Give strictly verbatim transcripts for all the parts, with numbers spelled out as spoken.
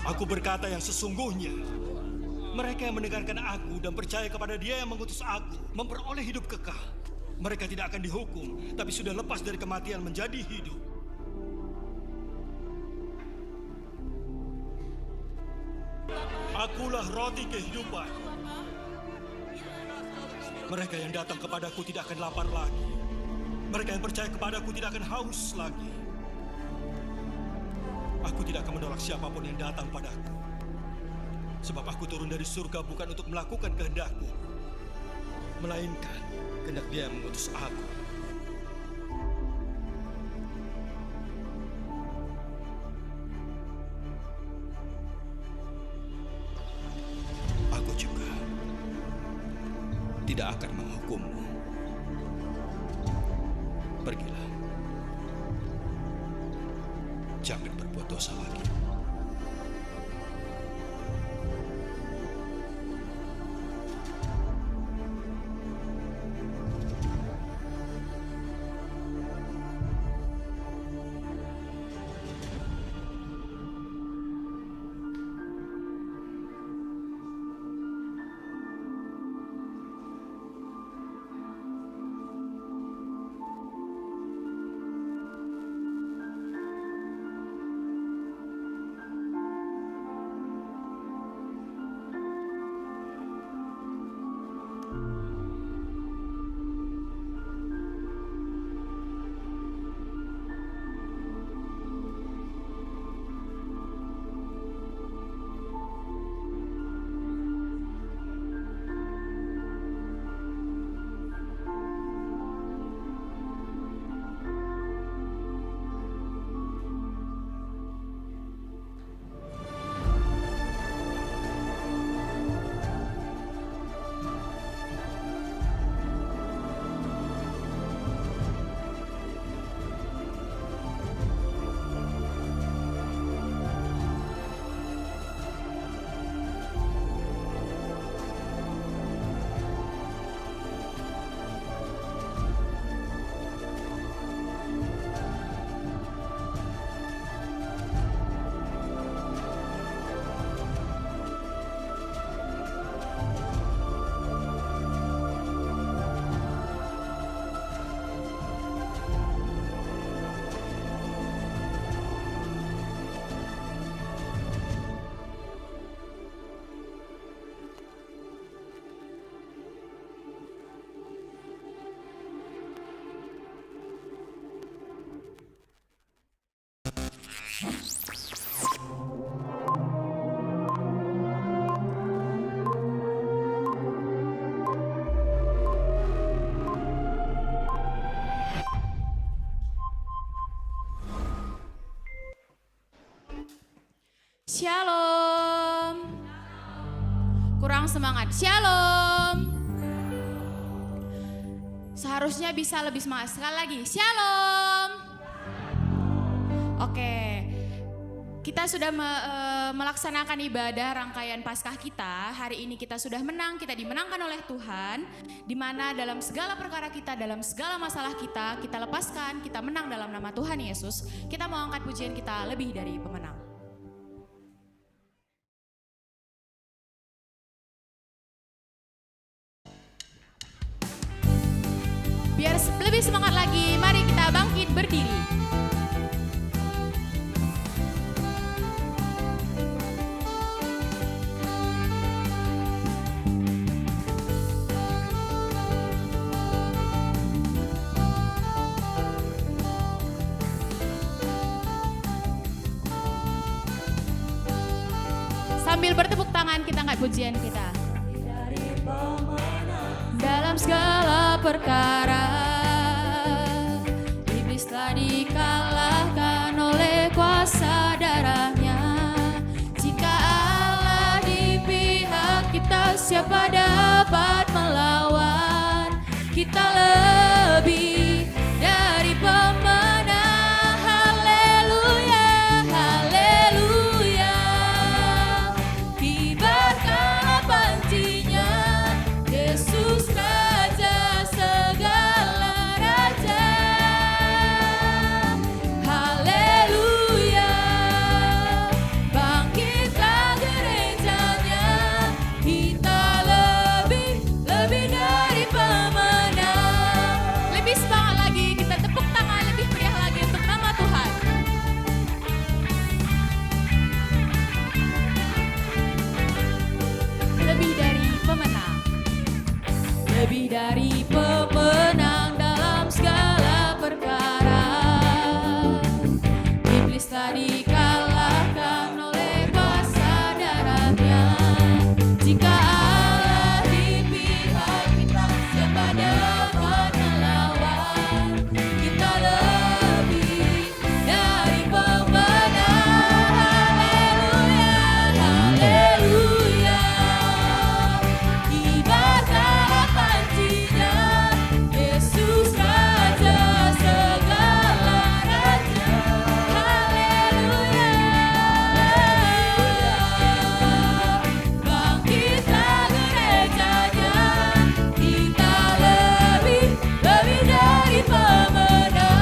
Aku berkata yang sesungguhnya. Mereka yang mendengarkan aku dan percaya kepada Dia yang mengutus aku memperoleh hidup kekal. Mereka tidak akan dihukum, tapi sudah lepas dari kematian menjadi hidup. Akulah roti kehidupan. Mereka yang datang kepadaku tidak akan lapar lagi. Mereka yang percaya kepadaku tidak akan haus lagi. Aku tidak akan menolak siapapun yang datang padaku. Sebab aku turun dari surga bukan untuk melakukan kehendakku, melainkan kehendak Dia yang mengutus aku. Aku juga tidak akan menghukummu. Pergilah. Jangan berbuat dosa lagi. Shalom. Kurang semangat. Shalom. Seharusnya bisa lebih semangat. Sekali lagi. Shalom. Oke. Kita sudah me-, eh, melaksanakan ibadah rangkaian Paskah kita. Hari ini kita sudah menang, kita dimenangkan oleh Tuhan. Di mana dalam segala perkara kita, dalam segala masalah kita, kita lepaskan, kita menang dalam nama Tuhan Yesus. Kita mau angkat pujian kita lebih dari pemenang. Biar se-, lebih semangat lagi, mari kita bangkit berdiri. Sambil bertepuk tangan, kita angkat pujian kita. Dalam segala perkara, iblis telah dikalahkan oleh kuasa darah-Nya. Jika Allah di pihak kita, siapa dapat melawan? Kita lebih dari pemenang. Haleluya, haleluya. Kibarkanlah pancinya, Yesus Raja segala raja. Haleluya. Bangkit Dari pemenang dalam segala perkara. Iblis telah dikalahkan oleh kuasa darah-Nya. Jika Allah di pihak kita, siapa dapat melawan? Kita lebih dari pemenang. Haleluya, haleluya. Kibarkanlah panji-Nya, Yesus Raja segala raja. Haleluya, haleluya. Bangkitlah gereja-Nya, kita lebih, lebih dari pemenang.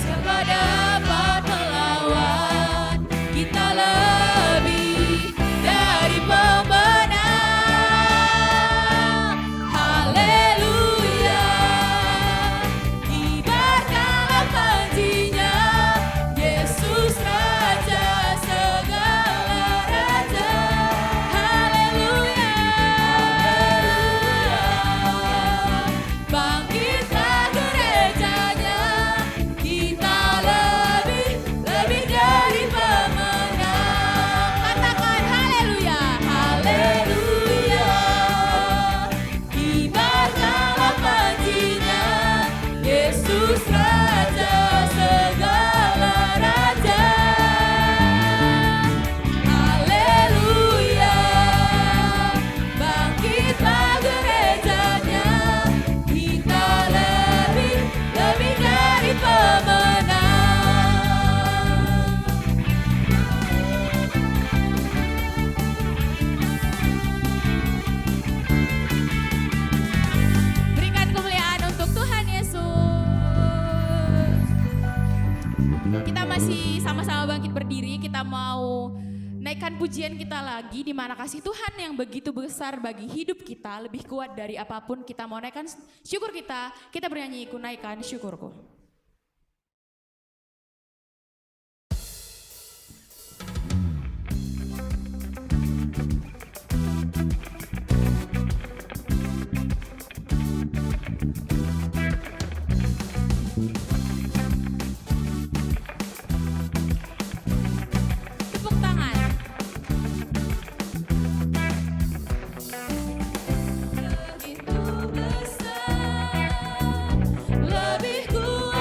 Siapa dapat melawan? Kita lebih dari pemenang. Haleluya. Kibarkanlah panji-Nya, Yesus Raja segala raja. Haleluya. Bangkitlah gereja-Nya, kita lebih, lebih dari pemenang. Katakan, "Haleluya, haleluya." Kibarkanlah panji-Nya, Yesus Raja segala raja. Haleluya. Bangkitlah gereja-Nya, kita lebih, lebih dari pemenang. Berikan kemuliaan untuk Tuhan Yesus. Kita masih sama-sama bangkit berdiri, kita mau naikkan pujian kita lagi, di mana kasih Tuhan yang begitu besar bagi hidup kita lebih kuat dari apapun. Kita mau naikkan syukur kita, kita bernyanyi, "Ku naikkan syukurku." Tepuk tangan. Begitu besar, lebih kuat.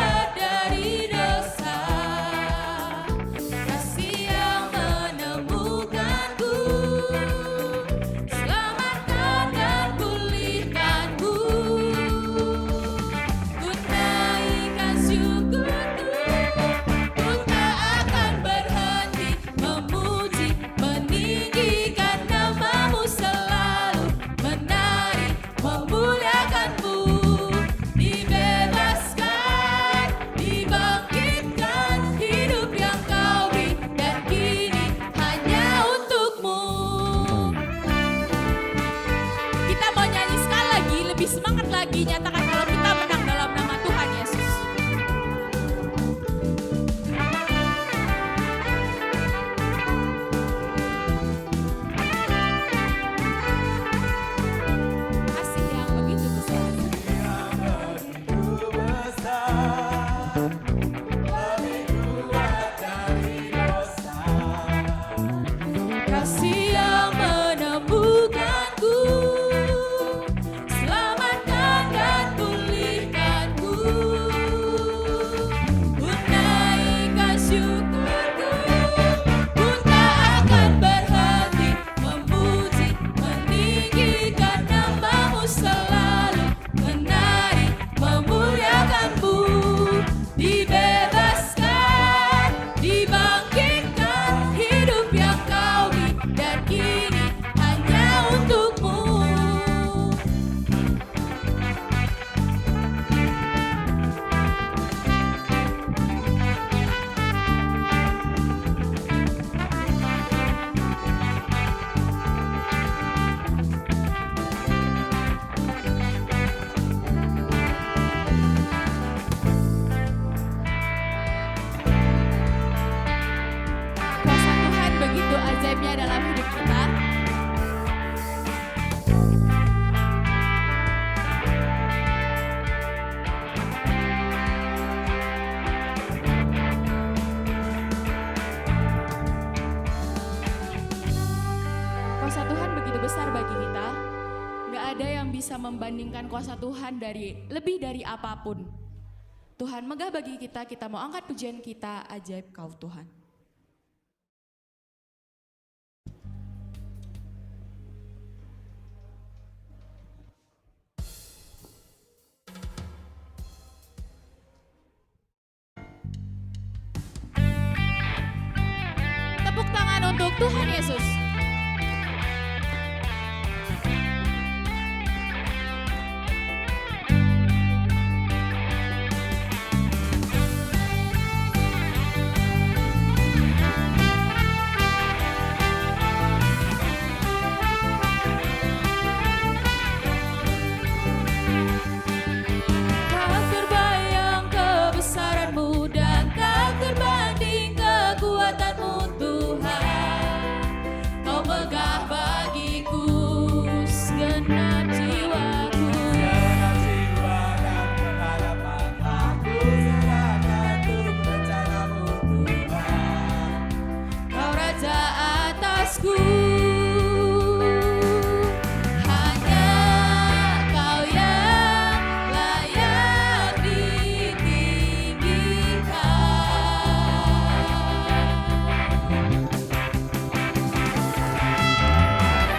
bisa membandingkan kuasa Tuhan dari, lebih dari apapun. Tuhan megah bagi kita, kita mau angkat pujian kita, ajaib Kau Tuhan. Tepuk tangan untuk Tuhan Yesus. Tak terbayang kebesaran-Mu dan tak terbanding kekuatan-Mu, Tuhan. Kau megah bagiku, segenap jiwaku. Segenap jiwa dan pengharapan aku serahkan untuk rencana-Mu, Tuhan. Kau raja atasku, hanya Kau yang layak ditinggikan.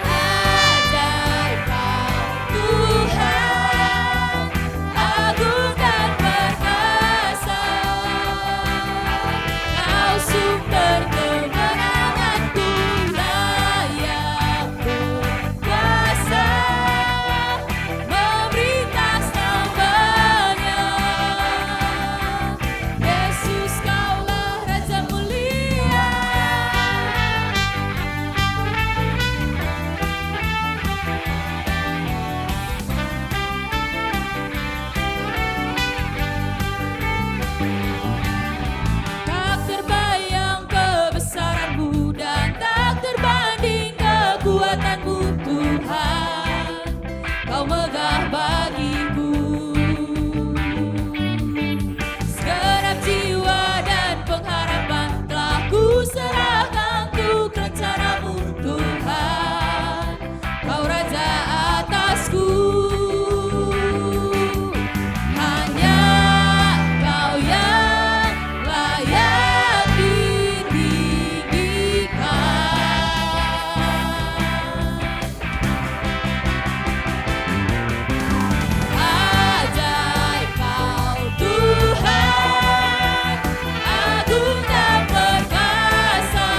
Ajaib Kau, Tuhan, agung dan perkasa. Kau sumber kemenanganku, layak berkuasa, memerintah selamanya. Yesus, Kaulah Raja mulia. Tak terbayang kebesaran-Mu dan tak terbanding kekuatan-Mu, Tuhan. Kau megah bagiku. Segenap jiwa dan pengharapan telah kuserahkan untuk rencana-Mu, Tuhan. Kau raja atasku, hanya Kau yang layak ditinggikan. Ajaib Kau, Tuhan, agung dan perkasa.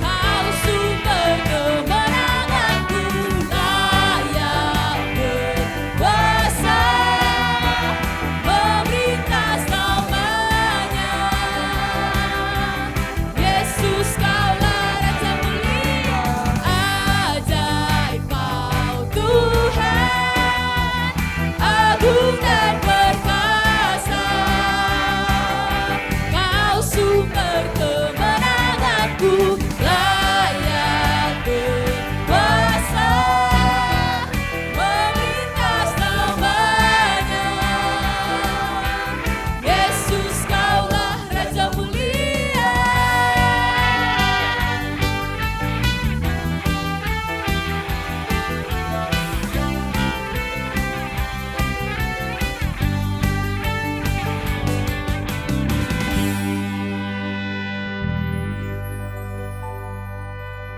Kau sumber kemenanganku, layak berkuasa, memerintah selamanya. Yesus, Kaulah Raja mulia, ajaib Kau, Tuhan, agung dan perkasa. Kau sumber kemenanganku, layak berkuasa, memerintah selamanya. Yesus, Kaulah Raja mulia.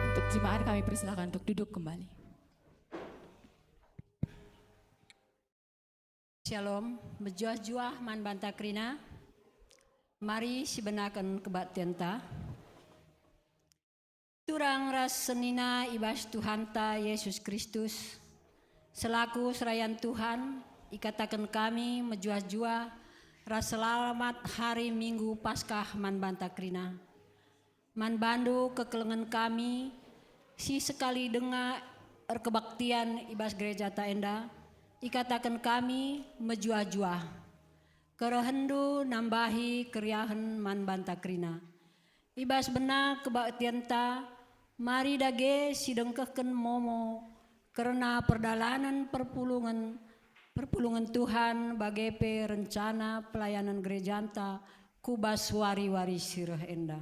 Untuk jemaat, kami persilakan untuk duduk kembali. Shalom, mejuah-juah man banta kerina. Mari sibenaken kebaktienta. Turang ras senina i bas Tuhanta Yesus Kristus, selaku serayan Tuhan, ikataken kami mejuah-juah ras selamat hari Minggu Paskah man banta kerina. Man bandu kekelengen kami si sekali denga erkebaktian i bas gerejata enda, ikataken kami mejuah-juah. Kerehenndu nambahi keriahen man banta kerina. I bas bena kebaktienta, mari dage sidengkehken momo kerna perdalanen perpulungen, perpulungen Tuhan, bage pe rencana pelayanan gerejanta ku bas wari-wari si reh enda.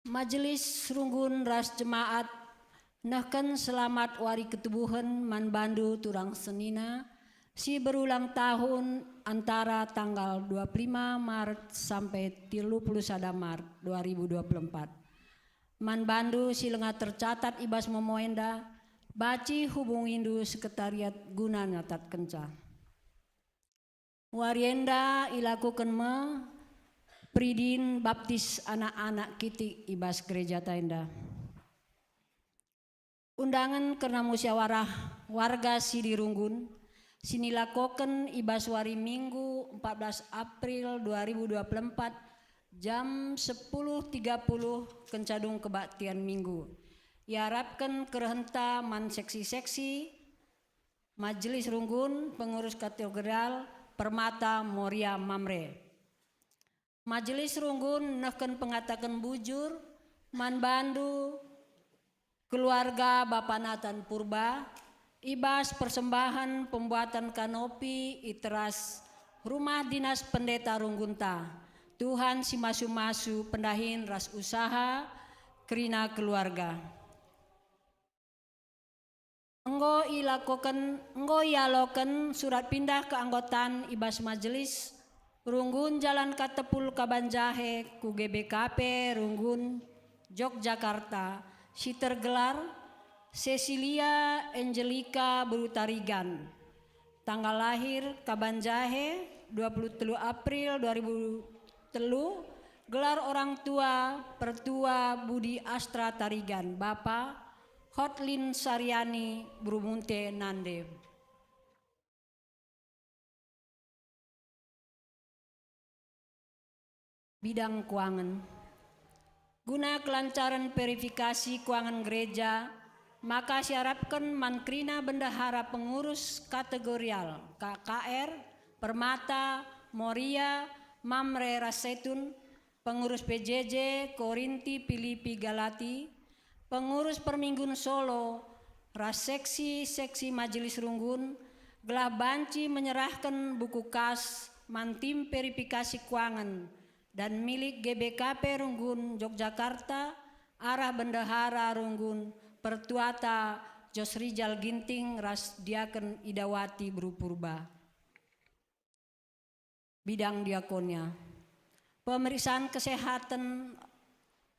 Majelis runggun ras jemaat nehken selamat wari ketubuhen man bandu turang senina si berulang tahun antara tanggal dua puluh lima Maret sampai tiga puluh sada Maret dua ribu dua puluh empat. Man bandu si langa tercatat i bas momo enda, banci hubungindu sekretariat guna nyatatkenca. Wari enda ilakoken me peridin baptis anak-anak kitik i bas gerejata enda. Undangen kerna musyawarah warga Sidi Runggun si nilakoken i bas wari Minggu empat belas April dua ribu dua puluh empat jam sepuluh tiga puluh kenca dung kebaktian Minggu. Iarapken kerehenta man seksi-seksi, Majelis Runggun, Pengurus Katedral, Permata, Moria, Mamre. Majelis Runggun nehken pengataken bujur man bandu keluarga Bapa Nathan Purba i bas persembahan pembuatan kanopi i teras Rumah Dinas Pendeta Runggunta. Tuhan si masu-masu pendahin ras usaha kerina keluarga. Enggo ilakoken, enggo ialoken surat pindah keanggotan i bas Majelis Runggun Jalan Katepul Kabanjahe ku G B K P Runggun, Yogyakarta, si tergelar Cecilia Angelika Beru Tarigan. Tanggal lahir Kabanjahe, dua puluh telu April dua ribu telu, gelar orang tua, Pertua Budi Astra Tarigan, Bapa, Hotlin Sariani, Brumunte, Nande. Bidang kuangen. Guna kelancaran verifikasi kuangen gereja, maka siarapken man kerina bendahara pengurus kategorial, K K R, Permata, Moria, Mamre ras Zaitun, pengurus P J J, Korinti, Pilipi, Galati, pengurus perminggun Solo, ras seksi-seksi Majelis Runggun, gelah banci menyerahken buku kas man tim verifikasi kuangen dan milik G B K P Runggun, Yogyakarta, arah Bendahara Runggun, Pertuata Jos Rijal Ginting ras Diaken Idawati Beru Purba. Bidang diakonia. Pemeriksaan kesehatan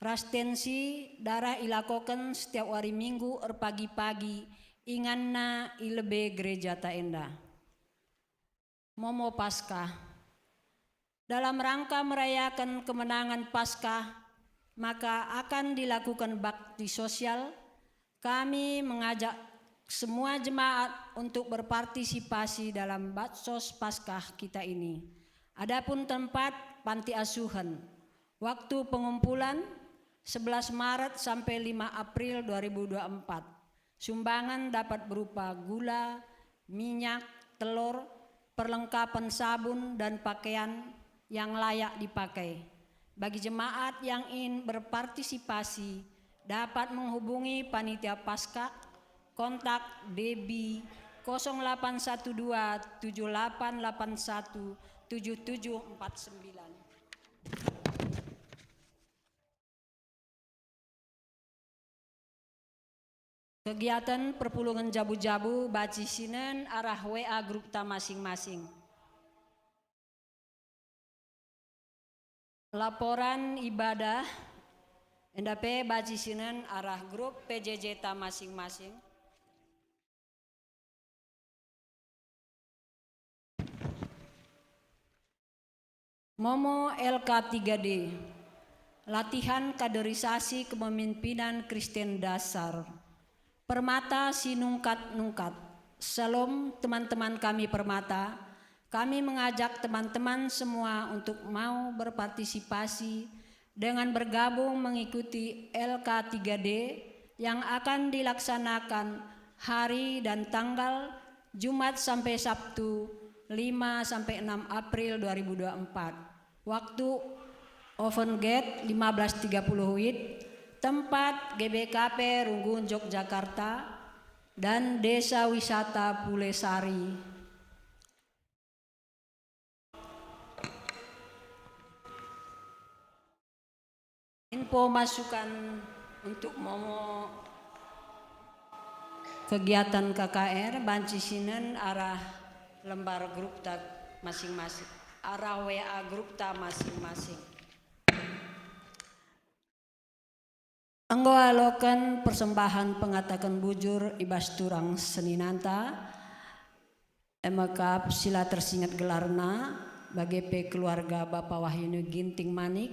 ras tensi darah ilakoken setiap wari Minggu erpagi-pagi inganna i lebe gerejata enda. Momo Paskah. Dalam rangka merayaken kemenangan Paskah, maka akan dilakukan bakti sosial. Kami mengajak semua jemaat untuk berpartisipasi dalam baksos Paskah kita ini. Adapun tempat, panti asuhen. Waktu pengumpulan, sebelas Maret sampai lima April dua ribu dua puluh empat. Sumbangan dapat berupa gula, minyak, telur, perlengkapan sabun, dan pakaian yang layak dipakai. Bagi jemaat yang ingin berpartisipasi, dapat menghubungi Panitia Paskah, kontak D B kosong delapan satu dua tujuh delapan delapan satu tujuh tujuh empat sembilan. Kegiatan perpulungen jabu-jabu banci sinen arah W A grupta masing-masing. Laporan ibadah enda pe banci sinen arah grup P J J ta masing-masing. Momo L K tiga D, latihan kaderisasi kepemimpinan Kristen dasar. Permata si nungkat-nungkat. Shalom, teman-teman kami Permata. Kami mengajak teman-teman semua untuk mau berpartisipasi dengan bergabung mengikuti L K tiga D yang akan dilaksanakan hari dan tanggal Jumat sampai Sabtu, lima sampai enam April dua ribu dua puluh empat. Waktu Oven Gate lima belas tiga puluh WIB, tempat G B K P Runggun Yogyakarta dan Desa Wisata Pulesari. Pemasukan untuk momo kegiatan K K R banci sinen arah lembar grupta masing-masing, arah W A grupta masing-masing. Enggo aloken persembahan pengataken bujur i bas turang seninanta, e me kap si la tersinget gelarna, bage pe keluarga Bapa Wahyuni Ginting Manik,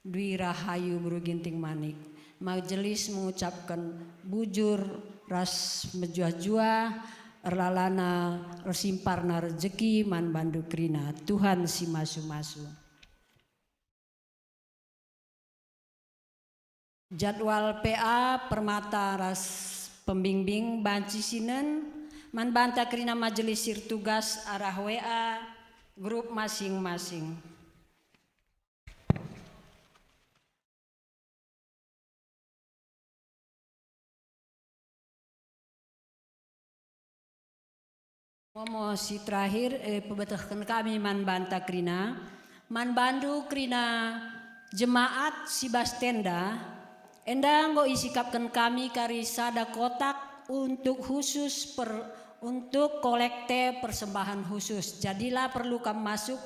Dwi Rahayu Beru Ginting Manik. Majelis mengucapken bujur ras mejuah-juah, erlalana ersimparna rejeki man bandu kerina. Tuhan si masu-masu. Jadwal P A, permata ras pembimbing banci sinen man banta kerina majelis si ertugas arah W A grup masing-masing. Momo si terakhir, eh, pebetehken kami man banta kerina, man bandu kerina jemaat si bas tenda, enda enggo isikapken kami kari sada kotak untuk khusus per-, untuk kolekte persembahan khusus. Jadi la perlu kam masuk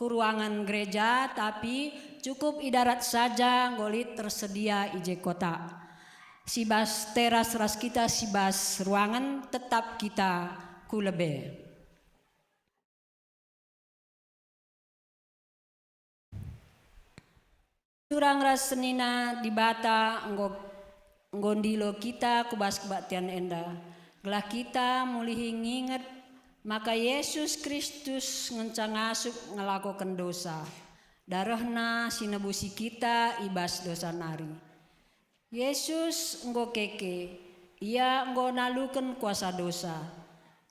ku ruangan gereja, tapi cukup i darat saja enggo lit tersedia i je kotak. Si bas teras ras kita si bas ruangen tetap kita ku lebe. Turang ras senina Dibata enggo, enggo ndilo kita ku bas kebaktian enda, gelah kita mulihi nginget maka Yesus Kristus ngenca ngasup ngelakoken dosa. DarehNa si nebusi kita i bas dosa nari. Yesus enggo keke, Ia enggo naluken kuasa dosa.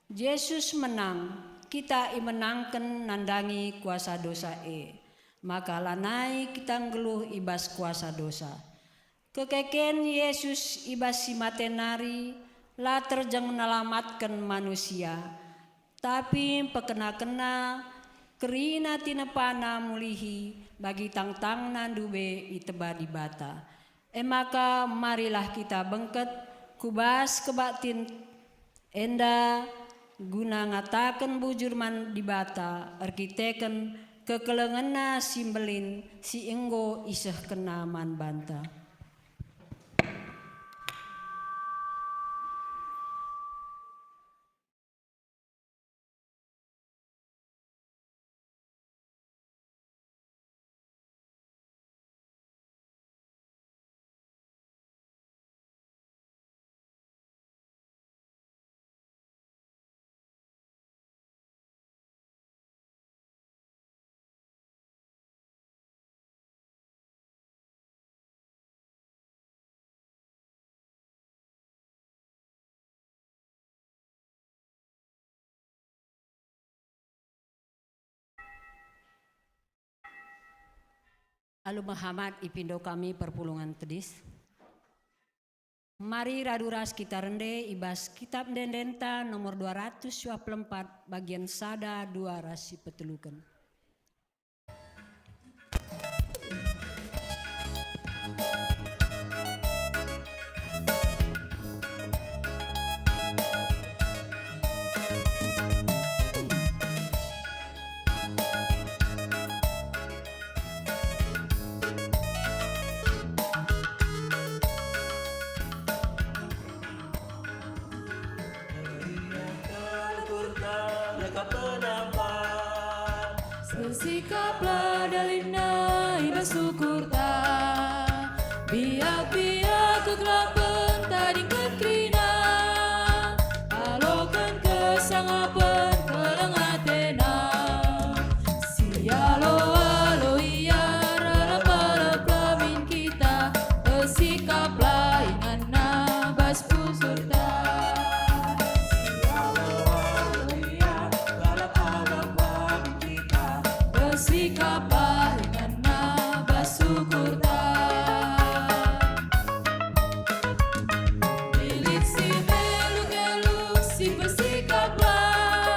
Jesus menang, kita imenangken nandangi kuasa dosa e, maka lanai kita nggeluh i bas kuasa dosa. Kekeken Yesus i bas si mate nari la terjeng nelamatken manusia, tapi mpekena-kena kerina tinepana mulihi bagi tangtangna ndube iteba Dibata. E maka marilah kita bengket ku bas kebaktin enda guna ngataken bujur man Dibata erkiteken kekelengenNa si mbelin si enggo isehkenNa man banta. Alu mehamat ipindo kami perpulungen tedis. Mari radu ras kita rende i bas Kitab Ende-endenta nomor dua ratus dua puluh empat, bagian sada, dua ras si peteluken. Ersikaplah dalinna i bas ukurta, biak-biak kegelapen tadingken kerina, aloken kesangapen keleng atena. Sialo-alo ia ralap-lalap lamin kita, ersikaplah inganna bas ukurta. Sialo-alo ia ralap-lalap lamin kita, ersikaplah inganna bas ukurta. Lit si meluk-eluk si persikaplah,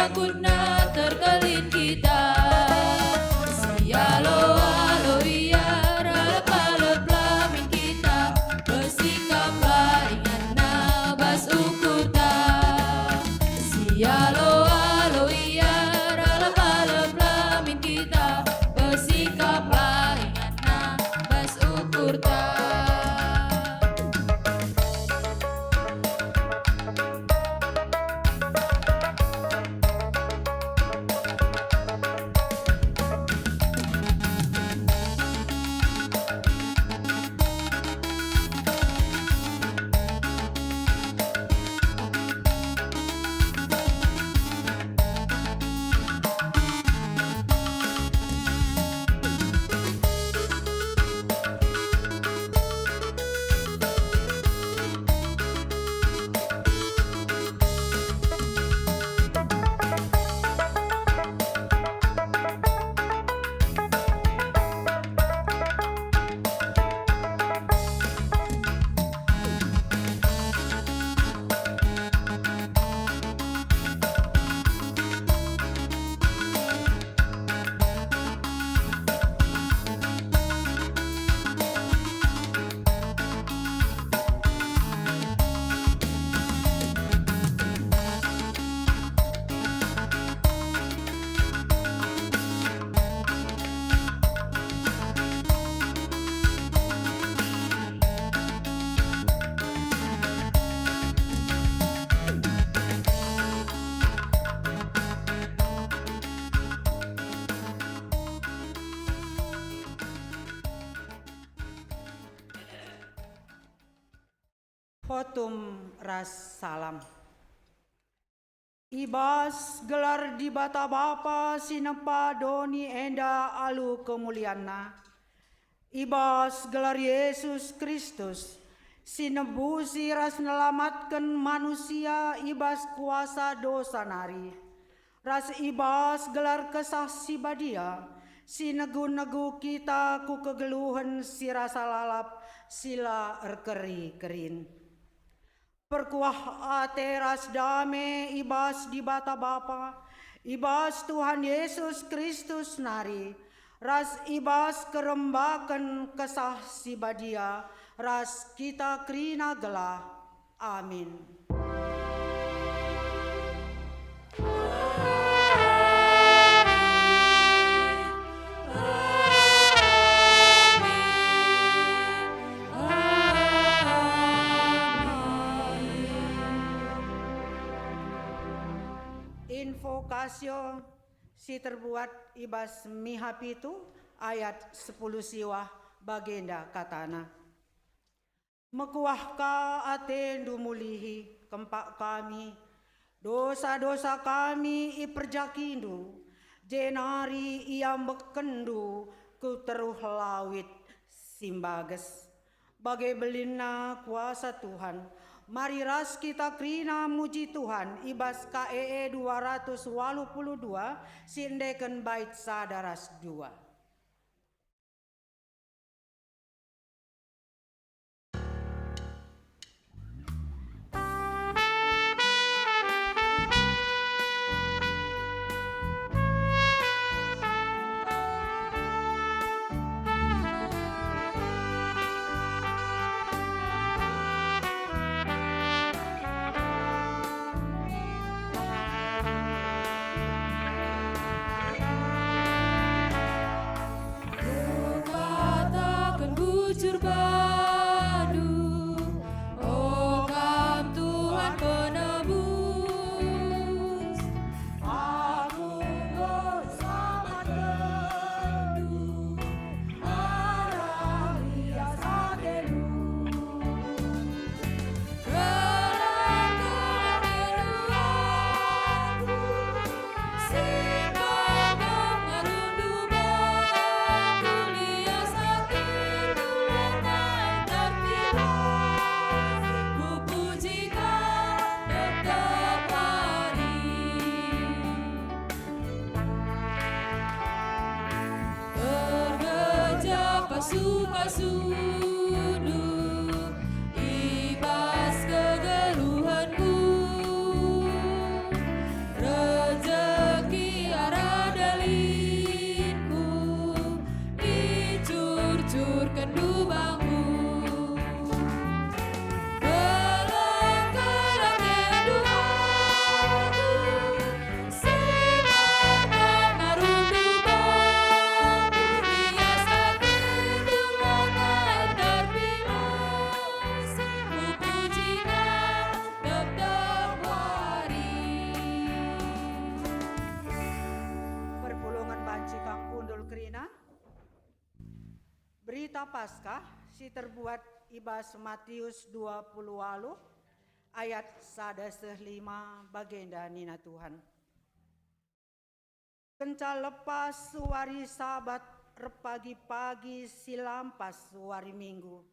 Takutna terkelin kita, sialo-alo ia, ralep-alep la min kita, bersikaplah ingetna bas ukurta. Sialo-alo ia, ralep-alep la min kita, bersikaplah ingetna bas ukurta. Votum ras salam. I bas gelar Dibata Bapa si nempa doni enda alu kemulianNa, i bas gelar Yesus Kristus si nebusi ras nelamatken manusia i bas kuasa dosa nari, ras i bas gelar Kesah Si Badia si negu-negu kita ku kegeluhen si rasa lalap si la erkeri-kerin. Perkuah ate ras dame i bas Dibata Bapa, i bas Tuhan Yesus Kristus nari, ras i bas kerembaken Kesah Si Badia ras kita kerina gelah. Amin. Invokasio si terbuat i bas Miha pitu ayat sepuluh siwah bagenda katana. Mekuah ka atendu mulihi kempak kami, dosa-dosa kami iperjakindu, jenari iambekkenndu ku teruh lawit si mbages. Bage belinna kuasa Tuhan, mari ras kita kerina muji Tuhan i bas K E E dua ratus waluh puluh dua, si endeken bait sada ras dua. Kukataken bujur bandu, o Kam Tuhan Penebus, Aku enggo selamatkendu, arah lias atendu. Gelah-gelah atendu aku, si pemenggerundu bangku, lias atendu lanai terpilas, kupuji Kam tep-tep hari. Ergeja pasu-pasundu i bas kegeluhenku, reja Berita Paskah si terbuat i bas Matius dua puluh waluh ayat sada seh lima, bagenda nina Tuhan. Kenca lepas wari Sabat erpagi-pagi si lampas wari Minggu,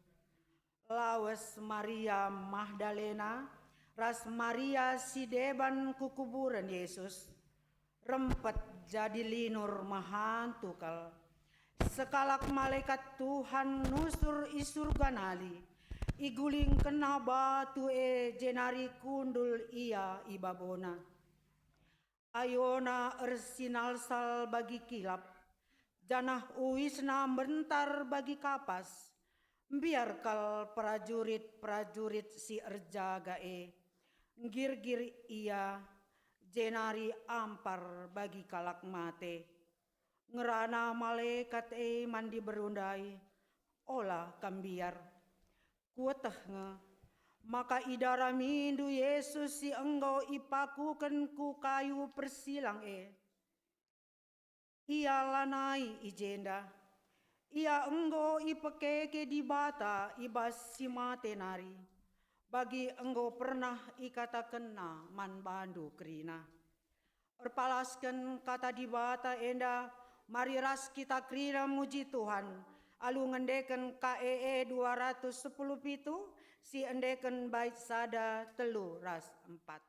lawes Maria Magdalena ras Maria si deban ku kuburen Yesus, rempet jadi linur mehantu kal. Sekalak malekat Tuhan nusur i Surga nari, igulingkenna batu e jenari kundul ia i babona. Ayona ersinalsal bagi kilap, janah uisna mbentar bagi kapas. Mbiar kal perajurit-perajurit si erjaga e, nggirgir ia, jenari ampar bagi kalak mate. Ngerana malekat e man diberu ndai, "Ola kam mbiar. Kueteh nge, maka idaramindu Yesus si enggo ipakuken ku kayu persilang e. Ia lanai i jenda. Ia enggo ipekeke Dibata i bas si mate nari, bagi enggo pernah ikatakenNa man bandu kerina." Erpalasken kata Dibata enda, mari ras kita kerina muji Tuhan, alu ngendeken K E E dua ratus sepuluh pitu, si endeken bait sada, telu, ras empat.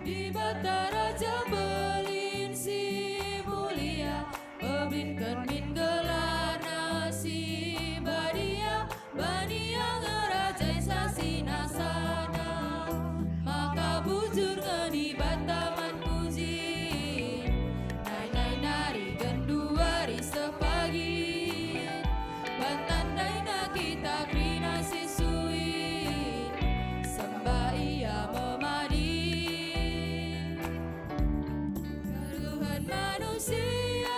Dibata Raja Belin si mulia, pebinken min gelarNa si badia, bania ngerajai sasina sada. Maka bujur nge Dibata man puji, nai-nai nari genduari seh pagi. Bantan daina kita kerina si suin, sembah Ia memadi. Kegeluhen manusia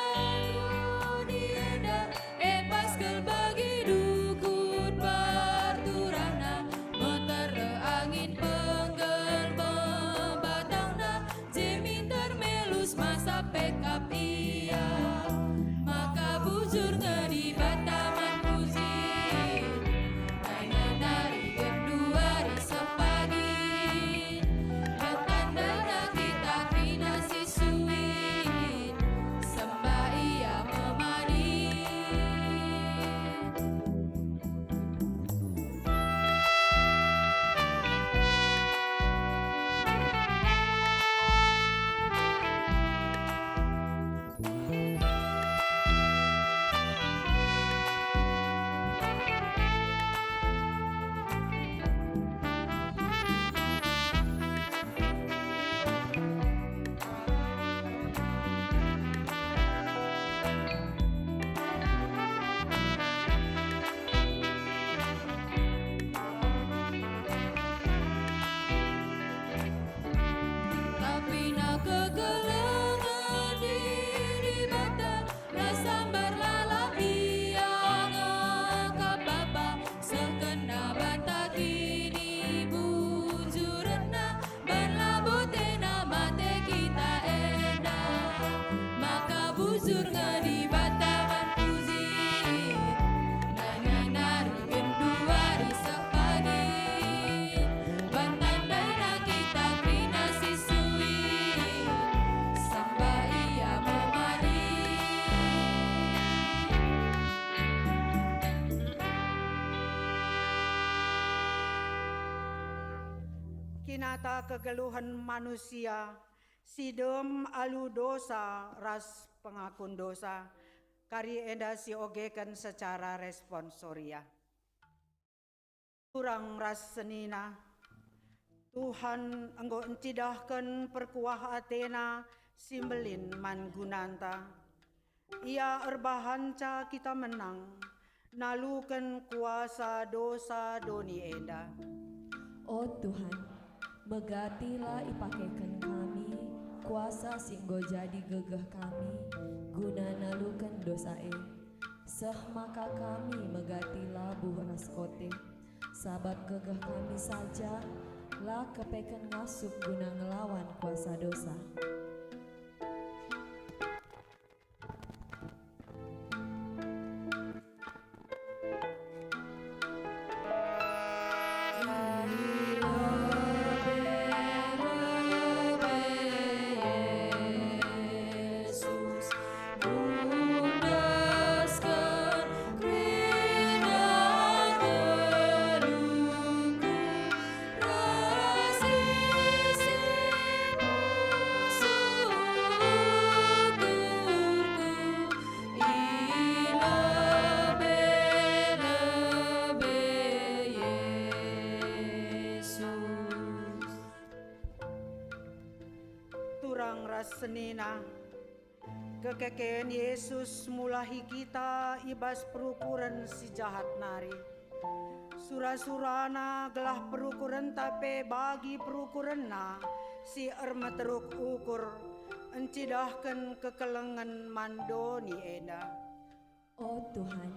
doni enda, e pas kal bagi dukut perturangna, metereh angin penggelmem batangna, je minter melus masa pekap ia. Maka bujur nge Dibata man puji, nai-nai nari genduari seh pagi. Bantan daina kita kerina si suin, sembah Ia memadi. Tapi na kekelengen di Dibata, la sambar lalap ia nge ka Bapa, sehkenna banta kinibujurenna, ban labo tena mate kita enda. Maka bujur nge Dibata man puji, nai-nai nari genduari seh pagi. Bantan daina kita kerina si suin, sembah Ia memadi. Kinata kegeluhen manusia si dem alu dosa ras pengakun dosa, kari enda siogeken secara responsoria. Turang ras senina, Tuhan enggo ncidahken perkuah ateNa si mbelin man gunanta. Ia erbahanca kita menang, naluken kuasa dosa doni enda. O Tuhan, megatilah ipakeken kami kuasa si enggo jadi gegeh kami guna naluken dosa e, seh maka kami megati labuh ras kote, sabap gegeh kami saja la kepeken ngasup guna ngelawan kuasa dosa. Turang ras senina, kekeken Yesus mulahi kita i bas perukuren si jahat nari. Sura-suraNa gelah perukurenta pe bagi perukurenNa si ermeteruk ukur, ncidahken kekelengen man doni enda. O Tuhan,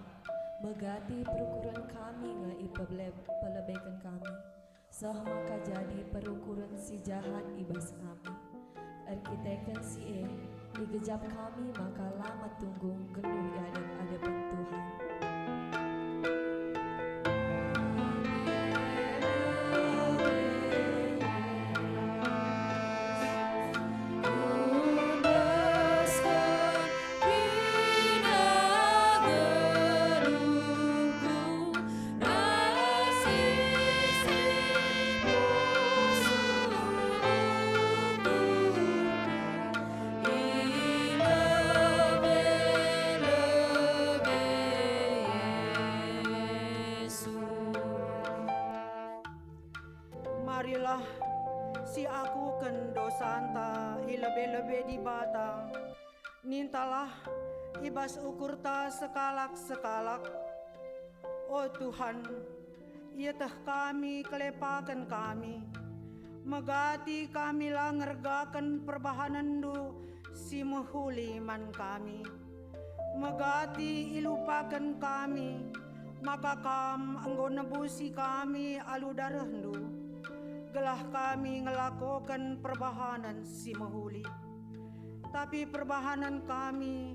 megati perukuren kami nge ipebele-, pelebeken kami, seh maka jadi perukuren si jahat i bas kami. Erkiteken si e, igejap kami maka la metunggung geluh i adep-adepen Tuhan. Marilah, siakuken dosanta i lebe-lebe Dibata, nintalah i bas ukurta sekalak-sekalak. O Tuhan, ieteh kami kelepaken kami. Megati kami la ngergaken perbahanenNdu si mehuli man kami. Megati ilupaken kami, maka Kam enggo nebusi kami alu darehNdu, gelah kami ngelakoken perbahanen si mehuli. Tapi perbahanen kami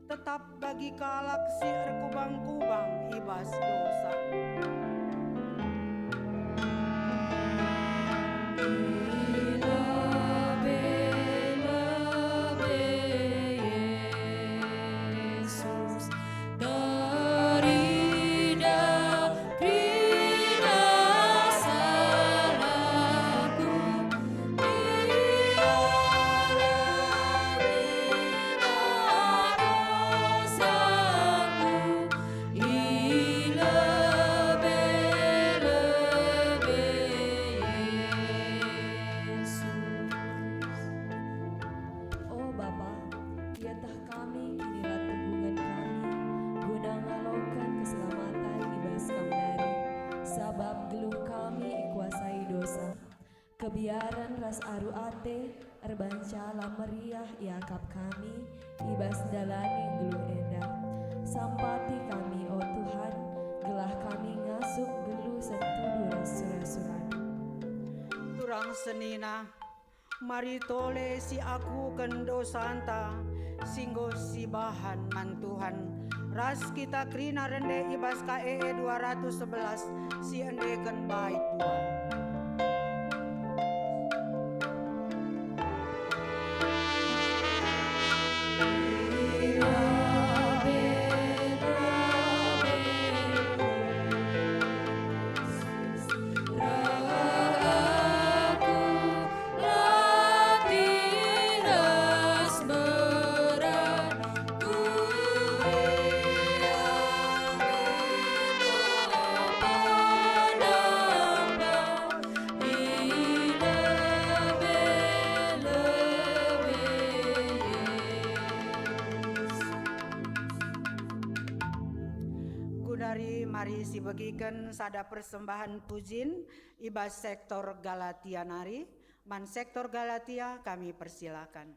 tetap bagi kalak si erkubang-kubang i bas dosa. O Bapa, ieteh kami kinilatunggungen kami guna ngaloken keselamatan i bas Kam nari, sabap geluh kami ikuasai dosa. Kebiaren ras aru ate erbahanca la meriah iakap kami i bas ndalani geluh enda. Sampati kami, o Tuhan, gelah kami ngasup geluh setudu ras sura-suraNdu. Turang senina, mari tole siakuken dosanta si enggo sibahan man Tuhan, ras kita kerina rende i bas K E E dua ratus sebelas si endeken bait dua. Mari sibegiken sada persembahen pujin i bas sektor Galatia nari. Man sektor Galatia kami persilakan.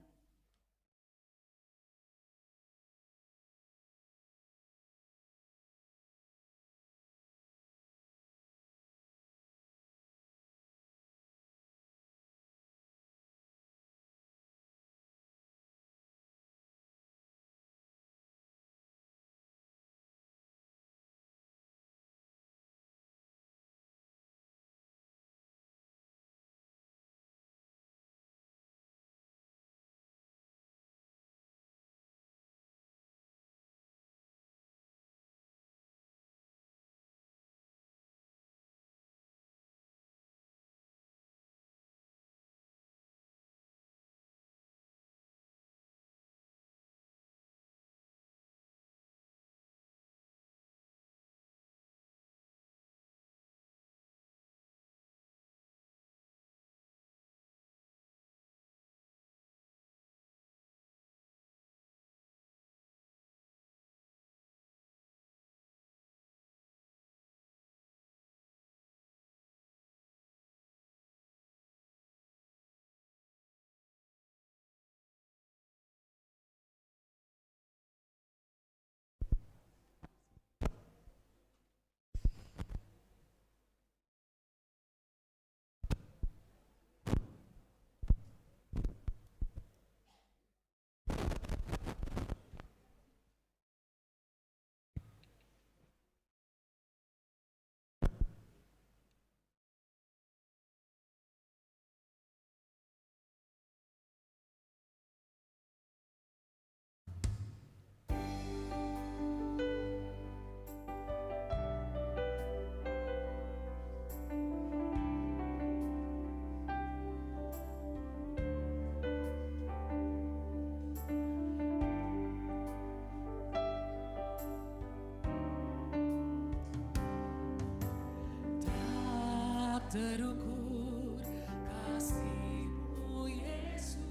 Tak terukur kasih-Mu, Yesus,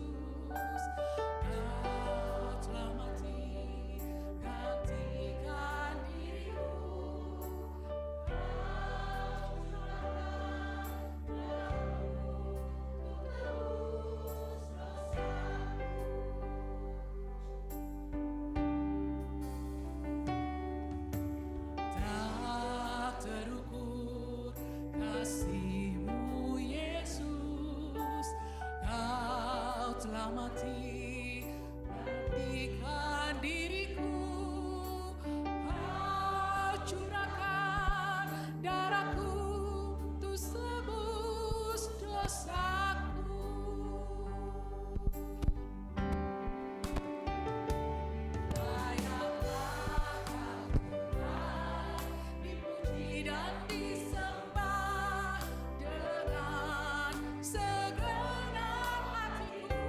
Kau telah mati gantikan diriku. Kau curahkan darah-Mu untuk tebus dosaku. Tak terukur kasih-Mu, Yesus, Kau telah mati gantikan diriku. Kau curahkan darah-Ku untuk tebus dosaku. Layaklah Kau, Tuhan, dipuji dan disembah dengan segenap hatiku.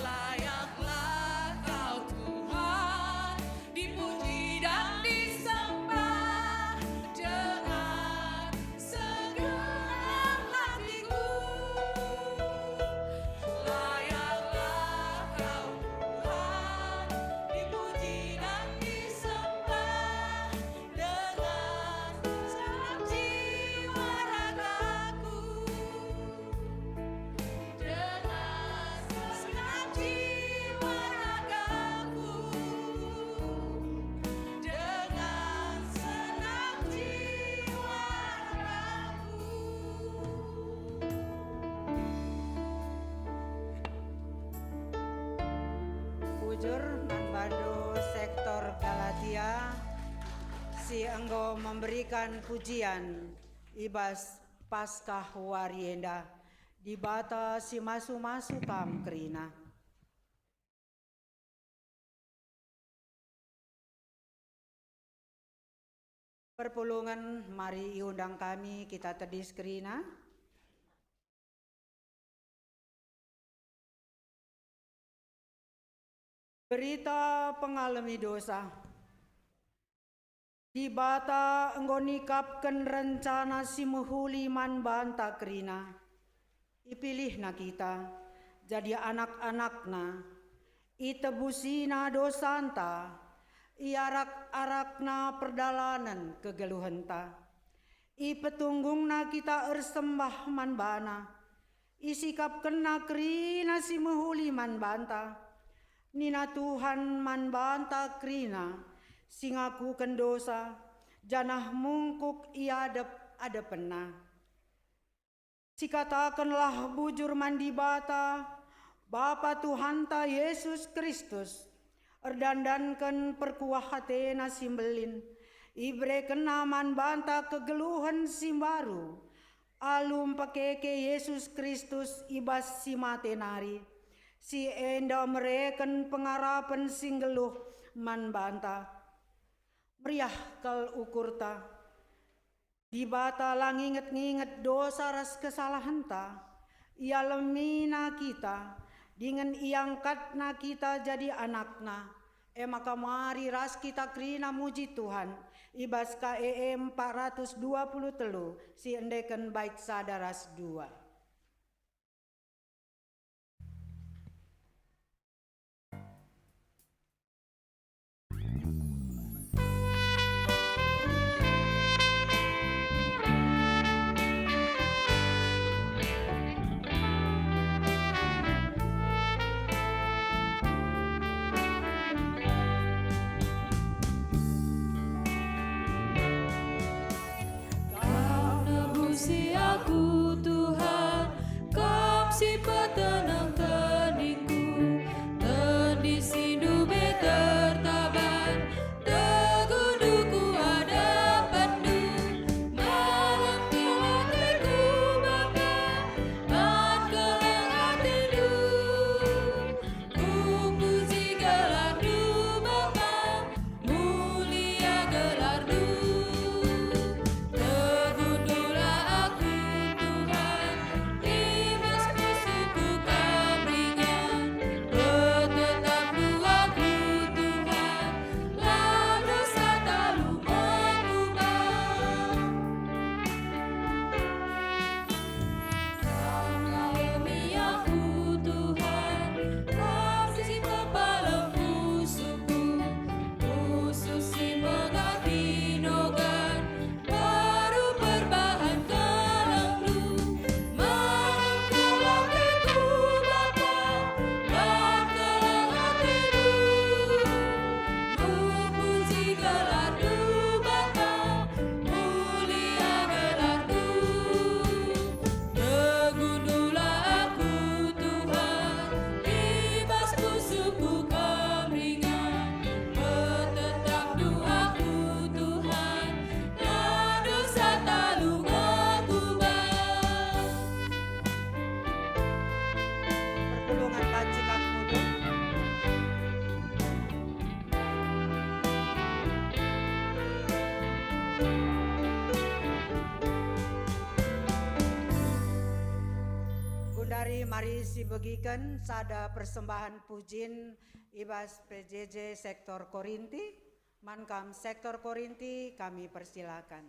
Layaklah Kau, Tuhan, dipuji dan disembah dengan segenap hatiku. Layaklah Kau, Tuhan, dipuji dan disembah dengan segenap jiwa ragaku. Dengan segenap jiwa ragaku, dengan segenap jiwa ragaku. Bujur man bandu sektor Galatia si enggo memberikan pujian i bas Paskah wari enda. Dibata si masu-masu kam kerina. Perpulungen, mari iundang kami kita tedis kerina. Berita pengalemi dosa. Dibata enggo nikapken rencana si mehuli man banta kerina. IpilihNa kita jadi anak-anakNa, itebusina dosanta, iarak-arakNa perdalanen kegeluhenta. IpetunggungNa kita ersembah man baNa, isikapkenNa kerina si mehuli man banta. Nina Tuhan man banta kerina si ngakuken dosa, janah mungkuk i adep-adepenNa. Sikatakenlah bujur man Dibata, Bapa Tuhanta Jesus Kristus, erdandanken perkuah ateNa si mbelin, iberekenNa man banta kegeluhen si mbaru, alu mpekeke Jesus Kristus i bas si mate nari. Si enda mereken pengarapen si nggeluh man banta. Meriah kal ukurta. Dibata la nginget-nginget dosa ras kesalahenta. Ialemina kita, dingen iangkatNa kita jadi anakNa. E maka mari ras kita kerina muji Tuhan i bas K E E empat ratus dua puluh telu si endeken bait sada ras dua. Kau nebusi aku, Tuhan. Mari sibegiken sada persembahan pujin i bas P J J Sektor Korinti. Man kam Sektor Korinti, kami persilakan.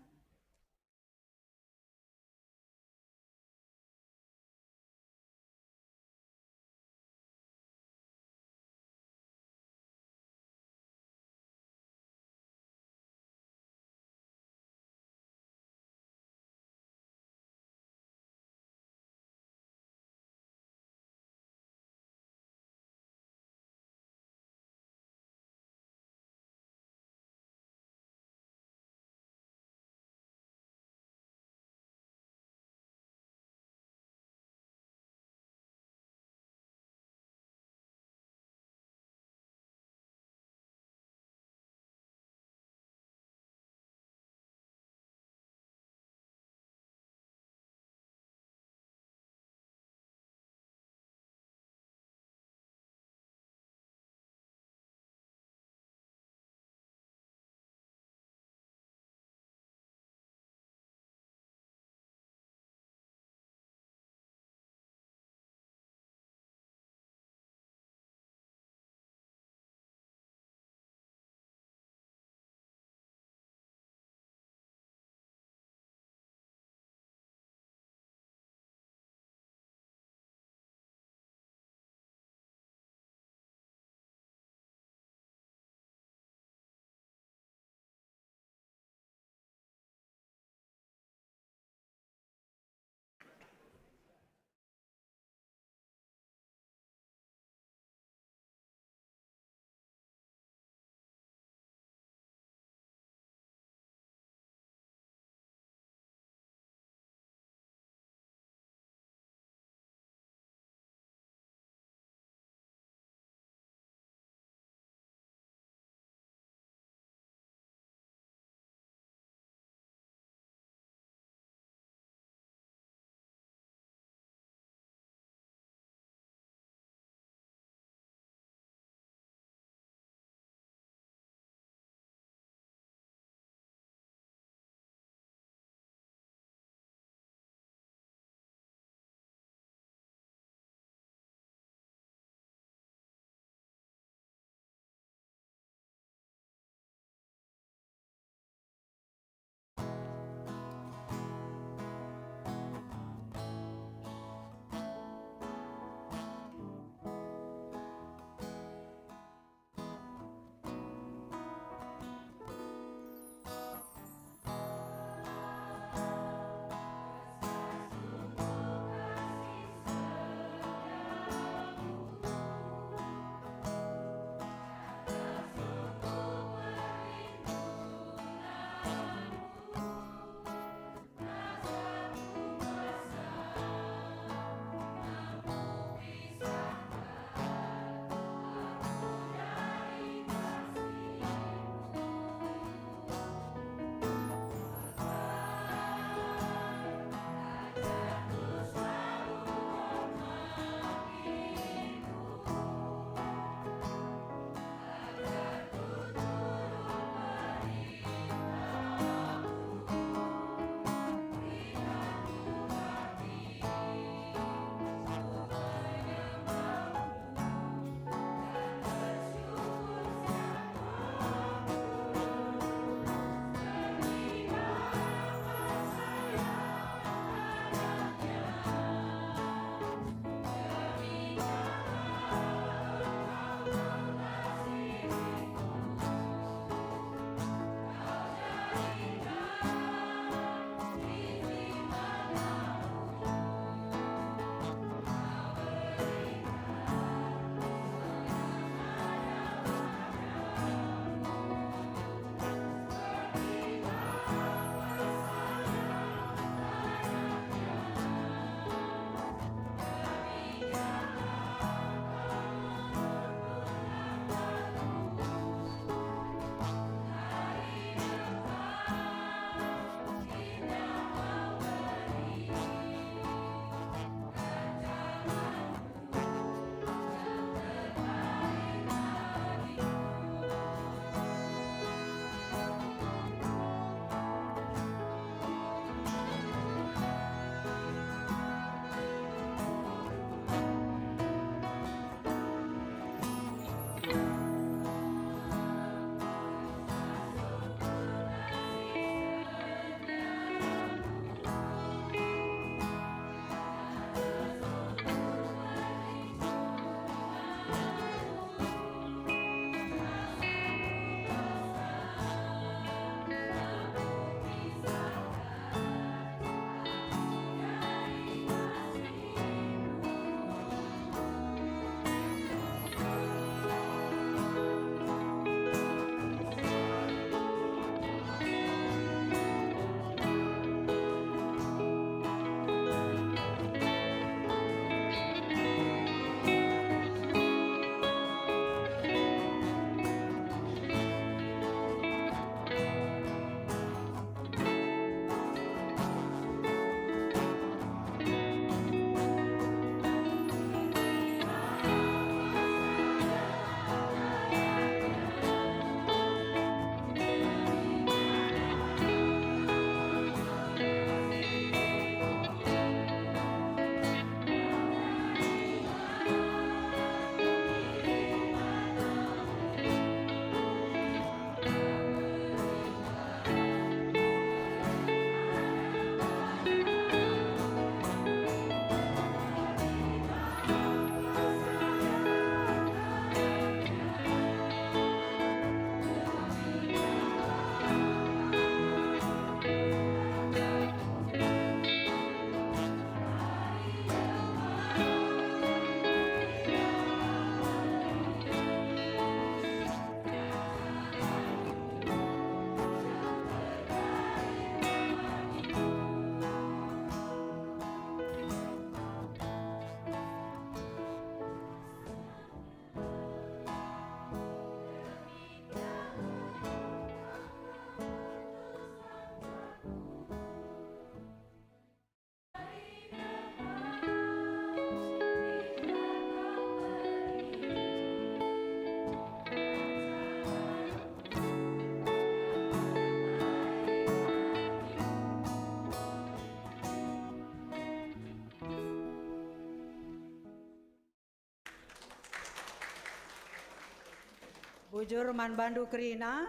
Bujur man bandu kerina,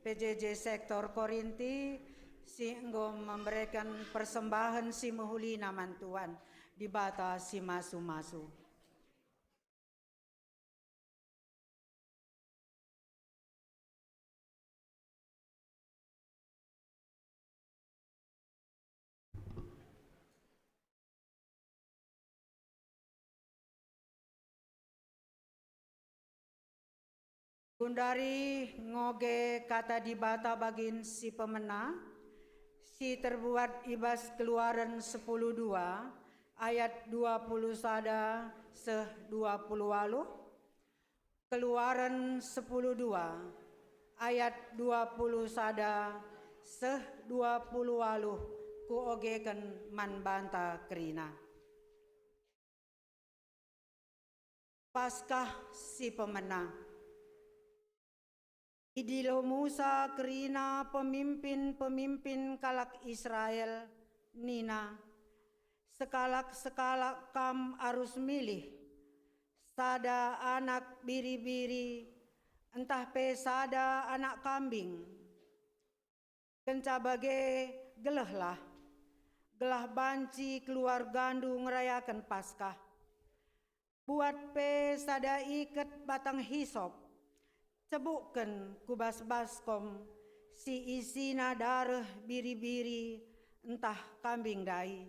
P J J Sektor Korinti, si enggo membereken persembahen si mehulina man Tuhan, Dibata si masu-masu. Gundari ngoge Kata Dibata bagin si pemena, si terbuat i bas Keluaren sepuluh dua ayat dua puluh sada seh dua puluh waluh, Keluaren sepuluh dua ayat dua puluh sada seh dua puluh waluh kuogeken man banta kerina. Paskah si pemena. Idilo Musa kerina pemimpin-pemimpin kalak Israel, nina, "Sekalak-sekalak kam arus milih sada anak biri-biri, ntah pe sada anak kambing. Kenca bage, gelehlah, gelah banci keluargandu ngerayaken Paskah. Buat pe sada iket batang hisop, cebukken ku bas baskom si isina dareh biri-biri ntah kambing ndai.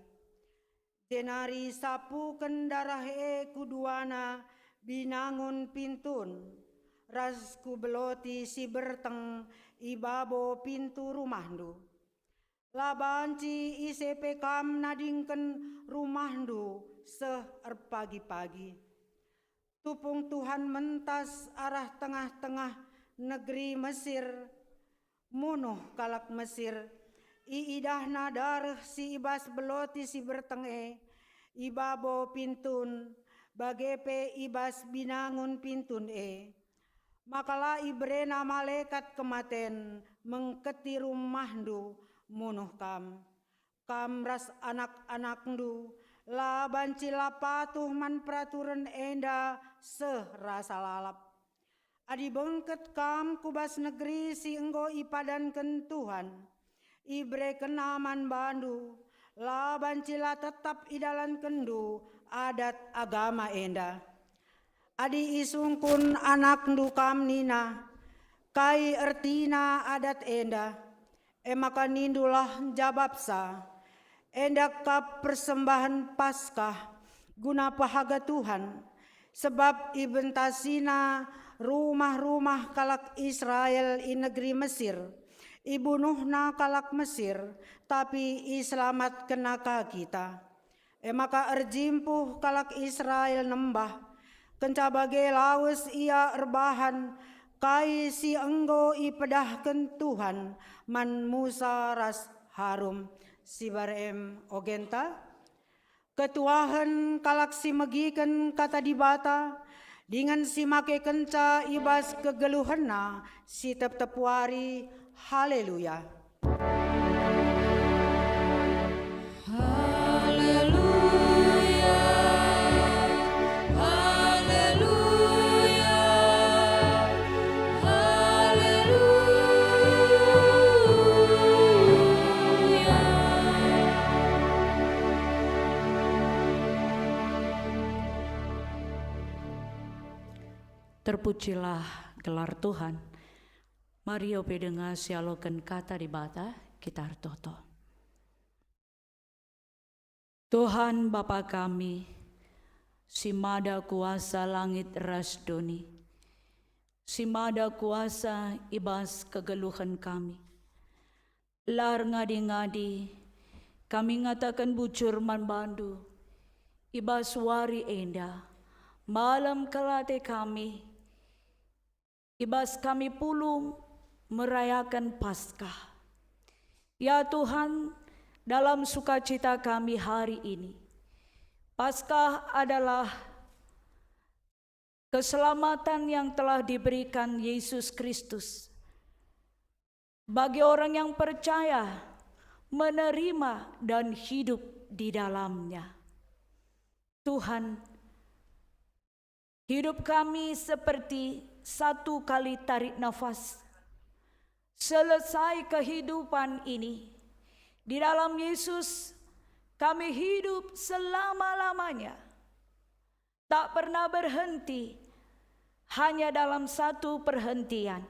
Jenari sapuken dareh e ku duana binangun pintun, ras ku beloti si berteng i babo pintu rumahndu. La banci ise pe kam nadingken rumahndu seh erpagi-pagi. Tupung Tuhan mentas arah tengah-tengah negeri Mesir, munuh kalak Mesir. IidahNa dareh si i bas beloti si berteng e, i babo pintun, bage pe i bas binangun pintun e. Maka la ibereNa malekat kematen mengketi rumahndu munuh kam. Kam ras anak-anakndu la banci la patuh man peraturen enda seh rasa lalap. Adi bengket kam ku bas negeri si enggo ipadanken Tuhan, iberekenNa man bandu, la banci la tetap idalankenndu adat agama enda. Adi isungkun anakndu kam nina, "Kai ertina adat enda?" E maka nindulah njabapsa, "Enda kap persembahen Paskah guna pehaga Tuhan, sebab ibentasiNa rumah-rumah kalak Israel i negeri Mesir. IbunuhNa kalak Mesir, tapi iselamatkenNa ka kita." E maka erjimpuh kalak Israel nembah, kenca bage lawes ia erbahan kai si enggo ipedahken Tuhan man Musa ras Harun. Si barem ogenta, ketuahen kalak si megiken Kata Dibata, dingen si makekenca i bas kegeluhenna si tep-tep wari. Haleluya! Haleluya, haleluya, haleluya. Terpujilah gelar Tuhan. Mari ope denga sialoken Kata Dibata, kita ertoto. Tuhan Bapa kami, si mada kuasa langit ras doni, si mada kuasa i bas kegeluhen kami. La erngadi-ngadi kami ngataken bujur man bandu, i bas wari enda, malem kel ate kami, i bas kami pulung merayaken Paskah. Ya Tuhan, dalam sukacita kami hari ini, Paskah adalah keselamatan yang telah diberikan Yesus Kristus bagi orang yang percaya, menerima, dan hidup di dalamnya. Tuhan, Hidup kami seperti satu kali tarik nafas. Selesai kehidupan ini, di dalam Yesus kami hidup selama-lamanya. Tak pernah berhenti, hanya dalam satu perhentian.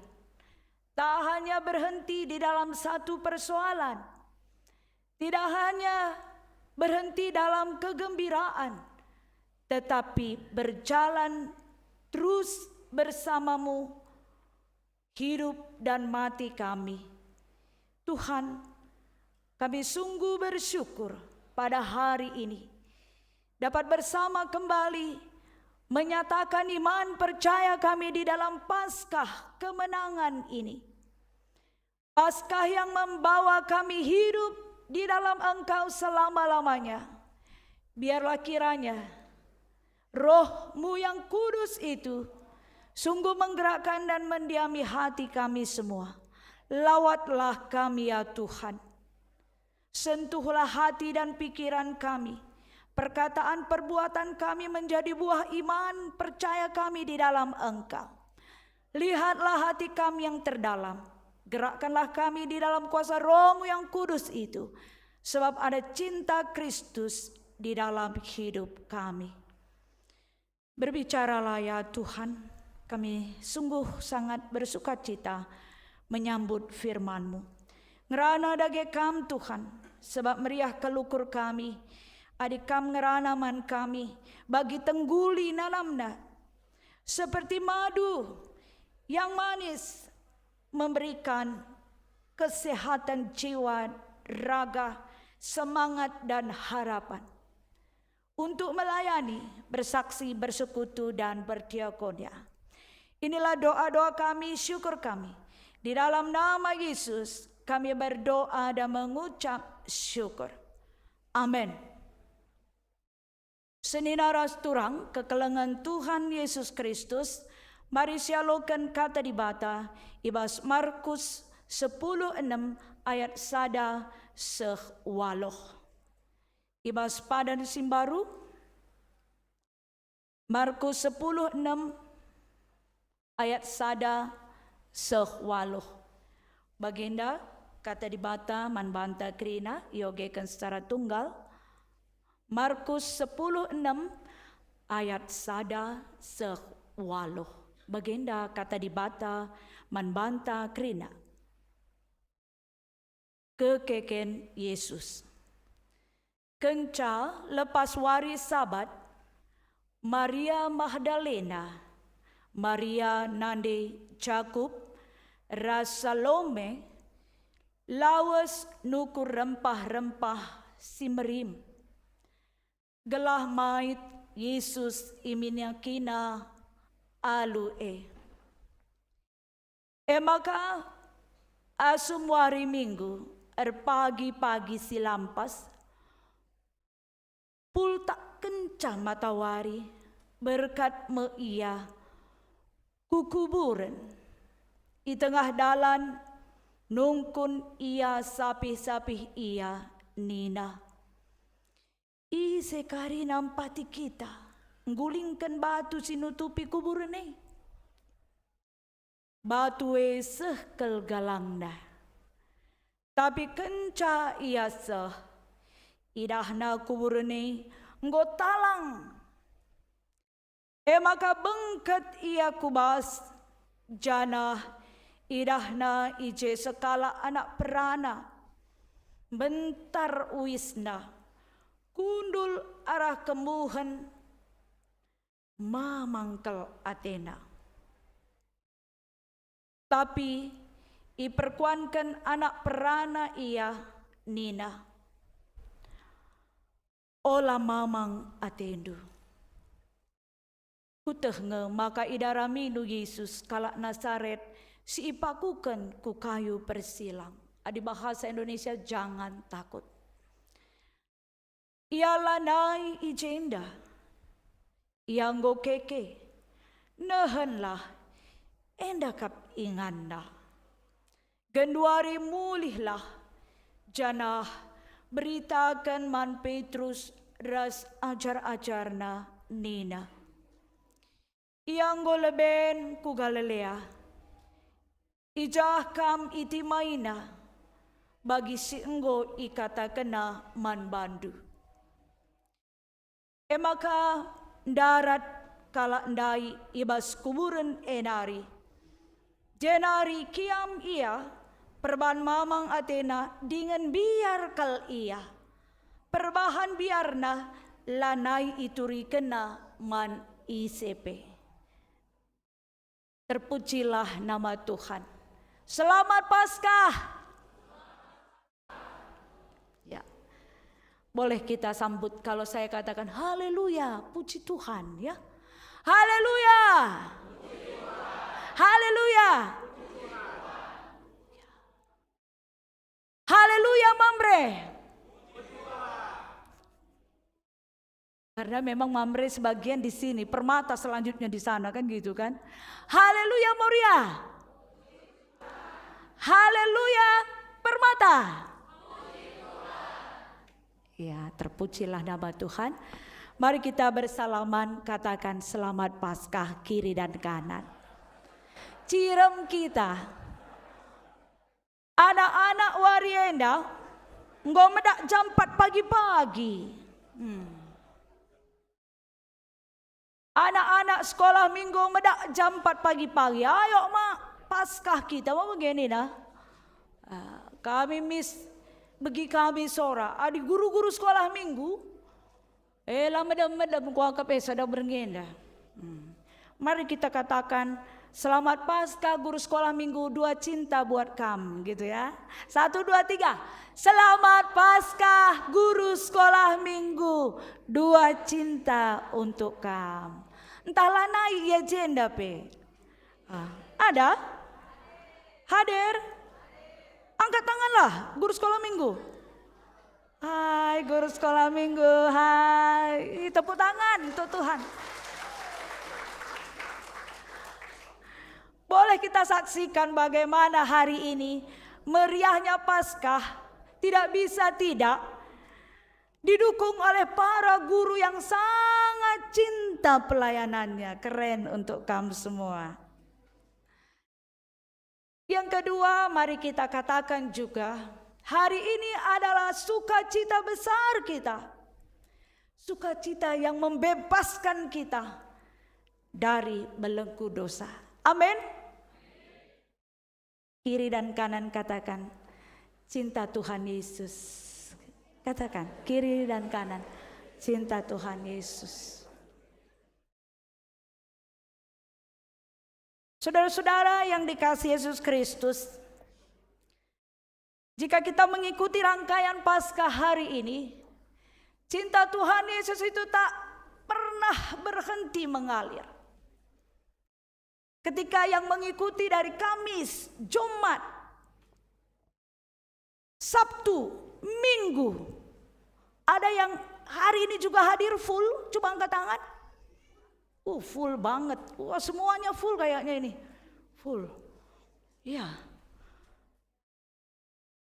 Tak hanya berhenti di dalam satu persoalan. Tidak hanya berhenti dalam kegembiraan, tetapi berjalan terus bersama-Mu hidup dan mati kami. Tuhan, kami sungguh bersyukur pada hari ini dapat bersama kembali menyatakan iman percaya kami di dalam Paskah kemenangan ini. Paskah yang membawa kami hidup di dalam Engkau selama-lamanya. Biarlah kiranya Roh-Mu yang kudus itu sungguh menggerakkan dan mendiami hati kami semua. Lawatlah kami, ya Tuhan. Sentuhlah hati dan pikiran kami. Perkataan perbuatan kami menjadi buah iman percaya kami di dalam Engkau. Lihatlah hati kami yang terdalam. Gerakkanlah kami di dalam kuasa Roh-Mu yang kudus itu, sebab ada cinta Kristus di dalam hidup kami. Berbicaralah, ya Tuhan, kami sungguh sangat bersukacita menyambut firman-Mu. Ngerana dage Kam, Tuhan, sebab meriah kal ukur kami, adi Kam ngerana man kami, bagi tengguli nanamna. Seperti madu yang manis memberikan kesehatan jiwa, raga, semangat, dan harapan untuk melayani, bersaksi, bersekutu, dan berdiakonia. Inilah doa-doa kami, syukur kami. Di dalam nama Yesus kami berdoa dan mengucap syukur. Amin. Senina ras turang kekelengen Tuhan Yesus Kristus, mari sialoken Kata Dibata i bas Markus sepuluh enem ayat sada seh waluh. I bas padan si mbaru, Markus sepuluh enem ayat sada seh waluh. Bagenda Kata Dibata man banta kerina iogeken secara tunggal. Markus sepuluh enem ayat sada seh waluh. Bagenda Kata Dibata man banta kerina. Kekeken Yesus. Kenca lepas wari Sabat, Maria Magdalena, Maria nande Jakup, ras Salome lawes nukur rempah-rempah si merim, gelah mait Yesus iminakina alu e. E maka, asum wari Minggu erpagi-pagi si lampas, pultak kenca matawari, berkat me ia ku kuburen. I tengah dalan nungkun ia sapih-sapih ia nina, "Ise kari nampati kita nggulingken batu si nutupi kuburen e?" Batu e seh kal galangna. Tapi kenca ia seh, idahna kuburen e enggo talang. E maka bengket ia ku bas, janah idahna i je sekalak anak perana, mbentar uisna, kundul arah kemuhen, mamang kal atena. Tapi iperkuanken anak perana ia nina, "Ola mamang atendu. Kueteh nge maka idaramindu Yesus kalak Nasaret si ipakuken ku kayu persilang." Adi bahasa Indonesia, jangan takut. Ia lanai i jenda. Ia enggo keke. Nehenlah, enda kap inganna. Genduari mulihlah, janah beritaken man Petrus ras ajar-ajarna nina, Ia enggo leben ku Galilea, i jah kam itimaina bagi si enggo ikatakenna man bandu. E maka ndarat kalak ndai i bas kuburen e nari, jenari kiam ia perban mamang atena dingen mbiar kal ia. Perbahan mbiarna lanai iturikenna man ise pe. Terpujilah nama Tuhan. Selamat Paskah. Ya. Boleh kita sambut kalau saya katakan haleluya, puji Tuhan, ya. Haleluya. Haleluya. Haleluya, Mamre. Karena memang Mamre sebagian di sini, Permata selanjutnya di sana, kan gitu kan? Haleluya, Moria. Haleluya, Permata. Ya, terpujilah nama Tuhan. Mari kita bersalaman, katakan selamat Paskah kiri dan kanan. Cirem kita. Anak-anak wari enda enggo medak jam empat pagi-pagi. Hmm. Anak-anak sekolah minggu medak jam empat pagi-pagi. Ayo, Mak, Paskah kita mau begini, nah. Ah, kami mis begi kami sora. Adi guru-guru sekolah minggu, eh, la medem-medem kuakap, eh, sada berngi enda. Hmm. Mari kita katakan, "Selamat Paskah, Guru Sekolah Minggu, dua cinta buat kam," gitu ya. Satu, dua, tiga. "Selamat Paskah, Guru Sekolah Minggu, dua cinta untuk kam." Entah lanai ia jenda pe. Ah, ada? Hadir? Angkat tanganlah, Guru Sekolah Minggu. Hai, Guru Sekolah Minggu, hai. Tepuk tangan untuk Tuhan. Boleh kita saksikan bagaimana hari ini meriahnya Paskah tidak bisa tidak didukung oleh para guru yang sangat cinta pelayanannya. Keren untuk kamu semua. Yang kedua, mari kita katakan juga, hari ini adalah sukacita besar kita. Sukacita yang membebaskan kita dari belenggu dosa. Amin. Kiri dan kanan katakan, "Cinta Tuhan Yesus." Katakan, kiri dan kanan, "Cinta Tuhan Yesus." Saudara-saudara yang dikasihi Yesus Kristus, jika kita mengikuti rangkaian Paskah hari ini, cinta Tuhan Yesus itu tak pernah berhenti mengalir. Ketika yang mengikuti dari Kamis, Jumat, Sabtu, Minggu, ada yang hari ini juga hadir full, coba angkat tangan. Uh, full banget. Wah, semuanya full kayaknya ini. Full. Ya.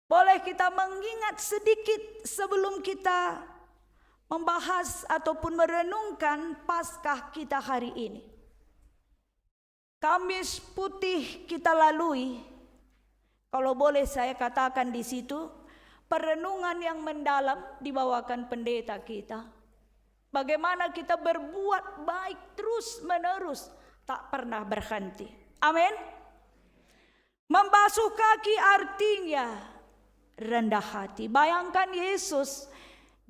Boleh kita mengingat sedikit sebelum kita membahas ataupun merenungkan Paskah kita hari ini. Kamis putih kita lalui, kalau boleh saya katakan di situ, perenungan yang mendalam dibawakan pendeta kita. Bagaimana kita berbuat baik terus-menerus, tak pernah berhenti. Amin. Membasuh kaki artinya rendah hati. Bayangkan Yesus,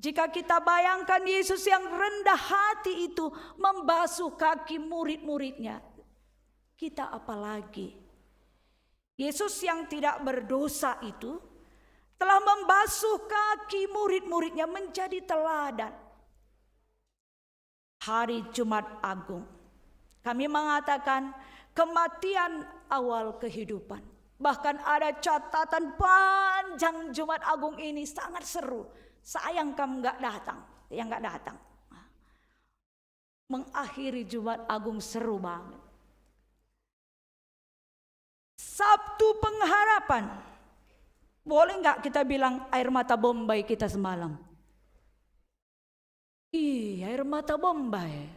jika kita bayangkan Yesus yang rendah hati itu membasuh kaki murid-muridnya, kita apalagi? Yesus yang tidak berdosa itu telah membasuh kaki murid-muridnya menjadi teladan. Hari Jumat Agung, kami mengatakan kematian awal kehidupan. Bahkan ada catatan panjang Jumat Agung ini sangat seru. Sayang kam nggak datang, yang nggak datang. Mengakhiri Jumat Agung seru banget. Sabtu Pengharapan. Boleh nggak kita bilang air mata Bombay kita semalam? Ih, air mata Bombay.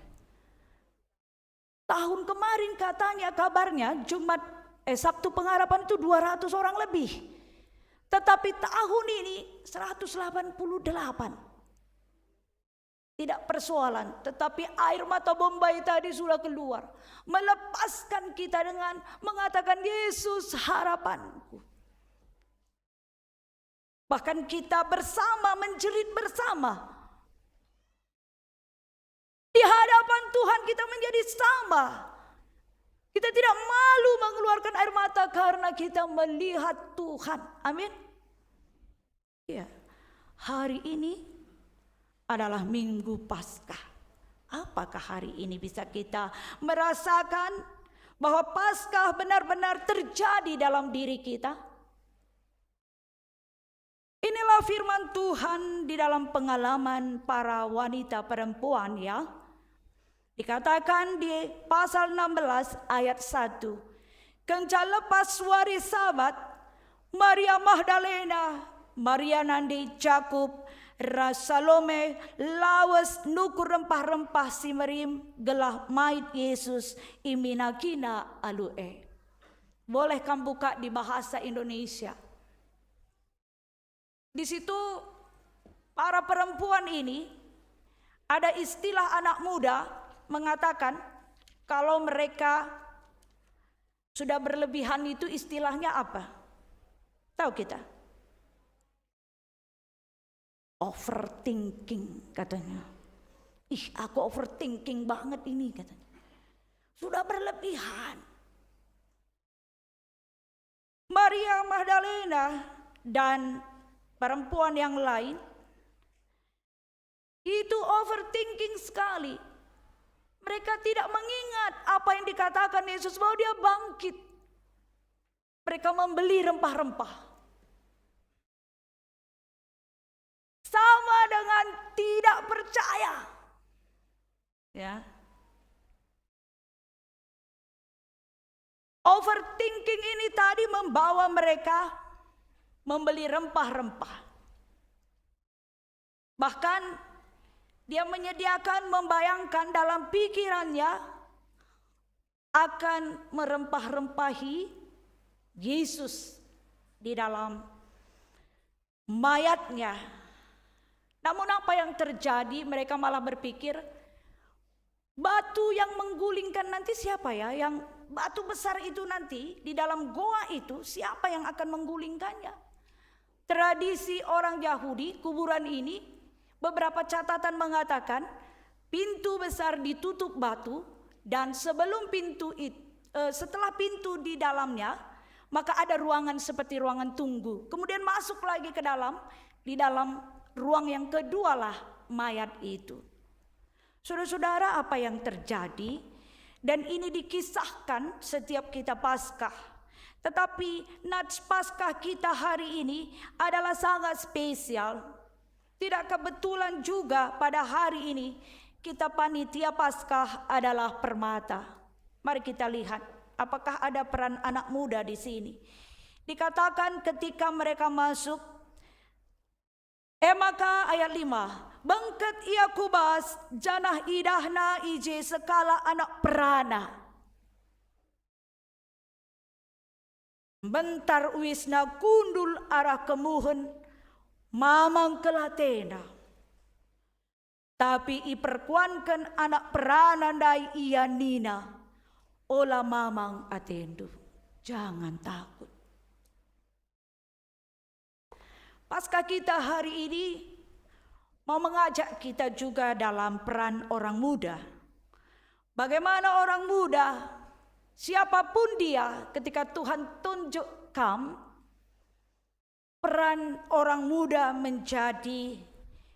Tahun kemarin katanya kabarnya Jumat, eh, Sabtu Pengharapan itu dua ratus orang lebih. Tetapi tahun ini seratus delapan puluh delapan. Tidak persoalan, tetapi air mata Bombay tadi sudah keluar, melepaskan kita dengan mengatakan, "Yesus, harapanku." Bahkan kita bersama menjerit bersama. Di hadapan Tuhan kita menjadi sama. Kita tidak malu mengeluarkan air mata karena kita melihat Tuhan. Amin. Ya, hari ini adalah Minggu Paskah. Apakah hari ini bisa kita merasakan bahwa Paskah benar-benar terjadi dalam diri kita? Inilah firman Tuhan di dalam pengalaman para wanita perempuan, ya. Dikatakan di pasal enam belas ayat satu, "Kenca lepas wari Sabat, Maria Magdalena, Maria nande Jakup, ras Salome lawes nukur rempah-rempah si merim gelah mait Yesus iminakina alu e." Boleh kam buka di bahasa Indonesia. Di situ para perempuan ini, ada istilah anak muda mengatakan, kalau mereka sudah berlebihan itu istilahnya apa? Tahu kita? Overthinking, katanya. "Ih, aku overthinking banget ini," katanya. Sudah berlebihan. Maria Magdalena dan perempuan yang lain itu overthinking sekali. Mereka tidak mengingat apa yang dikatakan Yesus bahwa Dia bangkit. Mereka membeli rempah-rempah. Sama dengan tidak percaya. Ya. Overthinking ini tadi membawa mereka membeli rempah-rempah. Bahkan dia menyediakan, membayangkan dalam pikirannya akan merempah-rempahi Yesus di dalam mayatnya. Namun apa yang terjadi? Mereka malah berpikir, "Batu yang menggulingkan nanti siapa ya? Yang batu besar itu nanti di dalam goa itu, siapa yang akan menggulingkannya?" Tradisi orang Yahudi, kuburan ini, beberapa catatan mengatakan, pintu besar ditutup batu, dan sebelum pintu it-, eh, setelah pintu di dalamnya, maka ada ruangan seperti ruangan tunggu. Kemudian masuk lagi ke dalam, di dalam ruang yang kedualah mayat itu. Saudara-saudara, apa yang terjadi? Dan ini dikisahkan setiap kita Paskah. Tetapi Nats Paskah kita hari ini adalah sangat spesial. Tidak kebetulan juga pada hari ini kita panitia Paskah adalah Permata. Mari kita lihat apakah ada peran anak muda di sini. Dikatakan ketika mereka masuk, e maka ayat lima, bengket ia ku bas, janah idahna i je sekalak anak perana. Mbentar uisna kundul arah kemuhen, mamang kal atena. Tapi iperkuanken anak perana ndai ia nina, "Ola mamang atendu, jangan takut." Paskah kita hari ini mau mengajak kita juga dalam peran orang muda. Bagaimana orang muda, siapapun dia, ketika Tuhan tunjuk kam, peran orang muda menjadi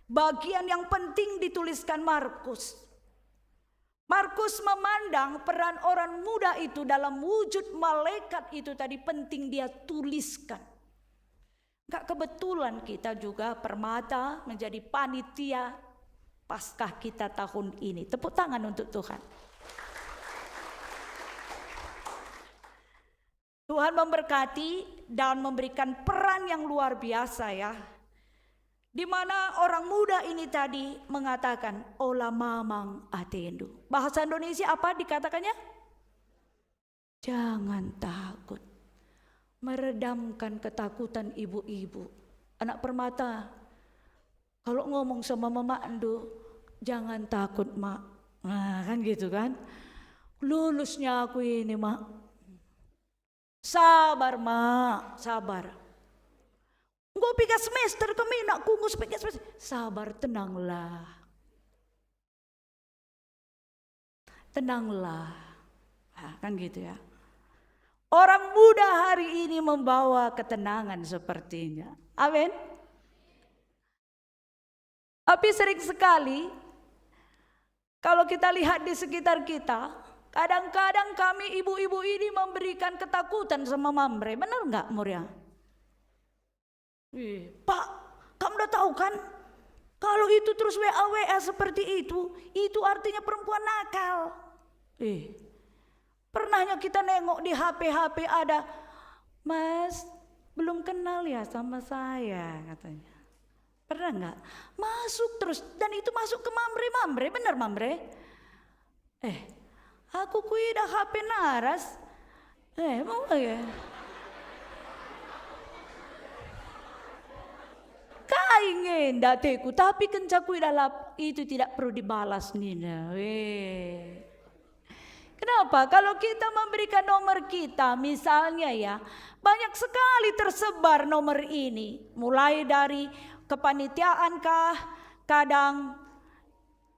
bagian yang penting dituliskan Markus. Markus memandang peran orang muda itu dalam wujud malaikat itu tadi penting dia tuliskan. Enggak kebetulan kita juga Permata menjadi panitia Paskah kita tahun ini. Tepuk tangan untuk Tuhan. Tuhan memberkati dan memberikan peran yang luar biasa, ya. Di mana orang muda ini tadi mengatakan, "Ola mamang atendu." Bahasa Indonesia apa dikatakannya? Jangan takut. Meredamkan ketakutan ibu-ibu. Anak permata, kalau ngomong sama mamakndu, "Jangan takut, Mak." Nah, kan gitu kan? "Lulusnya aku ini, Mak." "Sabar, Mak, sabar. Enggo piga semester kami, nakku, enggo piga semester." "Sabar, tenanglah. Tenanglah." Ah, kan gitu ya. Orang muda hari ini membawa ketenangan sepertinya. Amin. Tapi sering sekali, kalau kita lihat di sekitar kita, kadang-kadang kami ibu-ibu ini memberikan ketakutan sama Mamre. Benar nggak, Muria? "Ih, Pak, kamu udah tahu kan? Kalau itu terus W A W A seperti itu, itu artinya perempuan nakal." Eh, pernahnya kita nengok di H P-H P ada, "Mas, belum kenal ya sama saya," katanya. Pernah nggak? Masuk terus, dan itu masuk ke Mamre, Mamre, benar, Mamre? Eh, aku kuidah H P naras. Eh, mau ya? Kai nge nda teku, tapi kenca kuidah lap, itu tidak perlu dibalas nina. Weh. Kenapa? Kalau kita memberikan nomor kita, misalnya ya, banyak sekali tersebar nomor ini. Mulai dari kepanitiaan kah, kadang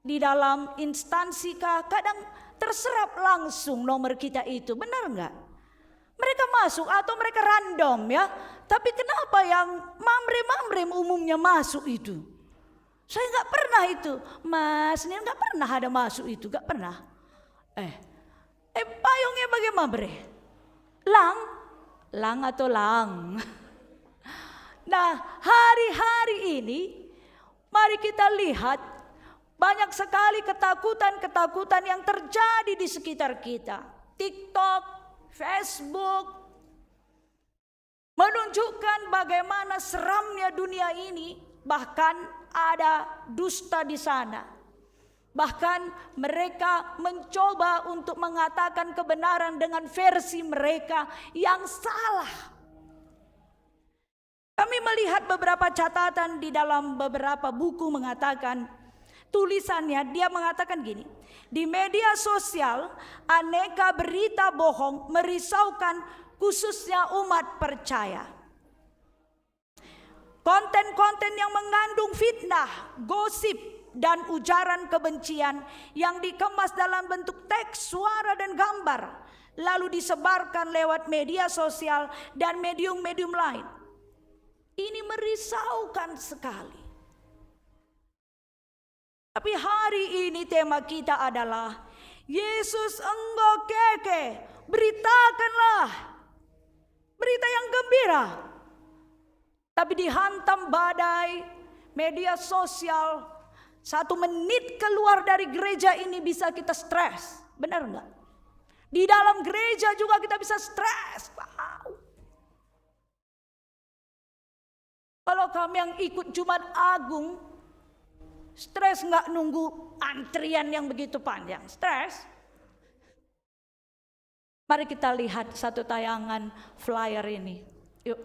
di dalam instansi kah, kadang terserap langsung nomor kita itu. Benar nggak? Mereka masuk atau mereka random ya. Tapi kenapa yang mamre-mamre umumnya masuk itu? Saya nggak pernah itu, Mas, ini nggak pernah ada masuk itu, nggak pernah. Eh, eh, payungnya bagaimana, Bre? Lang, lang atau lang? Nah, hari-hari ini, mari kita lihat, banyak sekali ketakutan-ketakutan yang terjadi di sekitar kita. TikTok, Facebook, menunjukkan bagaimana seramnya dunia ini, bahkan ada dusta di sana. Bahkan mereka mencoba untuk mengatakan kebenaran dengan versi mereka yang salah. Kami melihat beberapa catatan di dalam beberapa buku mengatakan, tulisannya, dia mengatakan gini, "Di media sosial, aneka berita bohong merisaukan, khususnya umat percaya. Konten-konten yang mengandung fitnah, gosip, dan ujaran kebencian yang dikemas dalam bentuk teks, suara, dan gambar, lalu disebarkan lewat media sosial dan medium-medium lain." Ini merisaukan sekali. Tapi hari ini tema kita adalah, Yesus enggo keke, beritakanlah berita yang gembira. Tapi dihantam badai media sosial, satu menit keluar dari gereja ini bisa kita stres. Benar nggak? Di dalam gereja juga kita bisa stres. Wow. Kalau kami yang ikut Jumat Agung, stres nggak nunggu antrian yang begitu panjang? Stres. Mari kita lihat satu tayangan flyer ini. Yuk.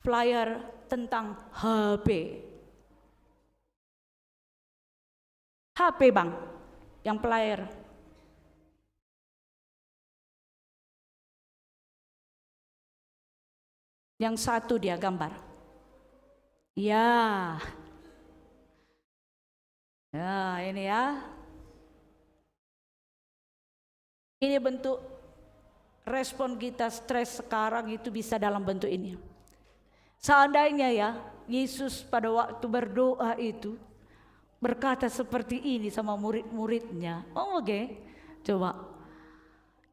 Flyer tentang H P. H P, Bang, yang player. Yang satu dia gambar. Ya. Ya, ini ya. Ini bentuk respon kita stres sekarang itu bisa dalam bentuk ini. Seandainya ya, Yesus pada waktu berdoa itu berkata seperti ini sama murid-muridnya. Oh, oke. Coba.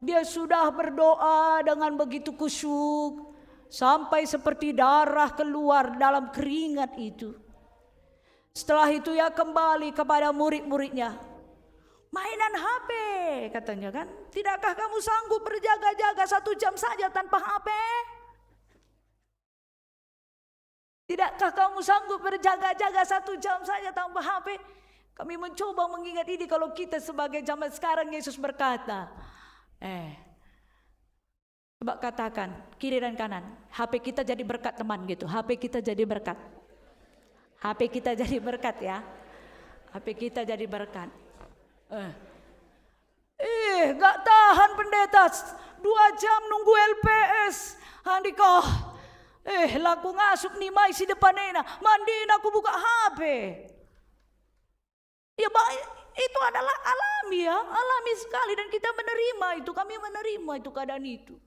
Dia sudah berdoa dengan begitu khusyuk, sampai seperti darah keluar dalam keringat itu. Setelah itu ia kembali kepada murid-muridnya. "Mainan H P," katanya kan. "Tidakkah kamu sanggup berjaga-jaga satu jam saja tanpa H P?" Tidakkah kamu sanggup berjaga-jaga satu jam saja tanpa H P? Kami mencoba mengingat ini, kalau kita sebagai zaman sekarang, Yesus berkata, eh, coba katakan, kiri dan kanan, "H P kita jadi berkat, teman," gitu. "H P kita jadi berkat. H P kita jadi berkat, ya. H P kita jadi berkat." Eh. Eh, nggak tahan, Pendeta. Dua jam nunggu L P S. Andiko. Eh, la ku ngasup nimai si depan ena. Mandina ku buka H P. Ya, ba-, itu adalah alami, ya, alami sekali, dan kita menerima itu, kami menerima itu, keadaan itu.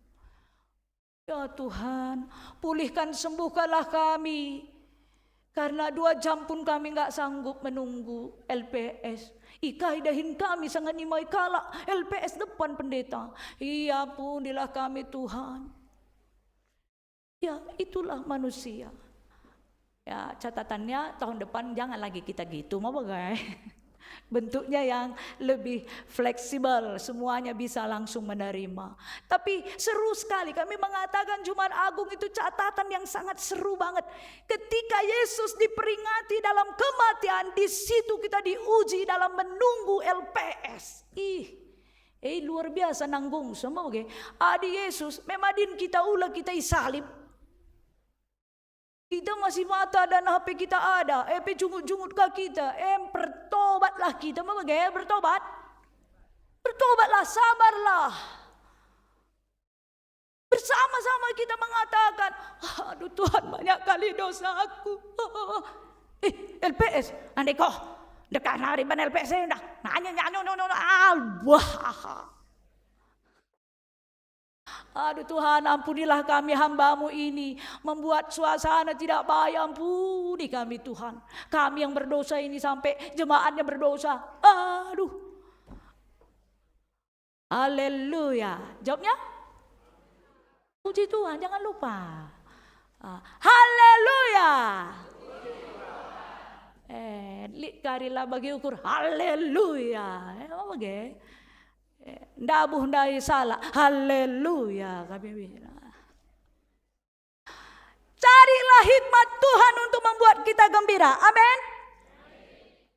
Ya Tuhan, pulihkan, sembuhkanlah kami, karena dua jam pun kami nggak sanggup menunggu L P S. Ikai dahin kami sanga nimai kalak L P S depan, Pendeta. Iya, ampunilah kami, Tuhan. Ya, itulah manusia. Ya, catatannya tahun depan jangan lagi kita gitu, mau bagai. Bentuknya yang lebih fleksibel, semuanya bisa langsung menerima. Tapi seru sekali, kami mengatakan Jumat Agung itu catatan yang sangat seru banget. Ketika Yesus diperingati dalam kematian, di situ kita diuji dalam menunggu L P S. Ih, eh, luar biasa nanggung semua, oke. Adi Yesus, memang din kita ula kita isalib. Kita masih mata dan H P kita ada, eh, pe jungut-jungut ka kita, em, bertobatlah kita, maka bertobat. Bertobatlah, sabarlah. Bersama-sama kita mengatakan, "Aduh Tuhan, banyak kali dosaku." Eh, L P S, andai koh, dekah nari ban L P S, eh, dah. Nanya, nanya, no, no, no, ah, wah. Aduh Tuhan, ampunilah kami hamba-Mu ini, membuat suasana tidak baik, ampuni kami Tuhan. Kami yang berdosa ini sampai jemaatnya berdosa. Aduh. Haleluya. Jawabnya? Puji Tuhan, jangan lupa. Ah, haleluya. Eh, lit kari la bagi ukur. Haleluya. Eh, apa ge? Eh, ndabuh ndai salah. Haleluya, kami bilang. Carilah hikmat Tuhan untuk membuat kita gembira. Amin.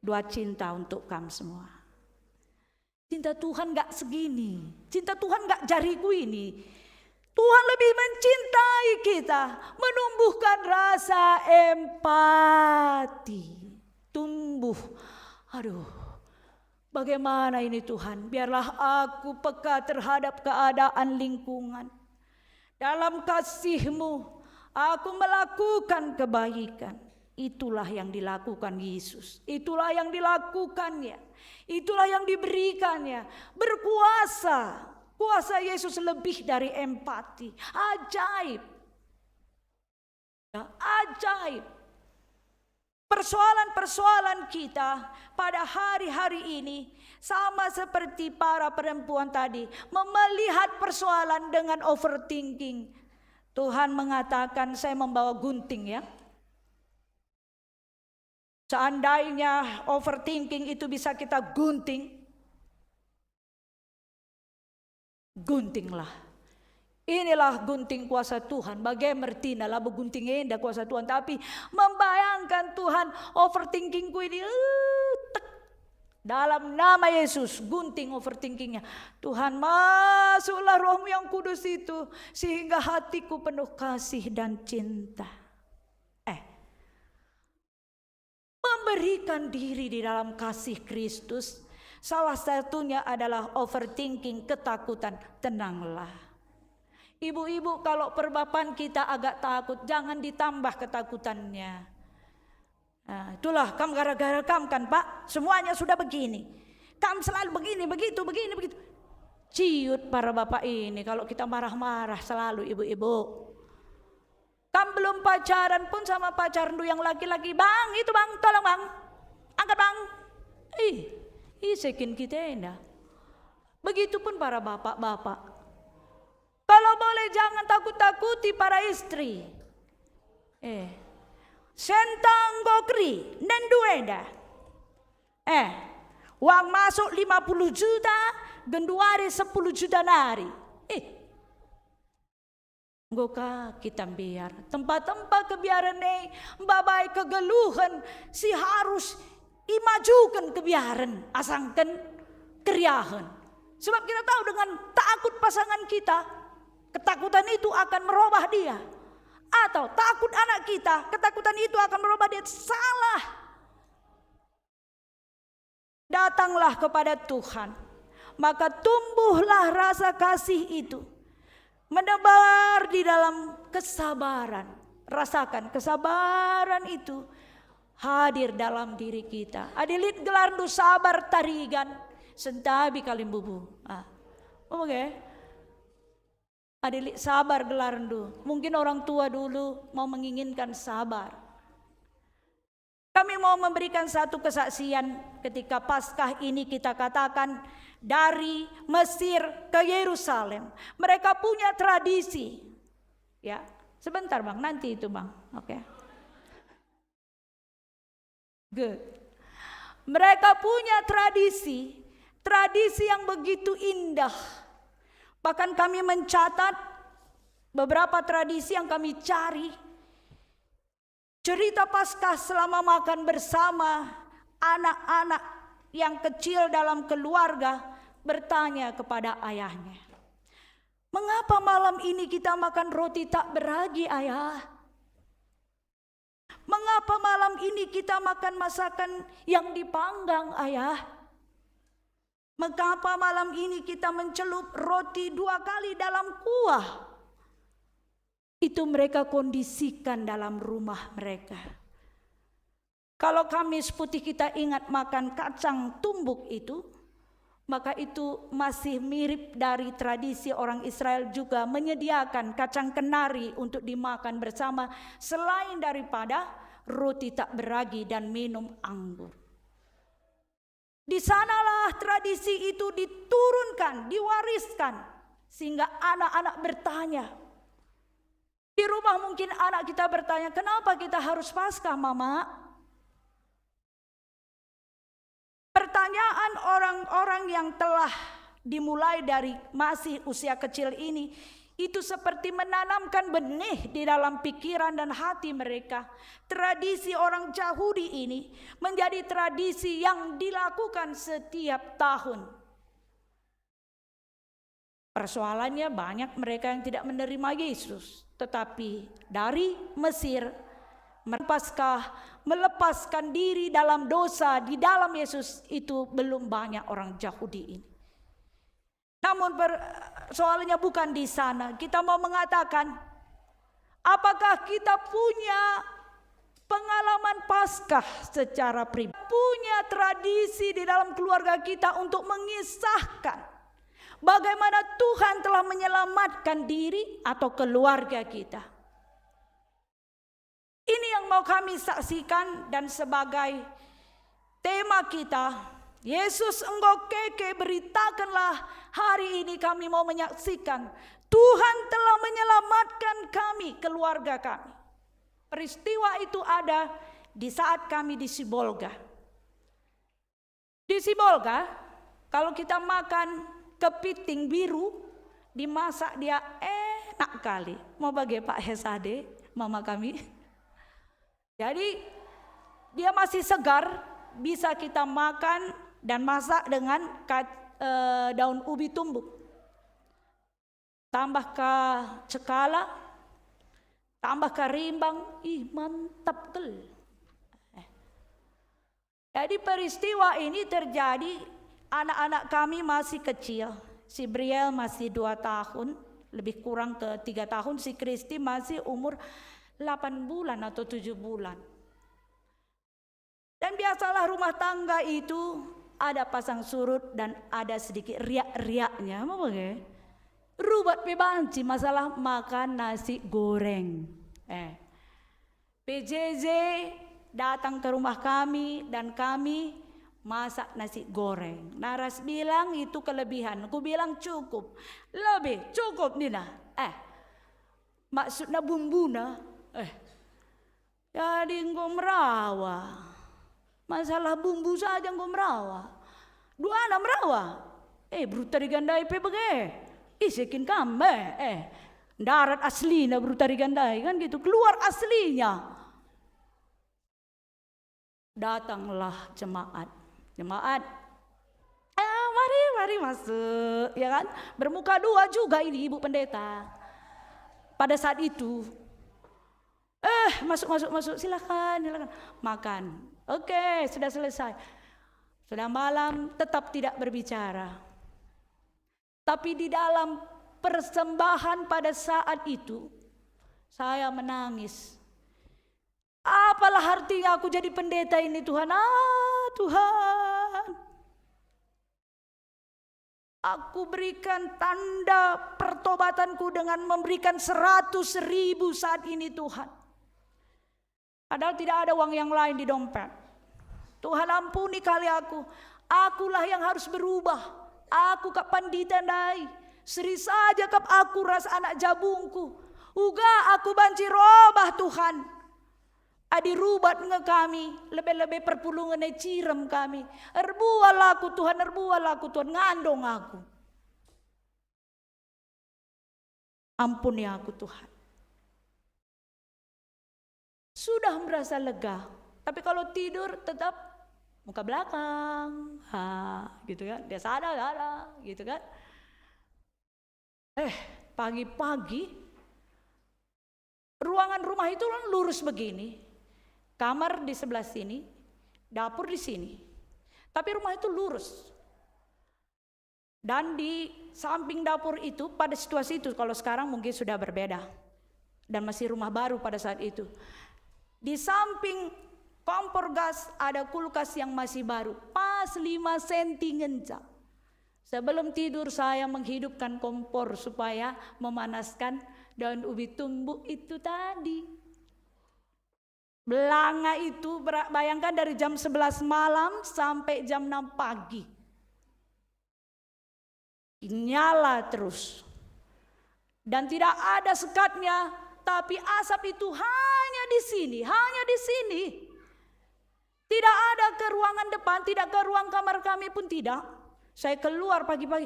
Dua cinta untuk kam semua. Cinta Tuhan gak segini. Cinta Tuhan gak jariku ini. Tuhan lebih mencintai kita, menumbuhkan rasa empati. Tumbuh. Aduh, bagaimana ini Tuhan? Biarlah aku peka terhadap keadaan lingkungan. Dalam kasih-Mu, aku melakukan kebaikan. Itulah yang dilakukan Yesus. Itulah yang dilakukannya. Itulah yang diberikannya. Berkuasa. Kuasa Yesus lebih dari empati. Ajaib. Ya, ajaib. Persoalan-persoalan kita pada hari-hari ini sama seperti para perempuan tadi, melihat persoalan dengan overthinking. Tuhan mengatakan, "Saya membawa gunting, ya." Seandainya overthinking itu bisa kita gunting, guntinglah. Inilah gunting kuasa Tuhan. Bage mertina, labo gunting enda kuasa Tuhan, tapi membayangkan Tuhan, overthinkingku ini, eh, tek. Dalam nama Yesus, gunting overthinkingnya. Tuhan, masuklah Roh-Mu yang Kudus itu, sehingga hatiku penuh kasih dan cinta. Eh, memberikan diri di dalam kasih Kristus, salah satunya adalah overthinking, ketakutan. Tenanglah. Ibu-ibu, kalau perbapan kita agak takut, jangan ditambah ketakutannya. Nah, itulah kam, gara-gara kam kan, Pak, semuanya sudah begini. Kam selalu begini, begitu, begini, begitu. Ciut para bapak ini kalau kita marah-marah selalu, ibu-ibu. Kam belum pacaran pun sama pacarndu yang laki-laki, "Bang, itu Bang, tolong Bang. Angkat Bang." Ih, ise kin kita enda. Begitupun para bapak-bapak. Kalau boleh jangan takut-takuti para istri. Eh, sentang enggo keri, nendu enda. Eh, uang masuk lima puluh juta, genduari sepuluh juta nari. Eh, Enggo ka kita mbiar. Tempa-tempa kebiaren e mbabai kegeluhen si harus imajuken kebiaren asangken keriahen. Sebab kita tahu dengan takut pasangan kita, ketakutan itu akan merubah dia. Atau takut anak kita, ketakutan itu akan merubah dia. Salah. Datanglah kepada Tuhan, maka tumbuhlah rasa kasih itu menebar di dalam kesabaran. Rasakan kesabaran itu hadir dalam diri kita. Adi lit gelarndu Sabar Tarigan, sentabi kalimbubu. Ah. Oke. Adi lit Sabar gelarndu, mungkin orang tua dulu mau menginginkan Sabar. Kami mau memberikan satu kesaksian ketika Paskah ini kita katakan dari Mesir ke Yerusalem. Mereka punya tradisi. Ya, sebentar Bang, nanti itu Bang. Oke. Good. Mereka punya tradisi, tradisi yang begitu indah. Bahkan kami mencatat beberapa tradisi yang kami cari. Cerita Paskah selama makan bersama, anak-anak yang kecil dalam keluarga bertanya kepada ayahnya, "Mengapa malam ini kita makan roti tak beragi, Ayah? Mengapa malam ini kita makan masakan yang dipanggang, Ayah? Mengapa malam ini kita mencelup roti dua kali dalam kuah?" Itu mereka kondisikan dalam rumah mereka. Kalau Kamis Putih kita ingat makan kacang tumbuk itu, maka itu masih mirip dari tradisi orang Israel juga menyediakan kacang kenari untuk dimakan bersama selain daripada roti tak beragi dan minum anggur. Di sanalah tradisi itu diturunkan, diwariskan, sehingga anak-anak bertanya. Di rumah mungkin anak kita bertanya, "Kenapa kita harus Paskah, Mama?" Pertanyaan orang-orang yang telah dimulai dari masih usia kecil ini, itu seperti menanamkan benih di dalam pikiran dan hati mereka. Tradisi orang Jahudi ini menjadi tradisi yang dilakukan setiap tahun. Persoalannya, banyak mereka yang tidak menerima Yesus. Tetapi dari Mesir, Paskah, melepaskan diri dalam dosa di dalam Yesus, itu belum banyak orang Jahudi ini. Namun per-, soalnya bukan di sana. Kita mau mengatakan, apakah kita punya pengalaman Paskah secara pribadi? Punya tradisi di dalam keluarga kita untuk mengisahkan bagaimana Tuhan telah menyelamatkan diri atau keluarga kita? Ini yang mau kami saksikan dan sebagai tema kita, Yesus enggo keke, beritakenlah. Hari ini kami mau menyaksikan Tuhan telah menyelamatkan kami, keluarga kami. Peristiwa itu ada di saat kami di Sibolga. Di Sibolga, kalau kita makan kepiting biru, dimasak dia enak kali. Mau bage Pak Hesade, mama kami. Jadi, dia masih segar, bisa kita makan dan masak dengan ka-, eh, daun ubi tumbuk. Tambah ka cekala, tambah ka rimbang, ih, mantap kal. Eh. Jadi peristiwa ini terjadi, anak-anak kami masih kecil. Si Briel masih dua tahun, lebih kurang ke tiga tahun, si Kristi masih umur delapan bulan atau tujuh bulan. Dan biasalah rumah tangga itu ada pasang surut dan ada sedikit riak-riaknya, mau bage? Rubat pe banci masalah makan nasi goreng. Eh, P J J datang ke rumah kami dan kami masak nasi goreng. Naras bilang, "Itu kelebihan." Kubilang, "Cukup." "Lebih, cukup," nina. Eh, maksudna bumbuna. Eh, Jadi enggo merawa. Masalah bumbu saja enggo merawa. Duana merawa. Eh, beru Tarigan ndai pe bage. Ise kin kam, eh, eh. Ndarat aslina beru Tarigan ndai, kan gitu. Keluar aslinya. Datanglah jemaat. Jemaat. "Eh, mari, mari masuk," ya kan? Bermuka dua juga ini Ibu Pendeta. Pada saat itu, "Eh, masuk, masuk, masuk, silakan, silakan. Makan." Oke, sudah selesai. Sudah malam, tetap tidak berbicara. Tapi di dalam persembahan pada saat itu, saya menangis. Apalah artinya aku jadi pendeta ini, Tuhan? Ah, Tuhan. Aku berikan tanda pertobatanku dengan memberikan seratus ribu saat ini, Tuhan. Padahal tidak ada uang yang lain di dompet. Tuhan, ampuni kali aku. Akulah yang harus berubah. Aku kap pandita ndai. Seri saja kap aku ras anak jabungku. Uga aku banci robah, Tuhan. Adi rubat nge kami, lebe-lebe perpulungen e cirem kami. Erbual aku, Tuhan, erbual aku, Tuhan, ngandong aku. Ampuni aku, Tuhan. Sudah merasa lega, tapi kalau tidur tetap muka belakang, ha, gitu kan. Dia sadar, ada, gitu kan. Eh, pagi-pagi, ruangan rumah itu kan lurus begini. Kamar di sebelah sini, dapur di sini. Tapi rumah itu lurus. Dan di samping dapur itu, pada situasi itu, kalau sekarang mungkin sudah berbeda. Dan masih rumah baru pada saat itu. Di samping kompor gas ada kulkas yang masih baru, pas lima senti ngenca. Sebelum tidur, saya menghidupkan kompor supaya memanaskan daun ubi tumbuk itu tadi. Belanga itu, bera-, bayangkan, dari jam sebelas malam sampai jam enam pagi. Nyala terus. Dan tidak ada sekatnya, tapi asap itu hanya di sini, hanya di sini. Tidak ada ke ruangan depan, tidak ke ruang kamar kami pun tidak. Saya keluar pagi-pagi,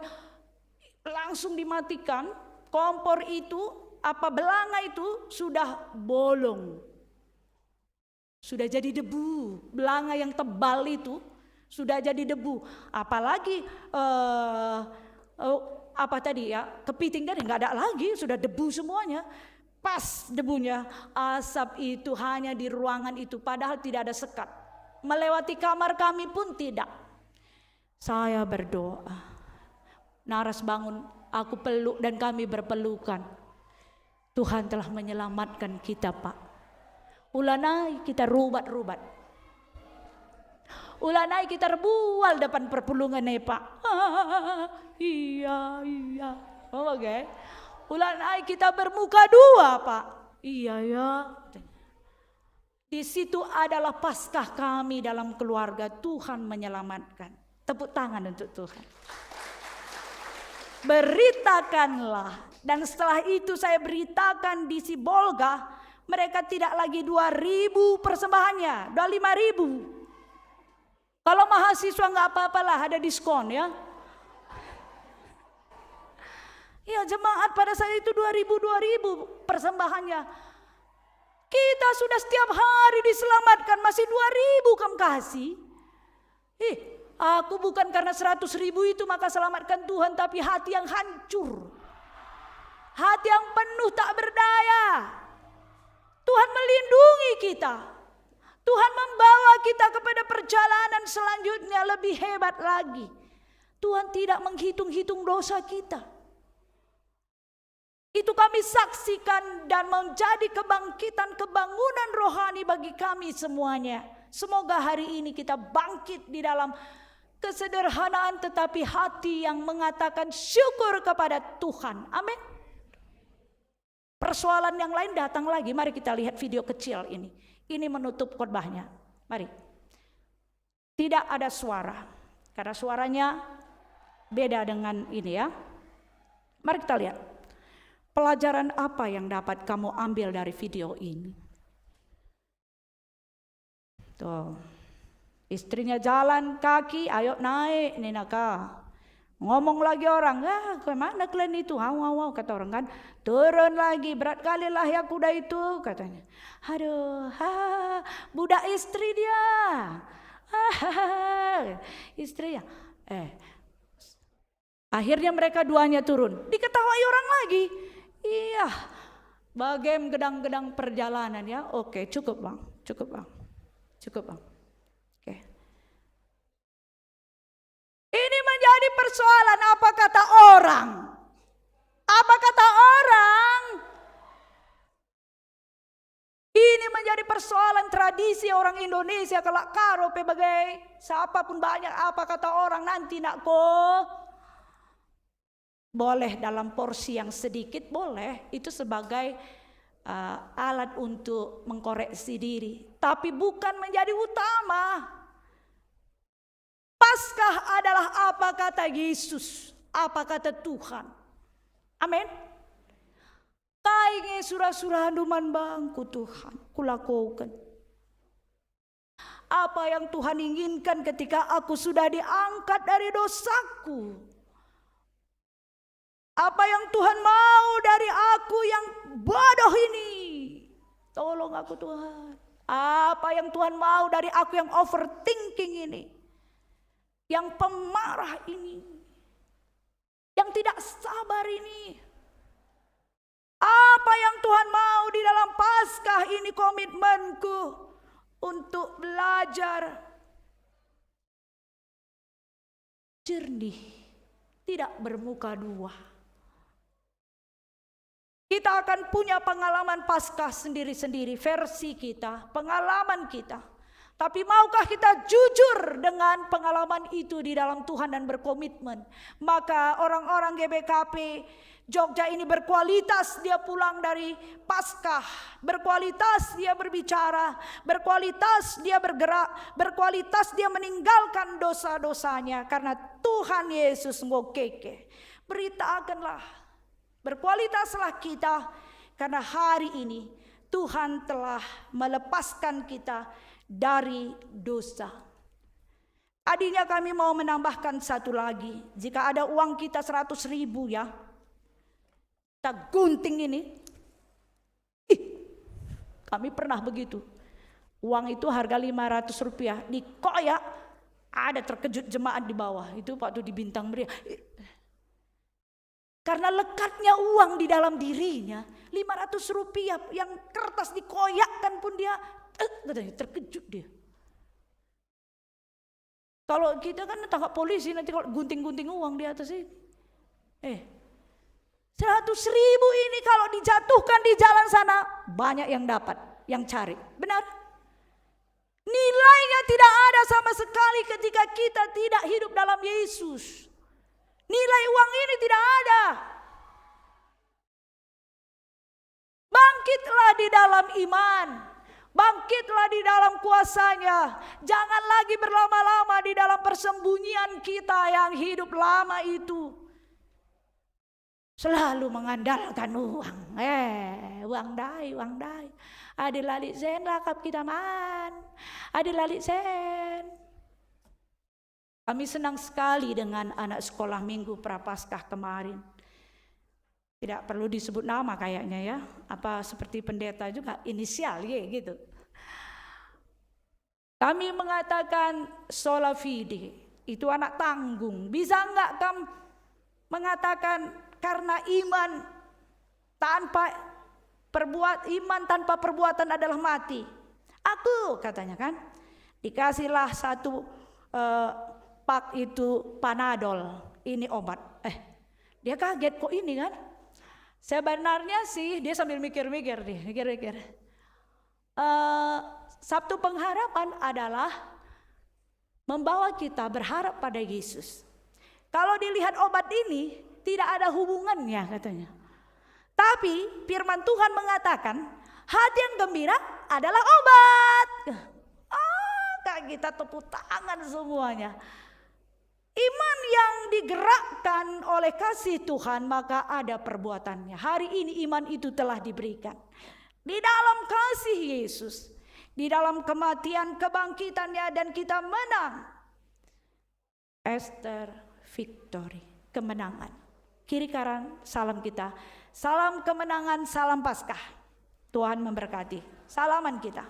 langsung dimatikan kompor itu, apa, belanga itu sudah bolong. Sudah jadi debu, belanga yang tebal itu sudah jadi debu. Apalagi, eh, eh, apa tadi ya, kepiting tadi nggak ada lagi, sudah debu semuanya. Pas debunya, asap itu hanya di ruangan itu, padahal tidak ada sekat. Melewati kamar kami pun tidak. Saya berdoa. Naras bangun, aku peluk dan kami berpelukan. Tuhan telah menyelamatkan kita, Pak. Ulanai kita rubat-rubat. Ulanai kita erbual depan perpulungen e, Pak. Iya, iya. Oh, oke. Ulanai kita bermuka dua, Pak. Iya, ya. Di situ adalah Paskah kami dalam keluarga, Tuhan menyelamatkan. Tepuk tangan untuk Tuhan. Beritakanlah. Dan setelah itu saya beritakan di Sibolga, mereka tidak lagi dua ribu persembahannya, dua lima ribu. Kalau mahasiswa nggak apa-apalah, ada diskon ya. Ya, jemaat pada saat itu dua ribu, dua ribu persembahannya. Kita sudah setiap hari diselamatkan, masih dua ribu kam kasih. Ih, aku bukan karena seratus ribu itu maka selamatkan Tuhan, tapi hati yang hancur. Hati yang penuh tak berdaya. Tuhan melindungi kita. Tuhan membawa kita kepada perjalanan selanjutnya lebih hebat lagi. Tuhan tidak menghitung-hitung dosa kita. Itu kami saksikan dan menjadi kebangkitan, kebangunan rohani bagi kami semuanya. Semoga hari ini kita bangkit di dalam kesederhanaan tetapi hati yang mengatakan syukur kepada Tuhan. Amin. Persoalan yang lain datang lagi. Mari kita lihat video kecil ini. Ini menutup khotbahnya. Mari. Tidak ada suara. Karena suaranya beda dengan ini ya. Mari kita lihat. Pelajaran apa yang dapat kamu ambil dari video ini? Tuh. Istrinya jalan kaki, "Ayo naik," nina ka. Ngomong lagi orang, "Ah, ke mana kalian itu? Au, au, au," kata orang kan. "Turun lagi, berat kali lah ya kuda itu," katanya. "Aduh, ha, budak istri dia. Ah, istri ya." Eh, akhirnya mereka duanya turun. Diketawai orang lagi. Iya, bagem gedang-gedang perjalanan ya. Oke, cukup, Bang. Cukup, Bang. Cukup, Bang. Oke. Ini menjadi persoalan, apa kata orang? Apa kata orang? Ini menjadi persoalan tradisi orang Indonesia, kalak Karo pe bage. Siapapun banyak, apa kata orang nanti, nakku? Boleh dalam porsi yang sedikit, boleh. Itu sebagai, eh, alat untuk mengkoreksi diri. Tapi bukan menjadi utama. Paskah adalah apa kata Yesus, apa kata Tuhan. Amin. "Kai nge sura-suraNdu man bangku, Tuhan, kulakoken? Apa yang Tuhan inginkan ketika aku sudah diangkat dari dosaku? Apa yang Tuhan mau dari aku yang bodoh ini? Tolong aku, Tuhan. Apa yang Tuhan mau dari aku yang overthinking ini? Yang pemarah ini? Yang tidak sabar ini? Apa yang Tuhan mau di dalam Paskah ini?" Komitmenku untuk belajar jernih, tidak bermuka dua. Kita akan punya pengalaman Paskah sendiri-sendiri, versi kita, pengalaman kita. Tapi maukah kita jujur dengan pengalaman itu di dalam Tuhan dan berkomitmen? Maka orang-orang G B K P Jogja ini berkualitas dia pulang dari Paskah, berkualitas dia berbicara, berkualitas dia bergerak, berkualitas dia meninggalkan dosa-dosanya karena Tuhan Yesus enggo keke. Beritakenlah, berkualitaslah kita, karena hari ini Tuhan telah melepaskan kita dari dosa. Tadinya kami mau menambahkan satu lagi, jika ada uang kita seratus ribu ya, kita gunting ini. Ih, kami pernah begitu. Uang itu harga lima ratus rupiah, dikoyak, ada terkejut jemaat di bawah. Itu waktu di Bintang Meriah. Ih. Karena lekatnya uang di dalam dirinya, lima ratus rupiah yang kertas dikoyakkan pun dia, eh, katanya, terkejut dia. Kalau kita kan tangkap polisi nanti kalau gunting-gunting uang di atas ini. Eh, seratus ribu ini kalau dijatuhkan di jalan sana, banyak yang dapat, yang cari. Benar? Nilainya tidak ada sama sekali ketika kita tidak hidup dalam Yesus. Nilai uang ini tidak ada. Bangkitlah di dalam iman. Bangkitlah di dalam kuasanya. Jangan lagi berlama-lama di dalam persembunyian kita yang hidup lama itu. Selalu mengandalkan uang. Eh, uang ndai, uang ndai. Adi la lit sen lakap kita man. Adi la lit sen. Kami senang sekali dengan anak sekolah minggu Prapaskah kemarin. Tidak perlu disebut nama kayaknya ya. Apa seperti pendeta juga, inisial Y gitu. Kami mengatakan sola fide, itu anak tanggung. Bisa enggak kam mengatakan karena iman tanpa perbuat-, iman tanpa perbuatan adalah mati? Aku, katanya kan, dikasihlah satu, eh, pak itu Panadol. Ini obat. Eh, dia kaget, "Kok ini kan?" Sebenarnya sih, dia sambil mikir-mikir nih, mikir-mikir. Eh, Sabtu Pengharapan adalah membawa kita berharap pada Yesus. Kalau dilihat obat ini, tidak ada hubungannya, katanya. Tapi firman Tuhan mengatakan, "Hati yang gembira adalah obat." Oh, Kak, kita tepuk tangan semuanya. Iman yang digerakkan oleh kasih Tuhan, maka ada perbuatannya. Hari ini iman itu telah diberikan. Di dalam kasih Yesus, di dalam kematian, kebangkitannya, dan kita menang. Ester, victory, kemenangan. Kiri kanan, salam kita. Salam kemenangan, salam Paskah. Tuhan memberkati. Salaman kita.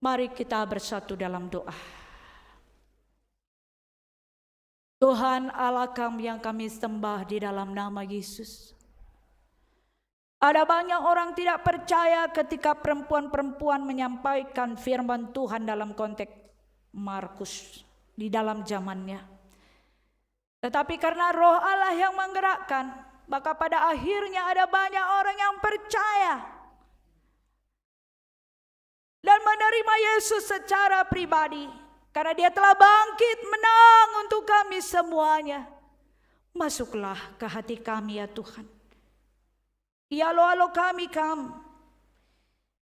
Mari kita bersatu dalam doa. Tuhan Allah kami yang kami sembah di dalam nama Yesus. Ada banyak orang tidak percaya ketika perempuan-perempuan menyampaikan firman Tuhan dalam konteks Markus di dalam zamannya. Tetapi karena Roh Allah yang menggerakkan, maka pada akhirnya ada banyak orang yang percaya dan menerima Yesus secara pribadi, karena Dia telah bangkit menang untuk kami semuanya. Masuklah ke hati kami, ya Tuhan. Ialo-alo kami Kam.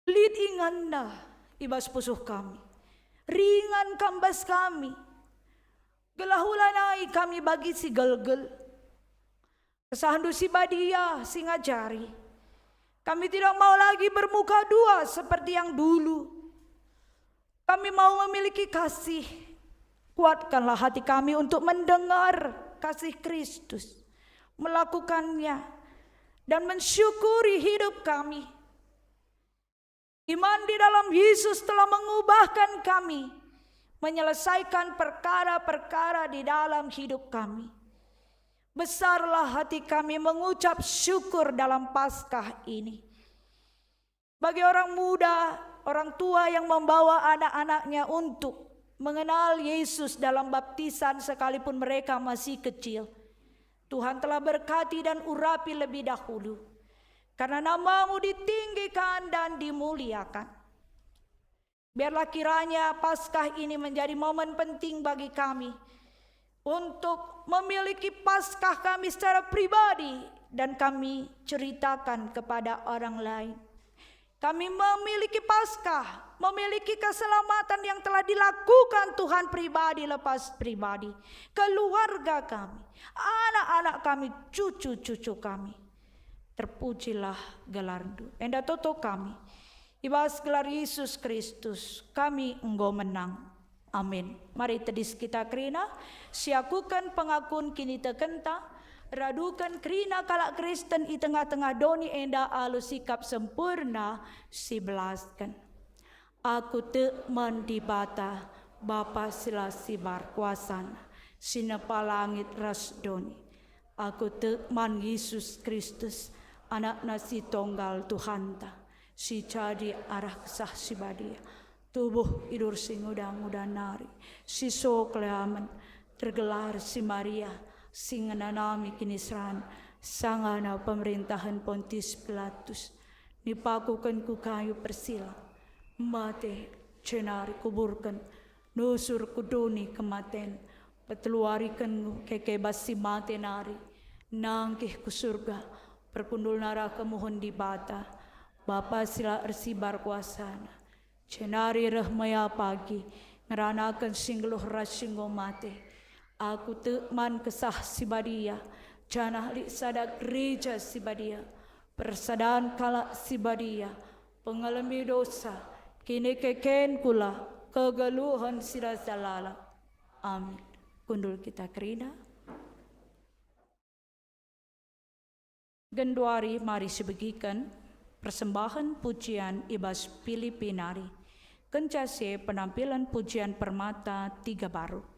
Lit inganNa i bas pusuh kami. Ringan Kam bas kami. Gelah ulanai kami bagi si gelgel. KesahNdu si badia si ngajari. Kami tidak mau lagi bermuka dua seperti yang dulu. Kami mau memiliki kasih. Kuatkanlah hati kami untuk mendengar kasih Kristus, melakukannya, dan mensyukuri hidup kami. Iman di dalam Yesus telah mengubahkan kami, menyelesaikan perkara-perkara di dalam hidup kami. Besarlah hati kami mengucap syukur dalam Paskah ini. Bagi orang muda, orang tua yang membawa anak-anaknya untuk mengenal Yesus dalam baptisan sekalipun mereka masih kecil, Tuhan telah berkati dan urapi lebih dahulu. Karena namamu ditinggikan dan dimuliakan. Biarlah kiranya Paskah ini menjadi momen penting bagi kami untuk memiliki Paskah kami secara pribadi dan kami ceritakan kepada orang lain. Kami memiliki Paskah, memiliki keselamatan yang telah dilakukan Tuhan pribadi lepas pribadi, keluarga kami, anak-anak kami, cucu-cucu kami. Terpujilah gelarNdu. Enda toto kami. I bas gelar Yesus Kristus, kami enggo menang. Amin. Mari tedis kita kerina, siakuken pengakun kinitekenta, raduken kerina kalak Kristen i tengah-tengah doni enda alu sikap sempurna sibelasken. Aku tek man Dibata, Bapa si la sibar kuasaNa, si nepa langit ras doni. Aku tek man Yesus Kristus, AnakNa si Tonggal Tuhanta, si jadi arah Kesah Si Badia, tubuh idur si nguda-nguda nari, si so keleamen, tergelar si Maria, si ngenanami kiniseran, sangana pemerintahen Pontius Pilatus, nipakuken ku kayu persilang, mate, jenari kuburken, nusur ku doni kematen, peteluariken keke bas si mate nari, nangkih ku Surga, perkundulna arah kemuhen Dibata, Bapa si la ersibar kuasaNa, jenari reh maya pagi, ngeranaken si nggeluh ras si enggo mate. Aku tek man Kesah Si Badia, janah lit sada gereja si badia, persadan kalak si badia, pengalemi dosa, kinikeken kula, kegeluhen si la jalala. Amin. Kundul kita kerina. Genduari mari sibegiken persembahen pujian i bas Pilipi nari. Kenca si e penampilen pujian Permata Tiga Baru.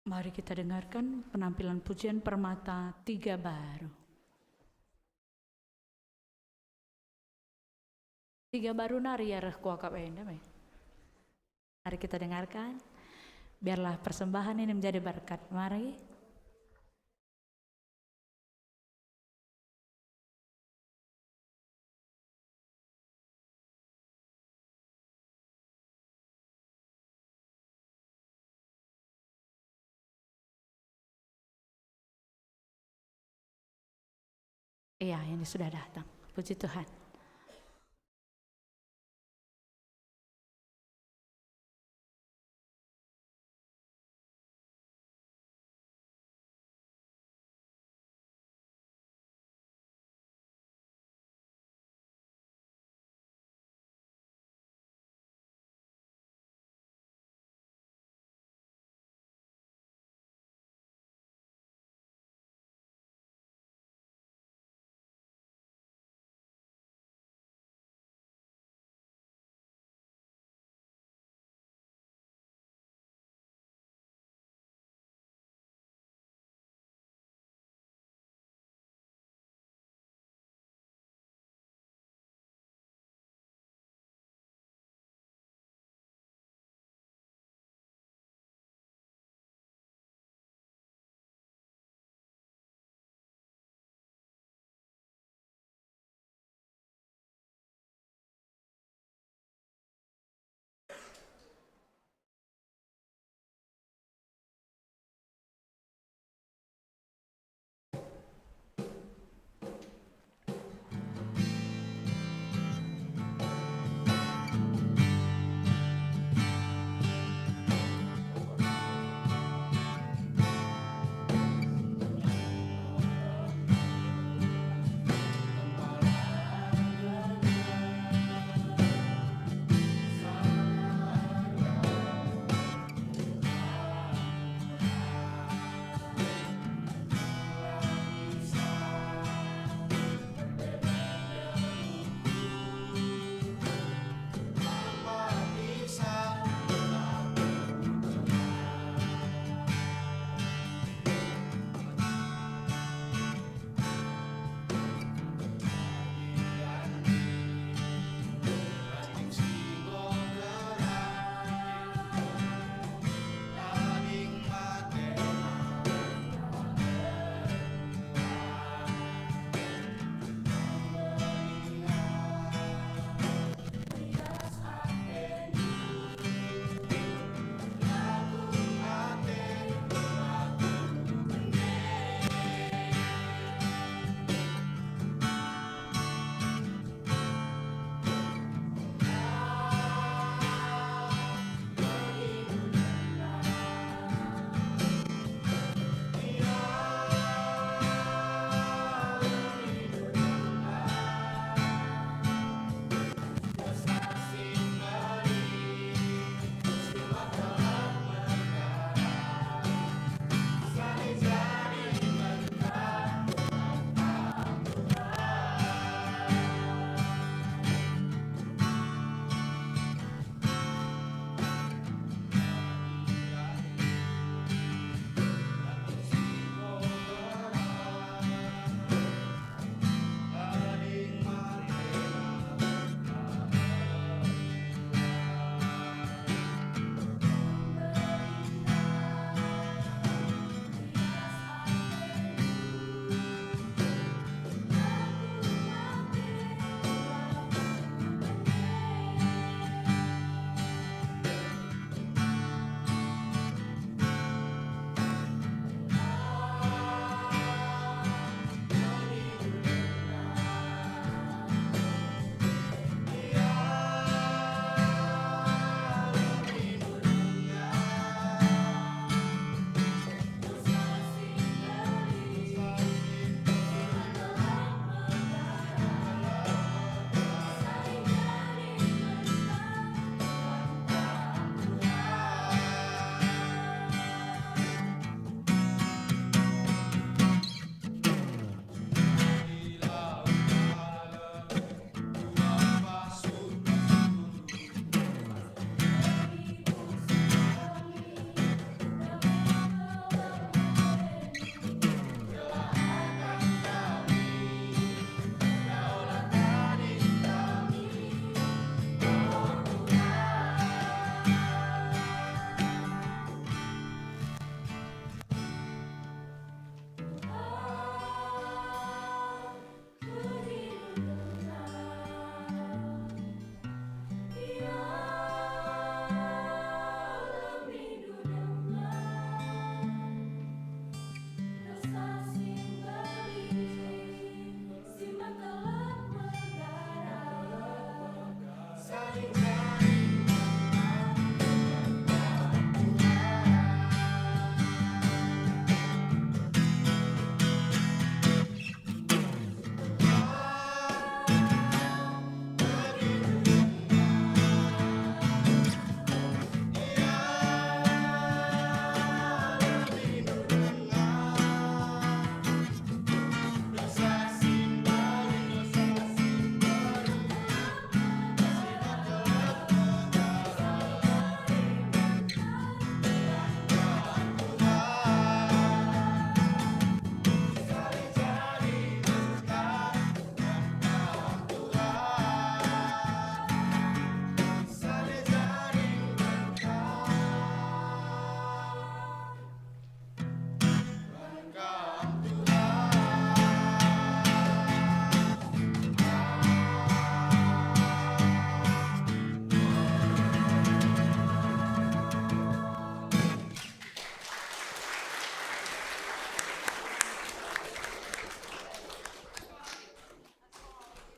Mari kita dengarkan penampilan pujian Permata tiga baru. Tiga baru nari ia reh kuakap enda me. Mari kita dengarkan. Biarlah persembahan ini menjadi berkat. Mari. Iya, ini sudah datang. Puji Tuhan.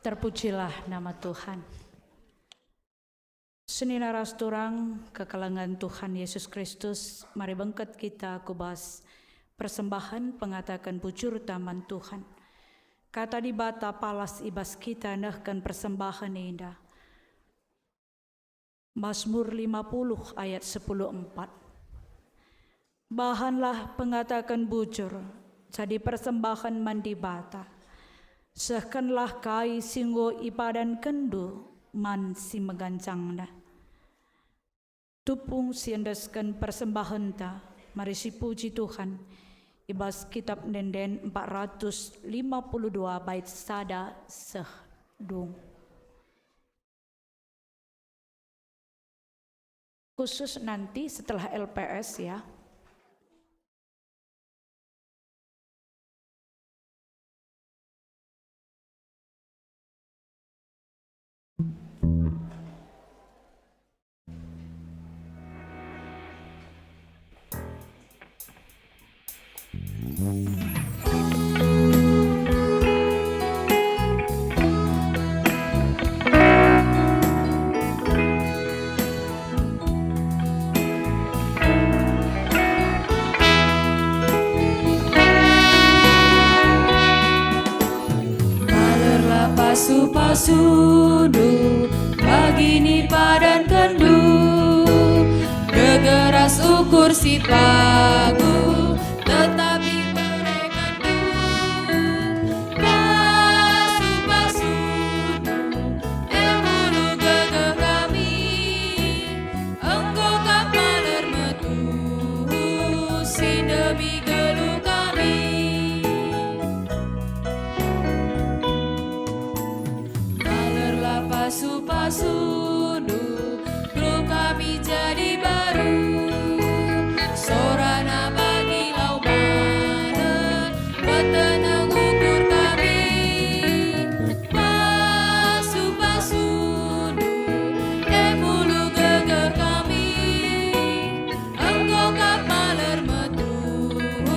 Terpujilah nama Tuhan. Senina ras turang kekelengen Tuhan Yesus Kristus, mari bengket kita ku bas persembahen pengataken bujurta man Tuhan. Kata Dibata palas i bas kita nehken persembahen enda. Masmur lima puluh ayat sepuluh empat. Bahanlah pengataken bujur jadi persembahen man Dibata. Sehkenlah kai si enggo ipadankenndu man si meganjangna. Tupung si endesken persembahenta, mari sipuji Tuhan i bas Kitab Ende-enden empat ratus lima puluh dua bait sada seh dung. Khusus nanti setelah L P S, ya. Talerlah pasu-pasundu, bagi ni padankenndu, gegeras ukur si pagu, tetapi berekenndu pasu-pasundu, e mulu gegeh kami, enggo kap maler metuhu si ndemi geluh kami. Talerlah pasu-pasundu, geluh kami jadi baru. Sorana bagi lau malet, petenang ukur kami. Pasu-pasundu, e mulu gegeh kami. Enggo kap maler metuhu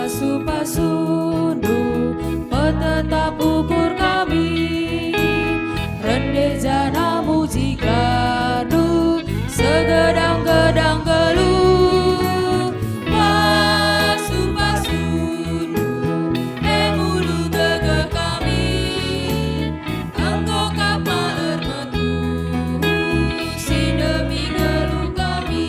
Pasu-pasundu, petetap ukur kami, rende janah muji Kam segedang-gedang geluh. Pasu-pasundu, e mulu gegeh kami, enggo Kam maler metuhu si ndemi geluh kami.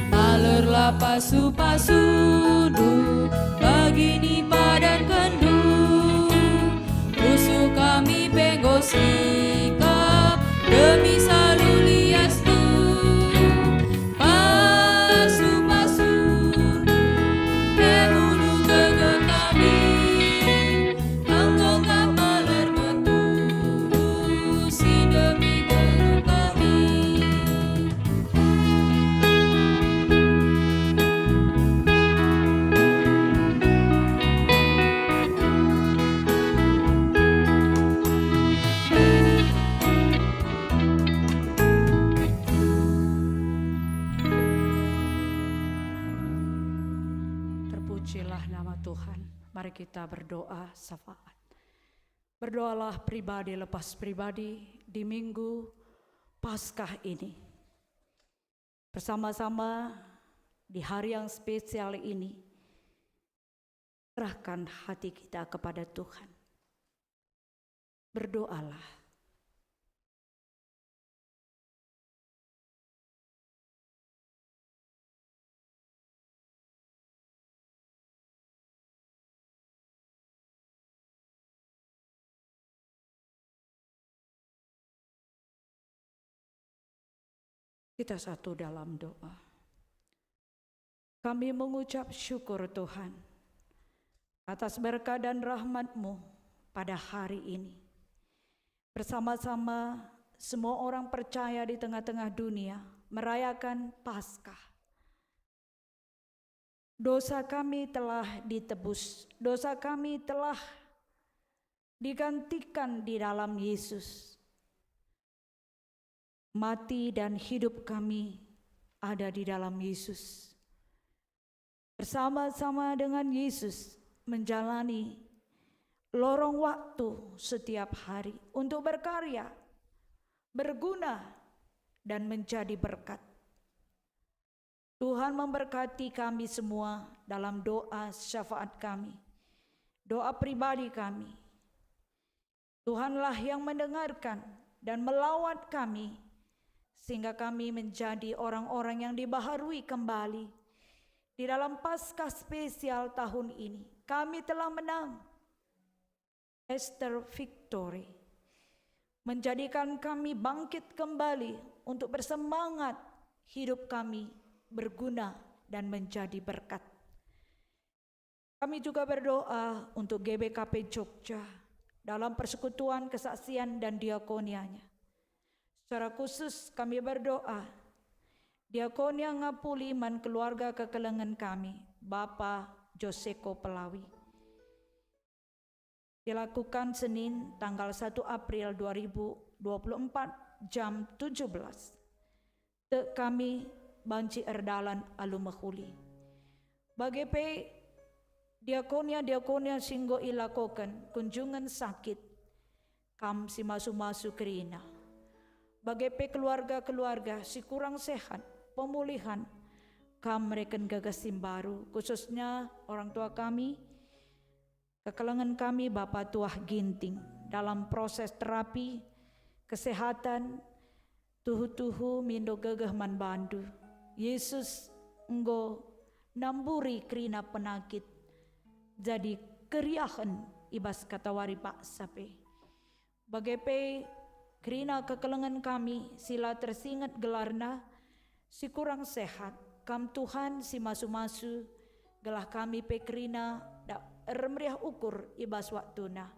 Malerlah pasu-pasundu, bagi ni padankenNdu. Pusuh kami pe enggo sikap demi salu liasNdu. Pasu-pasundu, e mulu gegeh kami, enggo Kam maler metuhu si ndemi geluh kami. Terpujilah nama Tuhan. Mari kita berdoa syafaat. Berdoalah pribadi lepas pribadi di Minggu Paskah ini. Bersama-sama di hari yang spesial ini, serahkan hati kita kepada Tuhan. Berdoalah. Kita satu dalam doa. Kami mengucap syukur, Tuhan, atas berkat dan rahmat-Mu pada hari ini. Bersama-sama semua orang percaya di tengah-tengah dunia merayakan Paskah. Dosa kami telah ditebus, dosa kami telah digantikan di dalam Yesus. Mati dan hidup kami ada di dalam Yesus. Bersama-sama dengan Yesus menjalani lorong waktu setiap hari untuk berkarya, berguna, dan menjadi berkat. Tuhan memberkati kami semua dalam doa syafaat kami, doa pribadi kami. Tuhanlah yang mendengarkan dan melawat kami, sehingga kami menjadi orang-orang yang dibaharui kembali. Di dalam Paskah spesial tahun ini, kami telah menang. Easter Victory menjadikan kami bangkit kembali untuk bersemangat hidup kami berguna dan menjadi berkat. Kami juga berdoa untuk G B K P Jogja dalam persekutuan kesaksian dan diakonianya. Secara khusus kami berdoa, diakonia ngapuli man keluarga kekelengen kami, Bapa Joseko Pelawi. Dilakukan Senin, tanggal satu April dua ribu dua puluh empat, jam tujuh belas. Tek kami banci erdalan alu mehuli. Bage pe diakonia-diakonia si enggo ilakoken kunjungen sakit, Kam si masu-masu kerina. Bage pe keluarga-keluarga si kurang sehat, pemulihan, Kam mereken gagah si mbaru, khususnya orang tua kami, kekelengen kami Bapa Tuah Ginting dalam proses terapi, kesehatan, tuhu-tuhu mindo gegeh man bandu. Yesus enggo namburi kerina penakit, jadi keriahen i bas katawari paksa pe. Bage pe kerina kekelengen kami si la tersinget gelarna, si kurang sehat, Kam Tuhan si masu-masu, gelah kami pe kerina dak ermeriah ukur i bas waktuna.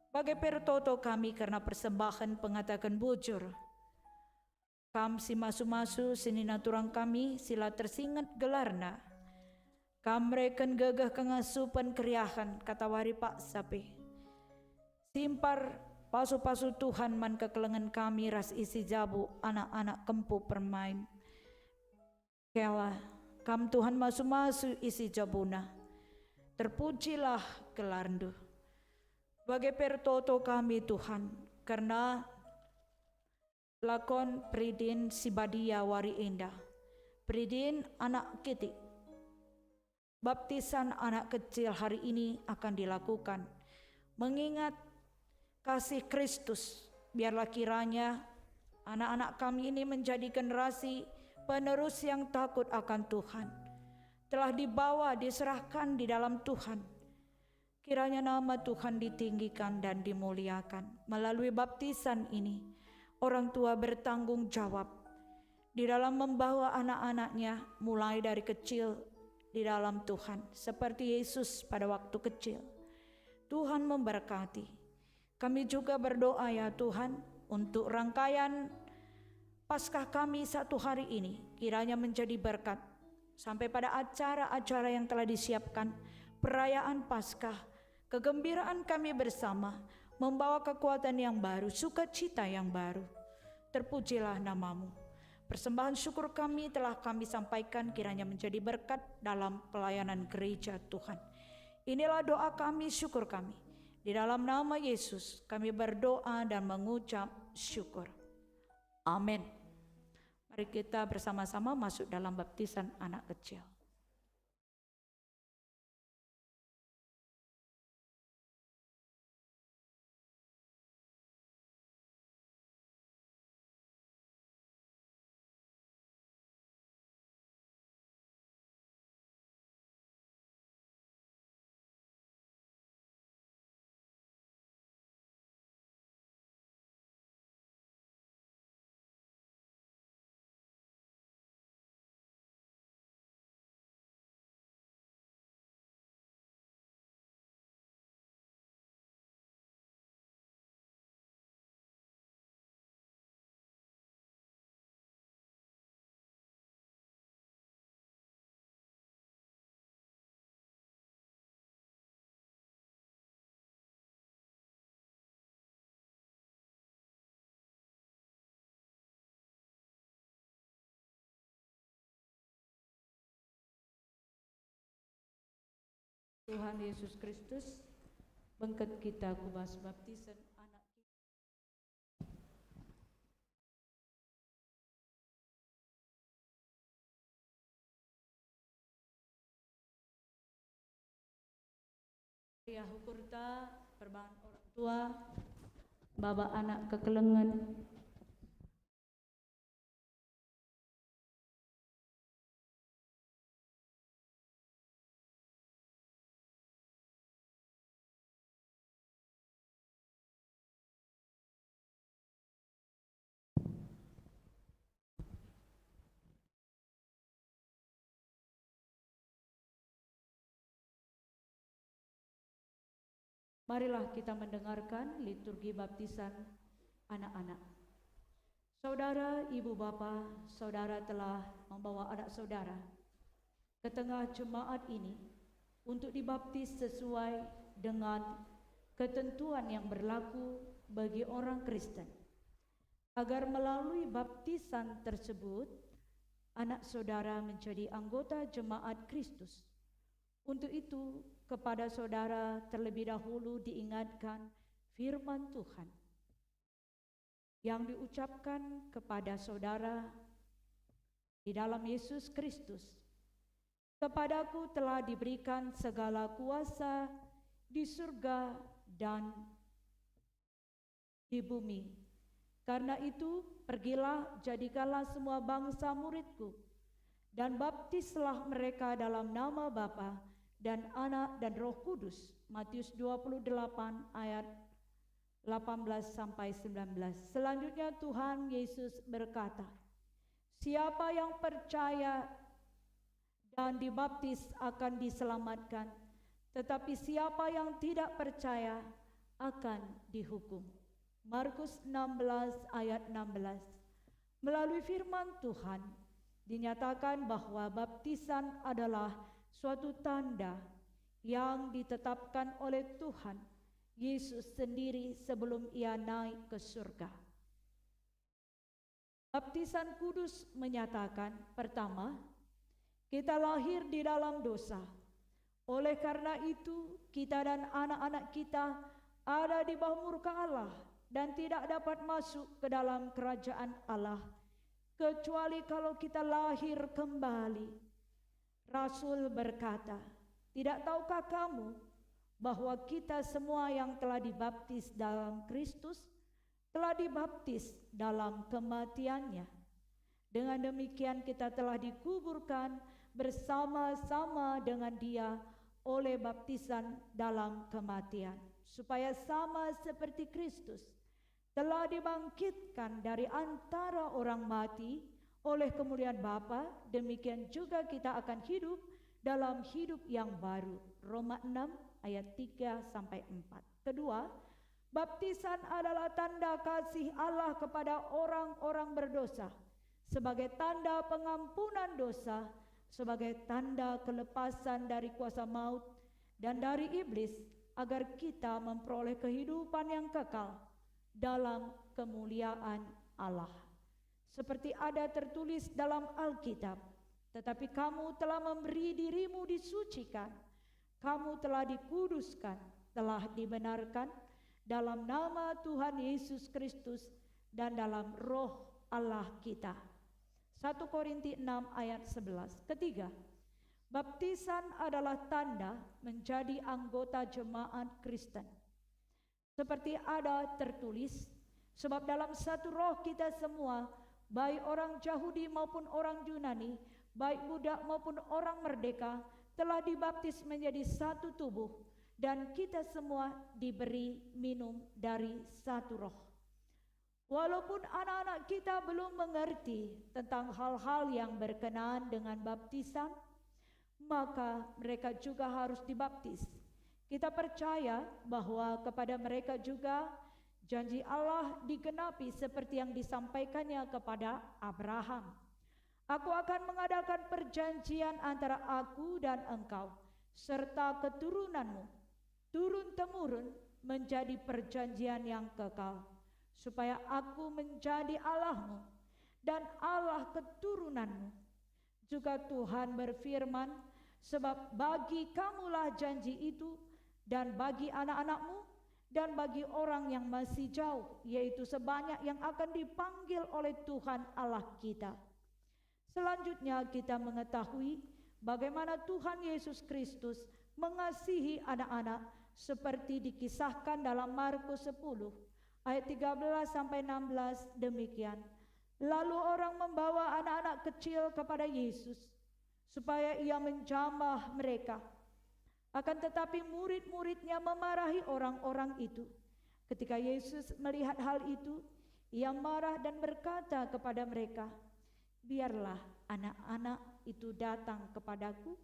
Bage pe ertoto kami kerna persembahen pengataken bujur. Kam si masu-masu senina turang kami si la tersinget gelarna. Kam mereken gegeh, kengasupen, keriahen, katawari paksa pe. Simpar pasu-pasu Tuhan man kekelengen kami ras isi jabu anak-anak kempu permain. Ella, Kam Tuhan masu-masu isi jabuna. Terpujilah gelarNdu. Bage pe ertoto kami, Tuhan, kerna lakon peridin si badia wari enda. Peridin anak kitik. Baptisan anak kecil hari ini akan dilakukan mengingat kasih Kristus. Biarlah kiranya anak-anak kami ini menjadi generasi penerus yang takut akan Tuhan, telah dibawa, diserahkan di dalam Tuhan. Kiranya nama Tuhan ditinggikan dan dimuliakan. Melalui baptisan ini, orang tua bertanggung jawab di dalam membawa anak-anaknya mulai dari kecil di dalam Tuhan, seperti Yesus pada waktu kecil. Tuhan memberkati. Kami juga berdoa, ya Tuhan, untuk rangkaian Paskah kami satu hari ini, kiranya menjadi berkat sampai pada acara-acara yang telah disiapkan, perayaan Paskah, kegembiraan kami bersama, membawa kekuatan yang baru, sukacita yang baru. Terpujilah nama-Mu. Persembahan syukur kami telah kami sampaikan, kiranya menjadi berkat dalam pelayanan gereja Tuhan. Inilah doa kami, syukur kami. Di dalam nama Yesus kami berdoa dan mengucap syukur. Amin. Mari kita bersama-sama masuk dalam baptisan anak kecil. Tuhan Yesus Kristus, bengket kita ku bas baptisen Anak. Meriah ukurta, perbahan orang tua, baba anak kekelengen. Marilah kita mendengarkan liturgi baptisan anak-anak. Saudara, ibu, bapa, saudara telah membawa anak saudara ke tengah jemaat ini untuk dibaptis sesuai dengan ketentuan yang berlaku bagi orang Kristen. Agar melalui baptisan tersebut, anak saudara menjadi anggota jemaat Kristus. Untuk itu, kepada saudara terlebih dahulu diingatkan firman Tuhan yang diucapkan kepada saudara di dalam Yesus Kristus. "Kepadaku telah diberikan segala kuasa di surga dan di bumi. Karena itu, pergilah, jadikanlah semua bangsa muridku, dan baptislah mereka dalam nama Bapa dan Anak dan Roh Kudus." Matius dua puluh delapan ayat delapan belas sampai sembilan belas. Selanjutnya Tuhan Yesus berkata, "Siapa yang percaya dan dibaptis akan diselamatkan, tetapi siapa yang tidak percaya akan dihukum." Markus enam belas ayat enam belas. Melalui firman Tuhan, dinyatakan bahwa baptisan adalah suatu tanda yang ditetapkan oleh Tuhan Yesus sendiri sebelum Ia naik ke surga. Baptisan kudus menyatakan, pertama, Kita lahir di dalam dosa. Oleh karena itu, kita dan anak-anak kita ada di bawah murka Allah dan tidak dapat masuk ke dalam kerajaan Allah, kecuali kalau kita lahir kembali. Rasul berkata, "Tidak tahukah kamu bahwa kita semua yang telah dibaptis dalam Kristus telah dibaptis dalam kematian-Nya? Dengan demikian kita telah dikuburkan bersama-sama dengan Dia oleh baptisan dalam kematian, supaya sama seperti Kristus telah dibangkitkan dari antara orang mati oleh kemuliaan Bapa, demikian juga kita akan hidup dalam hidup yang baru." Roma enam ayat tiga sampai empat. Kedua, baptisan adalah tanda kasih Allah kepada orang-orang berdosa, sebagai tanda pengampunan dosa, sebagai tanda kelepasan dari kuasa maut dan dari iblis, agar kita memperoleh kehidupan yang kekal dalam kemuliaan Allah. Seperti ada tertulis dalam Alkitab, "Tetapi kamu telah memberi dirimu disucikan, kamu telah dikuduskan, telah dibenarkan dalam nama Tuhan Yesus Kristus dan dalam Roh Allah kita." Satu Korinti enam ayat sebelas. Ketiga, baptisan adalah tanda menjadi anggota jemaat Kristen. Seperti ada tertulis, "Sebab dalam satu Roh kita semua, baik orang Jahudi maupun orang Junani, baik budak maupun orang merdeka, telah dibaptis menjadi satu tubuh, dan kita semua diberi minum dari satu Roh." Walaupun anak-anak kita belum mengerti tentang hal-hal yang berkenaan dengan baptisan, maka mereka juga harus dibaptis. Kita percaya bahwa kepada mereka juga janji Allah digenapi seperti yang disampaikan-Nya kepada Abraham. "Aku akan mengadakan perjanjian antara Aku dan engkau, serta keturunanmu, turun-temurun menjadi perjanjian yang kekal, supaya Aku menjadi Allahmu dan Allah keturunanmu." Juga Tuhan berfirman, "Sebab bagi kamulah janji itu, dan bagi anak-anakmu, dan bagi orang yang masih jauh, yaitu sebanyak yang akan dipanggil oleh Tuhan Allah kita." Selanjutnya, kita mengetahui bagaimana Tuhan Yesus Kristus mengasihi anak-anak, seperti dikisahkan dalam Markus sepuluh ayat tiga belas sampai enam belas demikian, "Lalu orang membawa anak-anak kecil kepada Yesus, supaya Ia menjamah mereka. Akan tetapi murid-murid-Nya memarahi orang-orang itu." Ketika Yesus melihat hal itu, Ia marah dan berkata kepada mereka, "Biarlah anak-anak itu datang kepada-Ku,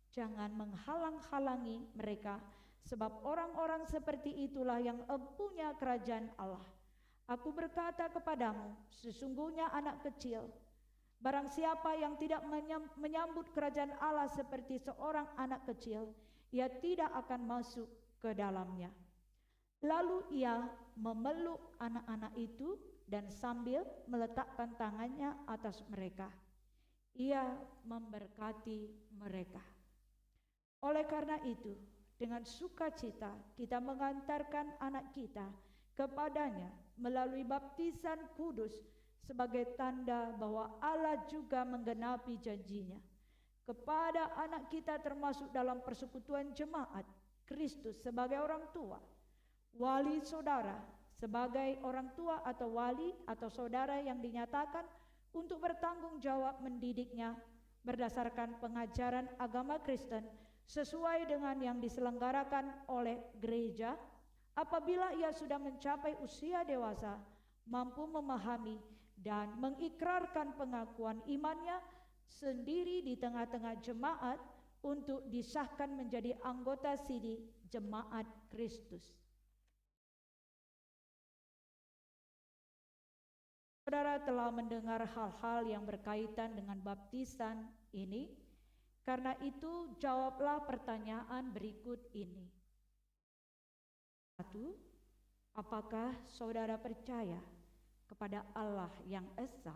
jangan menghalang-halangi mereka, sebab orang-orang seperti itulah yang empunya kerajaan Allah. Aku berkata kepadamu, sesungguhnya anak kecil, barang siapa yang tidak menyam-, menyambut kerajaan Allah seperti seorang anak kecil, ia tidak akan masuk ke dalamnya." Lalu Ia memeluk anak-anak itu dan sambil meletakkan tangan-Nya atas mereka, Ia memberkati mereka. Oleh karena itu, dengan sukacita kita mengantarkan anak kita kepada-Nya melalui baptisan kudus sebagai tanda bahwa Allah juga menggenapi janji-Nya. Kepada anak kita termasuk dalam persekutuan jemaat Kristus sebagai orang tua, wali saudara sebagai orang tua atau wali atau saudara yang dinyatakan untuk bertanggung jawab mendidiknya berdasarkan pengajaran agama Kristen sesuai dengan yang diselenggarakan oleh gereja. Apabila ia sudah mencapai usia dewasa, mampu memahami dan mengikrarkan pengakuan imannya sendiri di tengah-tengah jemaat untuk disahkan menjadi anggota sidi jemaat Kristus. Saudara telah mendengar hal-hal yang berkaitan dengan baptisan ini. Karena itu, jawablah pertanyaan berikut ini. Satu, apakah saudara percaya kepada Allah yang Esa,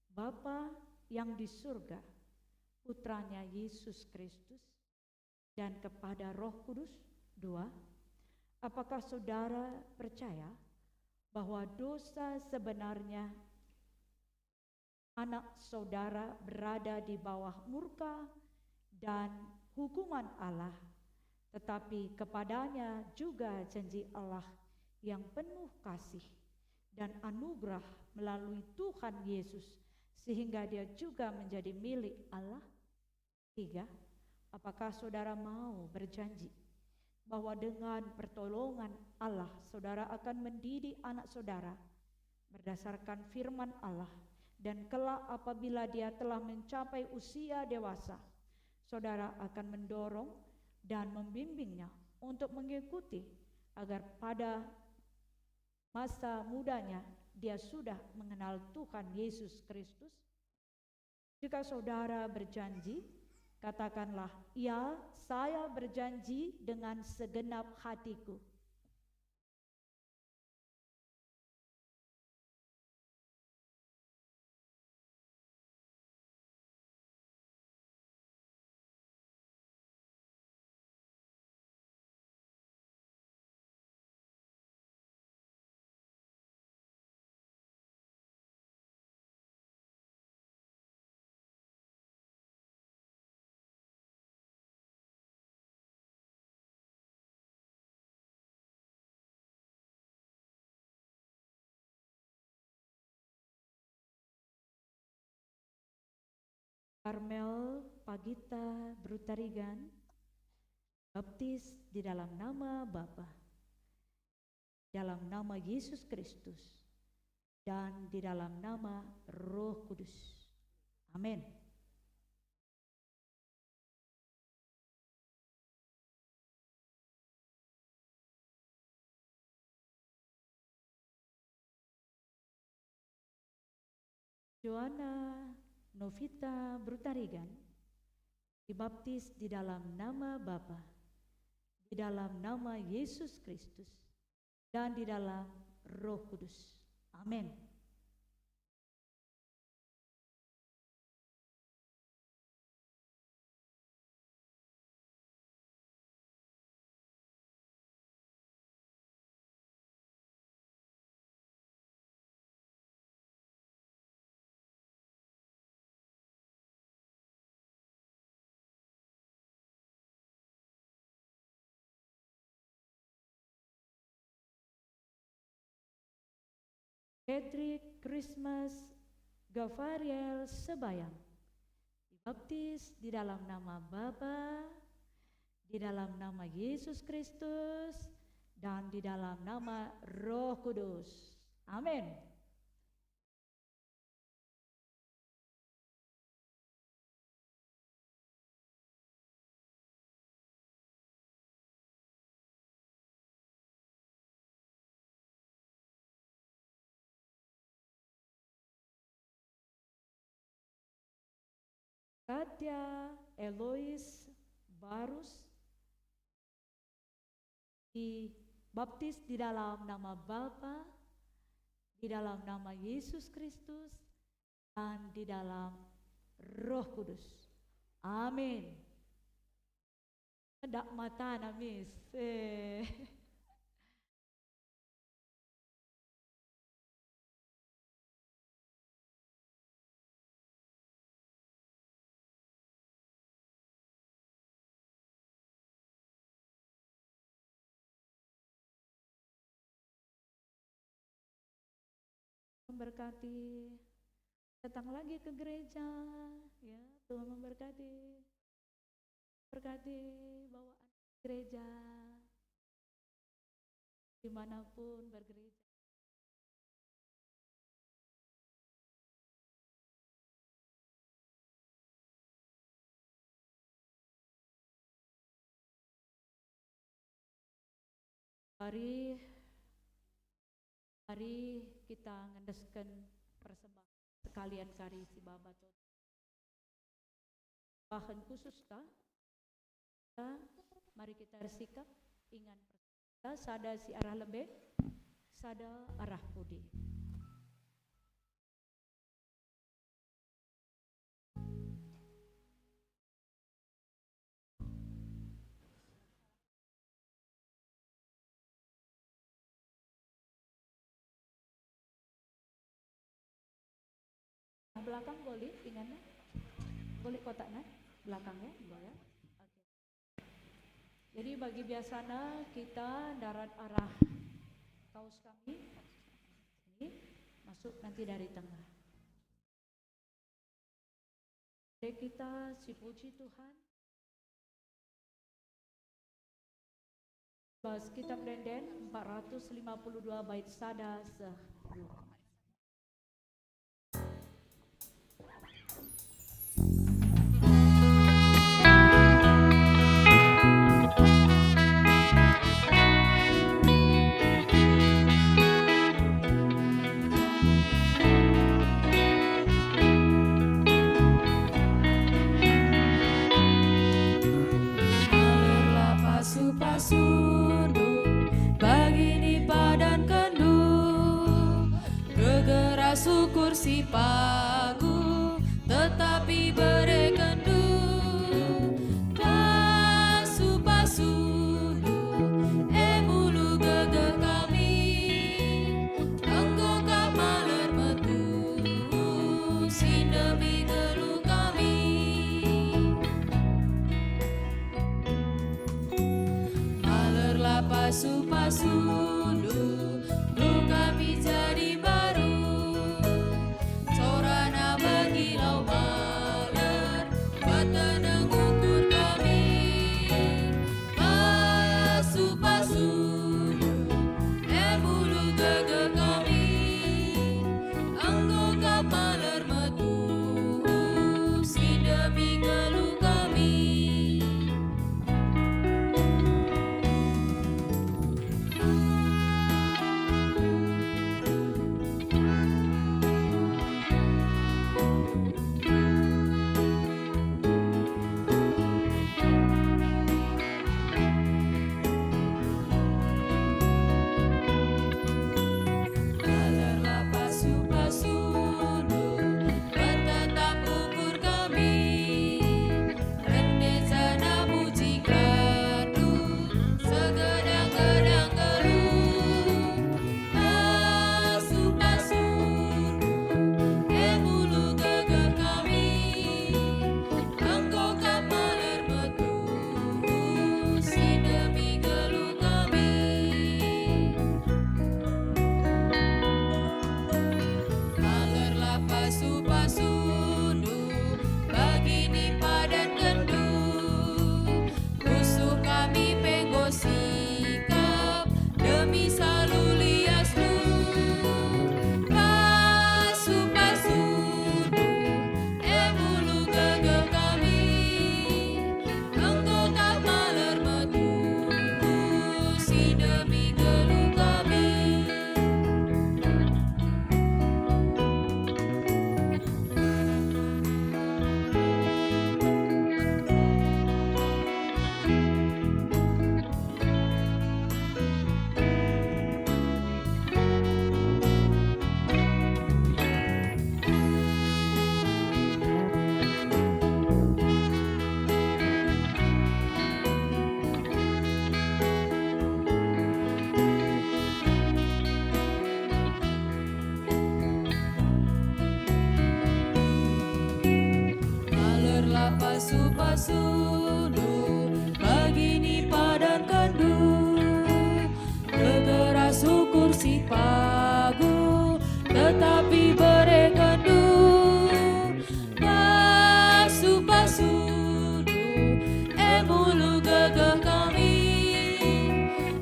Bapa yang di surga, Putranya Yesus Kristus, dan kepada Roh Kudus? Dua, apakah saudara percaya bahwa dosa sebenarnya anak saudara berada di bawah murka dan hukuman Allah, tetapi kepadanya juga janji Allah yang penuh kasih dan anugerah melalui Tuhan Yesus, sehingga dia juga menjadi milik Allah? Tiga, apakah saudara mau berjanji bahwa dengan pertolongan Allah, saudara akan mendidik anak saudara berdasarkan firman Allah, dan kelak apabila dia telah mencapai usia dewasa, saudara akan mendorong dan membimbingnya untuk mengikuti, agar pada masa mudanya dia sudah mengenal Tuhan Yesus Kristus? Jika saudara berjanji, katakanlah, "Ya, saya berjanji dengan segenap hatiku." Karmel Pagita Brutarigan, baptis di dalam nama Bapa, dalam nama Yesus Kristus, dan di dalam nama Roh Kudus. Amin. Joanna Novita Brutarigan, dibaptis di dalam nama Bapa, di dalam nama Yesus Kristus, dan di dalam Roh Kudus. Amin. Patrick Christmas Gavariel Sebayang, dibaptis di dalam nama Bapa, di dalam nama Yesus Kristus, dan di dalam nama Roh Kudus. Amin. Katya Elois Barus, dibaptis di dalam nama Bapa, di dalam nama Yesus Kristus, dan di dalam Roh Kudus. Amin. Medak matana, Mis. Eh. Memberkati. Datang lagi ke gereja, ya, Tuhan memberkati. Berkati bawaan gereja, dimanapun bergereja. Mari, mari kita ngendesken persembahan sekalian kari si baba tot. Bahan khusus ka? Mari kita ersikap ingan. Sada si arah lebe, sada arah pudi. Belakang golih inganna. Golih kotakna. Belakang ya, Mbak ya. Oke. Jadi bagi biasana kita ndarat arah kaus kami. Ini masuk nanti dari tengah. Mari kita sipuji Tuhan. Bas Kitab Ende-enden empat ratus lima puluh dua bait sada seh. Malurlah pasu-pasundu, bagi ni padankenndu, gegera syukur si pagu, tetapi berekenndu pasu-pasundu, e mulu gegeh kami, enggo kap maler metuhu, si ndemi geluh kami. Malerlah pasu-pasundu, geluh kami jadi mbaru. Sorana bagi lau maler, peteneng ukur kami. Pasu-pasundu, e mulu gegeh kami, enggo kap maler metuhu, si ndemi geluh kami. Malerlah pasu-pasundu, pertetap ukur kami, rende janah muji gelarNdu, segedang-gedang geluh. Pasu-pasundu, e mulu gegeh kami, enggo kap maler metuhu, si ndemi geluh kami. Malerlah pasu-pasundu, bagi ni padankenndu, pusuh kami pe enggo sikap, demi salu liasNdu. Pasu-pasundu, e mulu gegeh kami, enggo kap maler metuhu, si ndemi geluh kami. Malerlah pasu-pasundu, bagi ni padankenndu, gegera syukur si pagu, tetapi berekenndu pasu-pasundu, e mulu gegeh kami,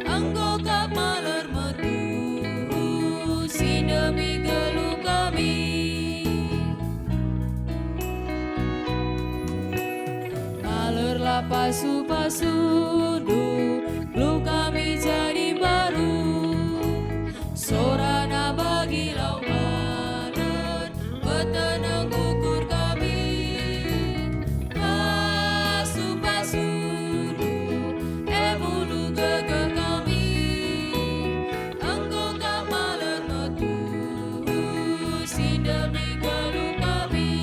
enggo kap maler metuhu, si ndemi geluh kami. Malerlah pasu-pasundu, geluh kami jadi mbaru. Sorana bagi lau maler, peteneng ukur kami. Pasu-pasundu, e mulu gegeh kami, enggo kap maler metuhu, si ndemi geluh kami.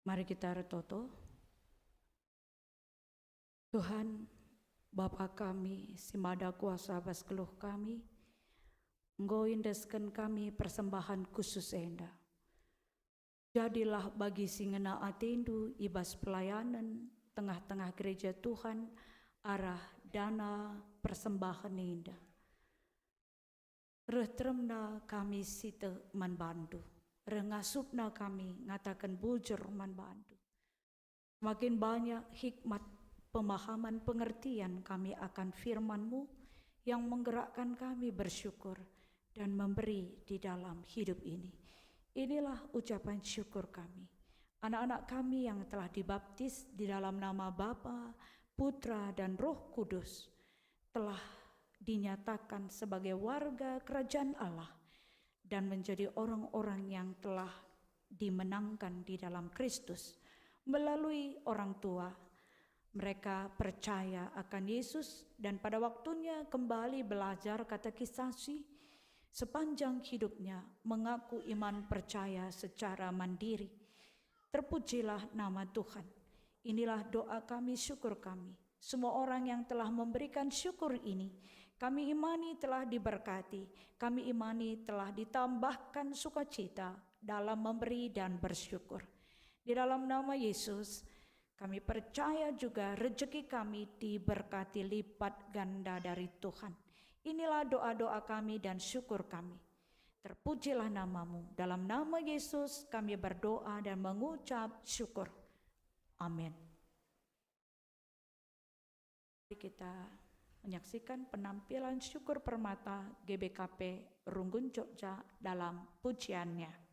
Mari kita ertoto. Tuhan, Bapa kami si mada kuasa bas geluh kami, enggo iendesken kami persembahan khusus enda. Jadilah bagi si ngena atendu i bas pelayanen tengah-tengah gereja Tuhan arah dana persembahan enda. Reh teremna kami siteh man bandu, reh ngasupna kami ngataken bujur man bandu. Semakin banyak hikmat, pemahaman, pengertian kami akan firman-Mu yang menggerakkan kami bersyukur dan memberi di dalam hidup ini. Inilah ucapan syukur kami. Anak-anak kami yang telah dibaptis di dalam nama Bapa, Putra, dan Roh Kudus telah dinyatakan sebagai warga kerajaan Allah dan menjadi orang-orang yang telah dimenangkan di dalam Kristus melalui orang tua. Mereka percaya akan Yesus dan pada waktunya kembali belajar katekisasi. Sepanjang hidupnya mengaku iman percaya secara mandiri. Terpujilah nama Tuhan. Inilah doa kami, syukur kami. Semua orang yang telah memberikan syukur ini, kami imani telah diberkati, kami imani telah ditambahkan sukacita dalam memberi dan bersyukur. Di dalam nama Yesus, kami percaya juga rejeki kami diberkati lipat ganda dari Tuhan. Inilah doa-doa kami dan syukur kami. Terpujilah nama-Mu. Dalam nama Yesus kami berdoa dan mengucap syukur. Amin. Mari kita menyaksikan penampilan syukur permata G B K P Runggun Jogja dalam pujiannya.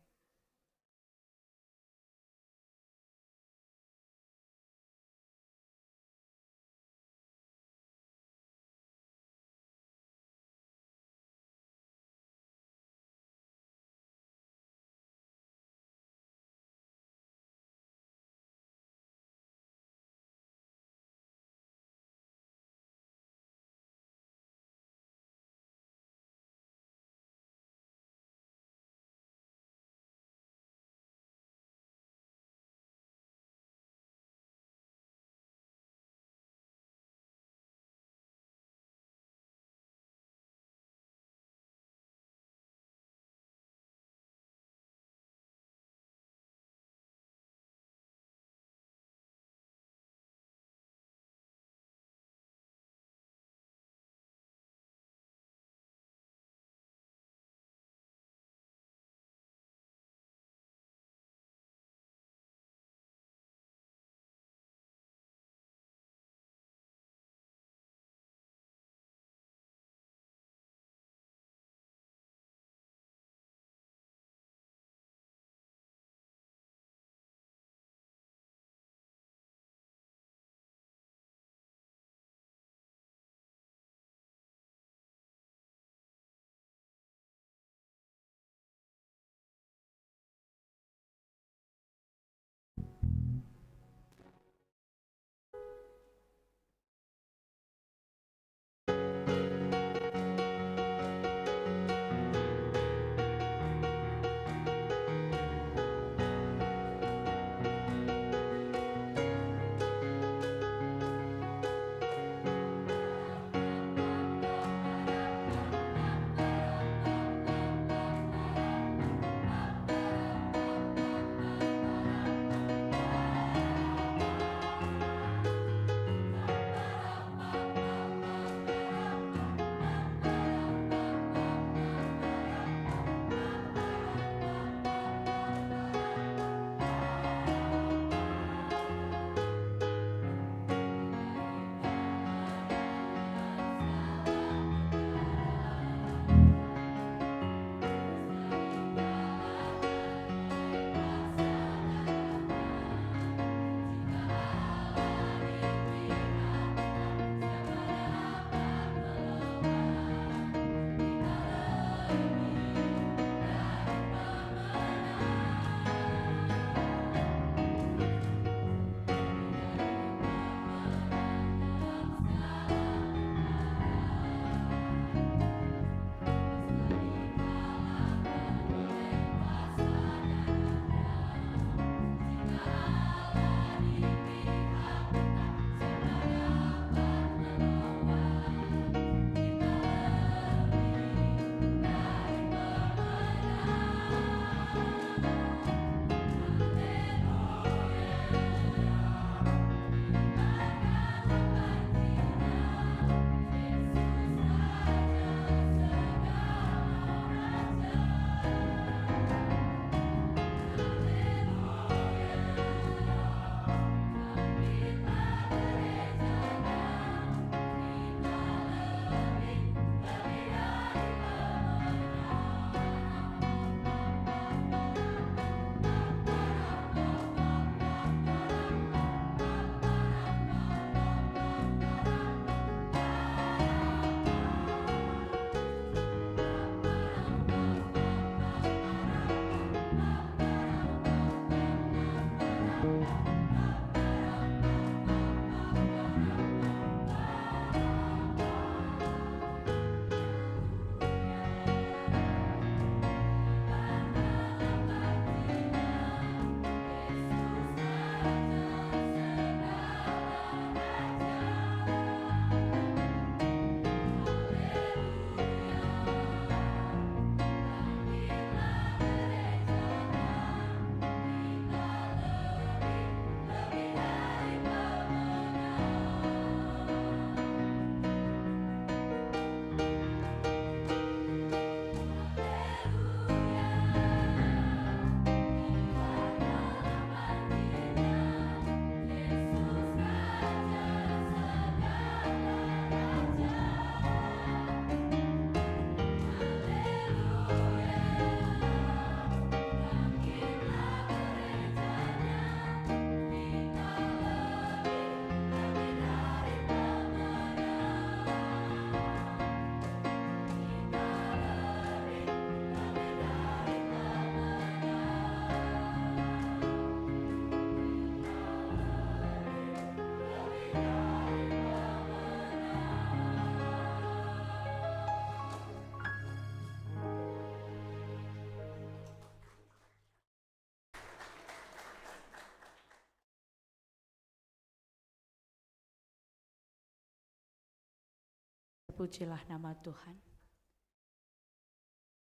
Pujilah nama Tuhan.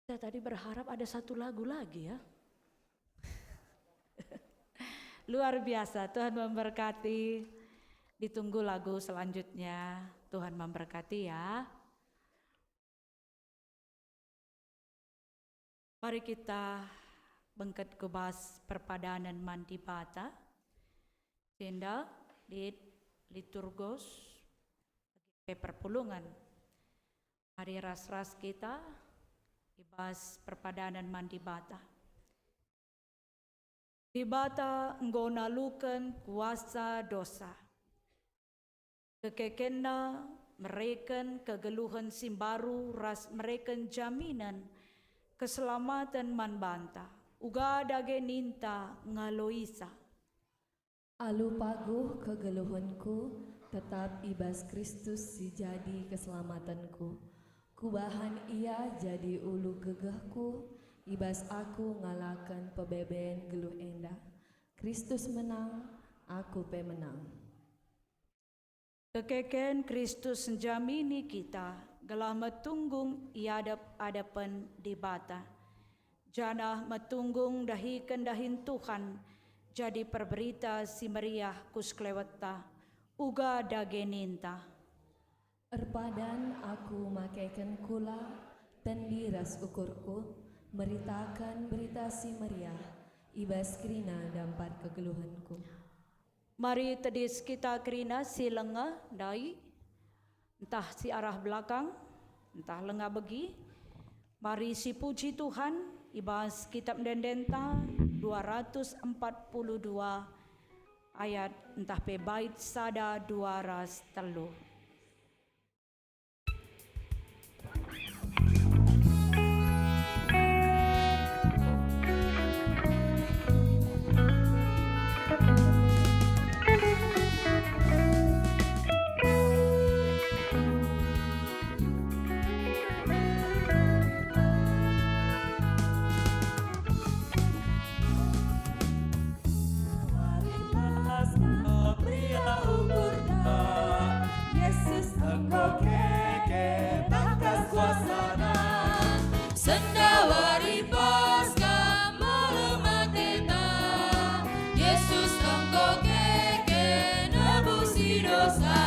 Kita tadi berharap ada satu lagu lagi, ya. Luar biasa, Tuhan memberkati. Ditunggu lagu selanjutnya. Tuhan memberkati, ya. Mari kita bengket ku bas perpadanen man Dibata. Enda lit liturgos pe perpulungen. Mari ras-ras kita i bas perpadanen man Dibata. Dibata enggo naluken kuasa dosa. KekekenNa mereken kegeluhen si mbaru ras mereken jaminen keselamaten man banta, uga dage ninta ngaloisa. Alu paguh kegeluhenku, tetap i bas Kristus si jadi keselamatenku. Kubahan Ia jadi ulu gegehku, i bas aku ngalaken pebeben geluh enda. Kristus menang, aku pe menang. Kekeken Kristus njamini kita gelah metunggung i adep-adepen Dibata, janah metunggung ndahiken dahin Tuhan jadi perberita si meriah ku sekelewetta, uga dage ninta. Erpadan aku makeken kula, tendi ras ukurku, meritaken Berita Si Meriah i bas kerina dampat kegeluhenku. Mari tedis kita kerina si langa ndai, ntah si arah belakang, ntah langa begi. Mari sipuji Tuhan i bas Kitab Ende-endenta dua ratus empat puluh dua ayat ntah pe bait sada, dua ras telu. Wari Paskah meriah ukurta, Yesus enggo keke tangkas kuasaNa. Senda wari Paskah malem ateta, Yesus enggo keke nebusi dosa.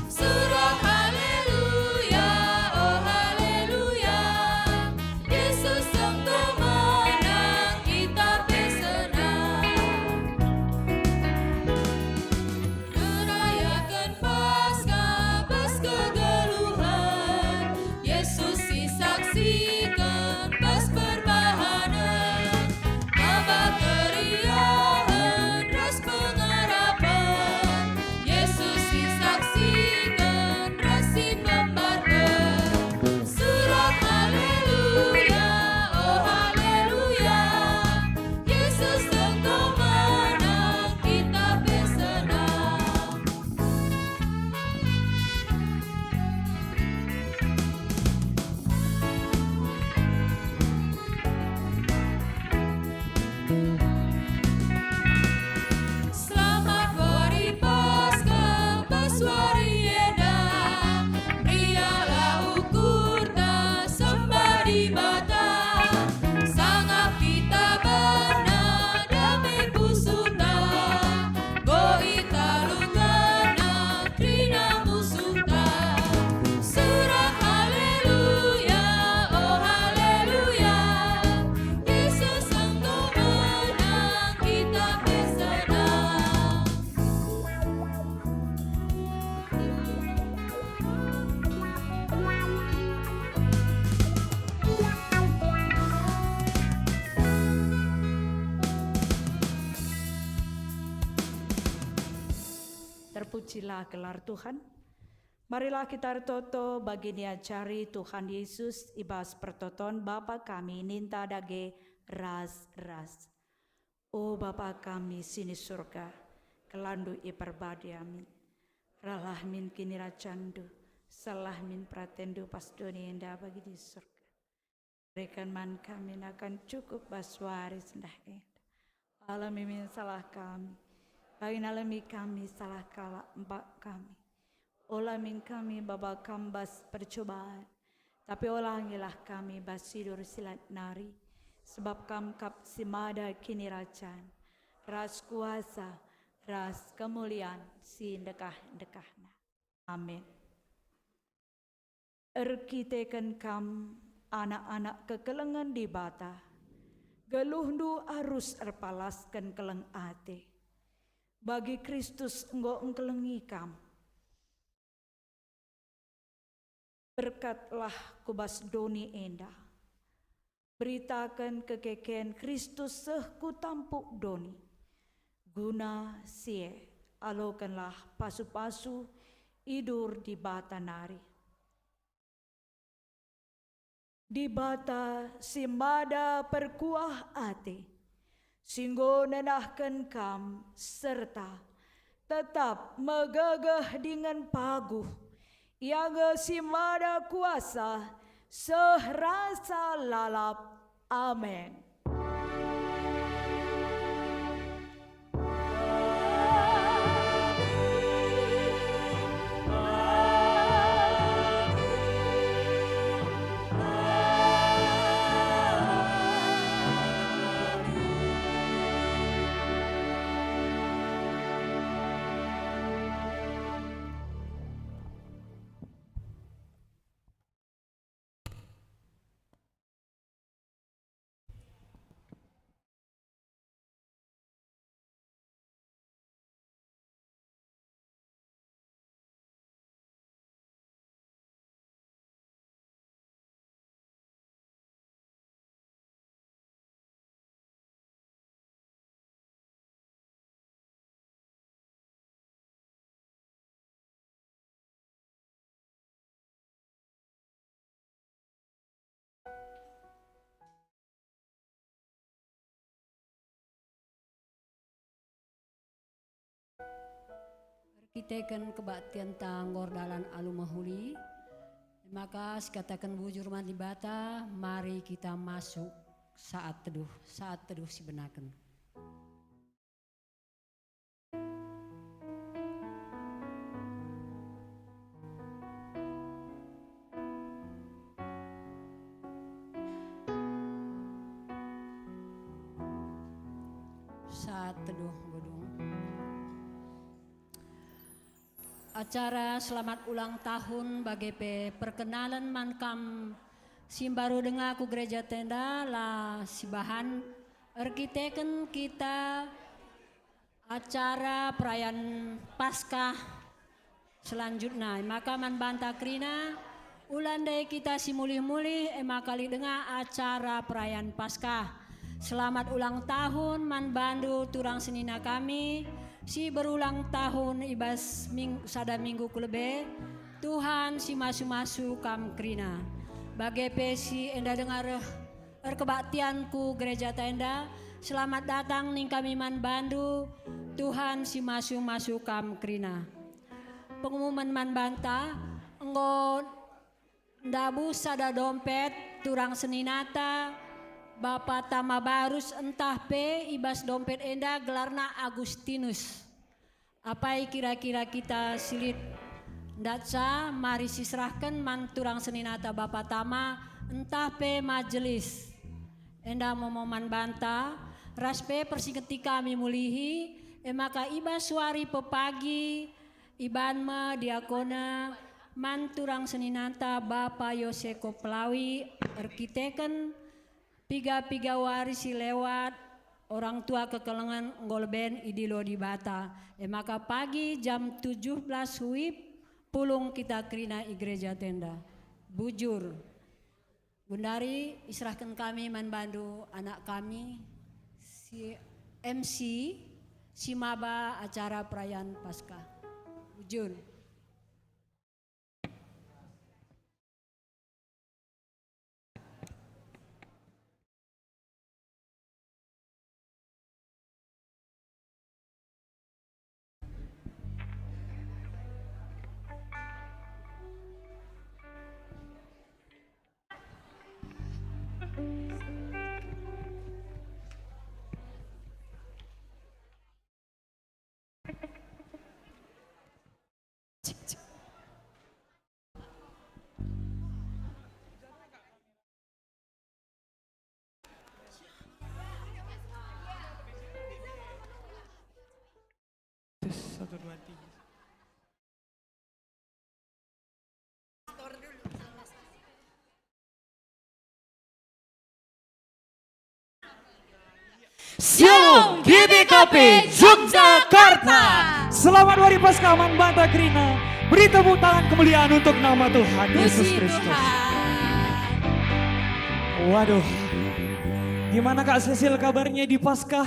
Surah haleluya, oh haleluya, Yesus enggo menang, kita pe senang. Ngerayaken Paskah bas kegeluhen, Yesus isaksiken bas perbahanen, maba keriahen ras pengarapen, Yesus isaksiken ras ipembarken. Surah haleluya, oh haleluya, Yesus enggo menang, kita pe senang. Selamat wari Paskah, bas wari enda, meriahlah ukurta, sembah Dibata, sangap kita bana dame pusuhta, enggo italukenNa kerina musuhta. Surah haleluya, oh haleluya, Yesus enggo menang, kita pe senang. Terpujilah gelar Tuhan. Marilah kita ertoto bagi niajari Tuhan Yesus i bas pertoton Bapa kami ninta dage ras-ras. O Bapa kami si ni Surga, kelandu iperbadi amin. Rehlah min kinirajandu, sehlah min peratendu pas doni enda bagi di Surga. Berikan man kami nakan cukup bas wari sendah enda. Alemi min salah kami, bagi nalemi kami salah kalak empak kami. Ola min kami baba Kam bas percubaan, tapi olangilah kami bas si dur si lit nari, sebab Kam kap si mada kinirajan, ras kuasa, ras kemulian si ndekah-ndekahna. Amin. Erkiteken Kam, anak-anak kekelengen Dibata, geluhndu arus erpalasken keleng ate. Bagi Kristus enggo engkelengi kam. Berkatlah ku bas doni enda. Beritaken kekeken Kristus seh ku tampuk doni. Guna si e, alokenlah pasu-pasu i dur Dibata nari. Dibata si mada perkuah ate, si enggo nenahken kam serta tetap megegeh dingen paguh, Ia nge si mada kuasa seh rasa lalap. Amen. Erkiteken kebaktianta enggo erdalan alu mehuli, maka sikataken bujur man Dibata, mari kita masuk saat teduh, saat teduh sibenaken. Saat teduh enggo dung. Acara selamat ulang tahun bage pe perkenalen man kam si mbaru denga ku gereja enda la sibahan erkiteken kita acara perayaan Paskah selanjutna. E maka man banta kerina, ula ndai kita si mulih-mulih, e maka lit denga acara perayaan Paskah. Selamat ulang tahun man bandu turang senina kami, si berulang tahun i bas ming-, sada minggu ku lebe. Tuhan si masu-masu kam kerina. Bage pe si enda denga reh erkebaktian ku gereja enda, selamat datang ning kami man bandu, Tuhan si masu-masu kam kerina. Pengumumen man banta, enggo ndabuh sada dompet turang seninata, Bapa Tama Barus, ntah pe i bas dompet enda gelarna Agustinus. Apai kira-kira kita si lit ndatca mari siserahken man turang seninata Bapa Tama ntah pe majelis. Enda momo man banta, ras pe persingeti kami mulihi, e maka i bas wari pepagi, iban me diakona man turang seninata Bapa Yoseko Pelawi erkiteken piga-piga wari si lewat, orang tua kekelengen enggo leben idilo Dibata. E maka pagi jam tujuh belas wib pulung kita kerina i gereja enda. Bujur. Gundari iserahken kami man bandu anak kami, si M C, si maba acara perayaan Paskah. Bujur. Satu, dua, tiga. Shalom, G B K P Yogyakarta. Selamat Hari Paskah man banta kerina. Beri tepuk tangan kemuliaan untuk nama Tuhan Yesus Kristus. Waduh, gimana Kak Cecil kabarnya di Paskah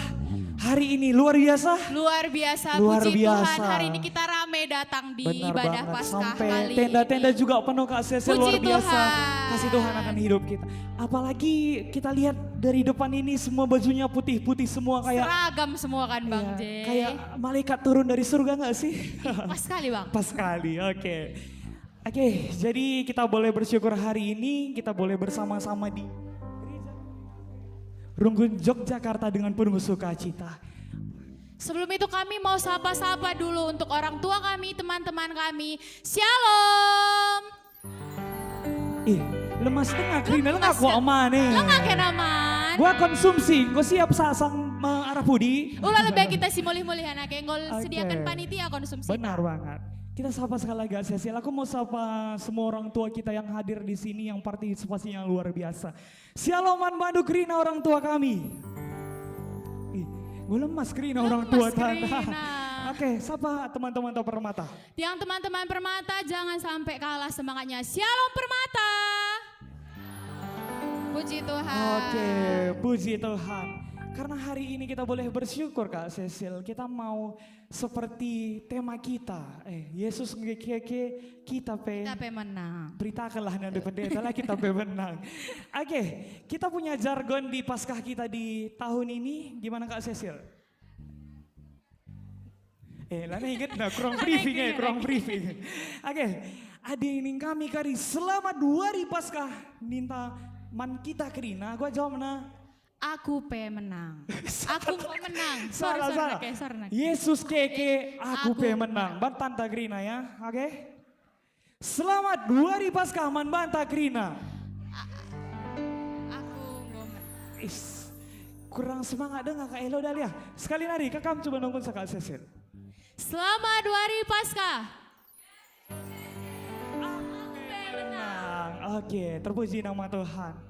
hari ini? Luar biasa? Luar biasa, puji Tuhan. Hari ini kita rame datang di ibadah Paskah kali ini. Sampai tenda-tenda juga penuh, Kak Cecil, luar biasa. Puji Tuhan. Kasih Tuhan akan hidup kita. Apalagi kita lihat dari depan ini semua bajunya putih-putih semua, kayak seragam semua kan, Bang J? Kayak malaikat turun dari surga nggak sih? Ih, pas sekali, Bang. Pas sekali, oke. Oke, jadi kita boleh bersyukur hari ini, kita boleh bersama-sama di Gereja Runggun Yogyakarta dengan penuh sukacita. Sebelum itu kami mau sapa-sapa dulu untuk orang tua kami, teman-teman kami. Shalom. Ih, lemas tengah kerina, lengak kuah eman e. Lengak ya, Naman. Gua konsumsi, enggo siap sasang me-, arah pudi. Ula lebe kita si mulih-mulih anak e, enggo sediakan panitia konsumsi. Benar banget. Kita sapa sekali lagi, Cecil. Aku mau sapa semua orang tua kita yang hadir di sini, yang partisipasinya luar biasa. Shalom man bandu kerina orang tua kami. Ih, gue lemas kerina orang tua tanda. Oke, sapa teman-teman Permata? Yang teman-teman Permata, jangan sampai kalah semangatnya. Shalom Permata. Puji Tuhan. Oke, puji Tuhan. Karena hari ini kita boleh bersyukur, Kak Cecil. Kita mau seperti tema kita, eh, Yesus nge keke, kita pe, kita pe menang. Beritakanlah nanti pendeta lah, kita pe menang. Oke, kita punya jargon di Paskah kita di tahun ini, gimana Kak Cecil? Eh, lana inget nah, kurang briefing ya, kurang briefing. Oke, adi ning kami kari selamat dua hari Paskah, ninta man kita kerina, gua jawab nah. Aku pe menang. Aku enggo menang. Sorry, sorry, sorry, sorry. Yesus keke, aku pe menang. Ban tanda kerina ya, oke? Selamat dua hari Paskah man banta kerina. Aku enggo menang. Is, kurang semangat denga Kak Elo Dahlia. Sekali nari, Kak, kam coba nungkun sa Kak Cecil. Selamat dua hari Paskah. Aku pe menang. Oke, terpuji nama Tuhan.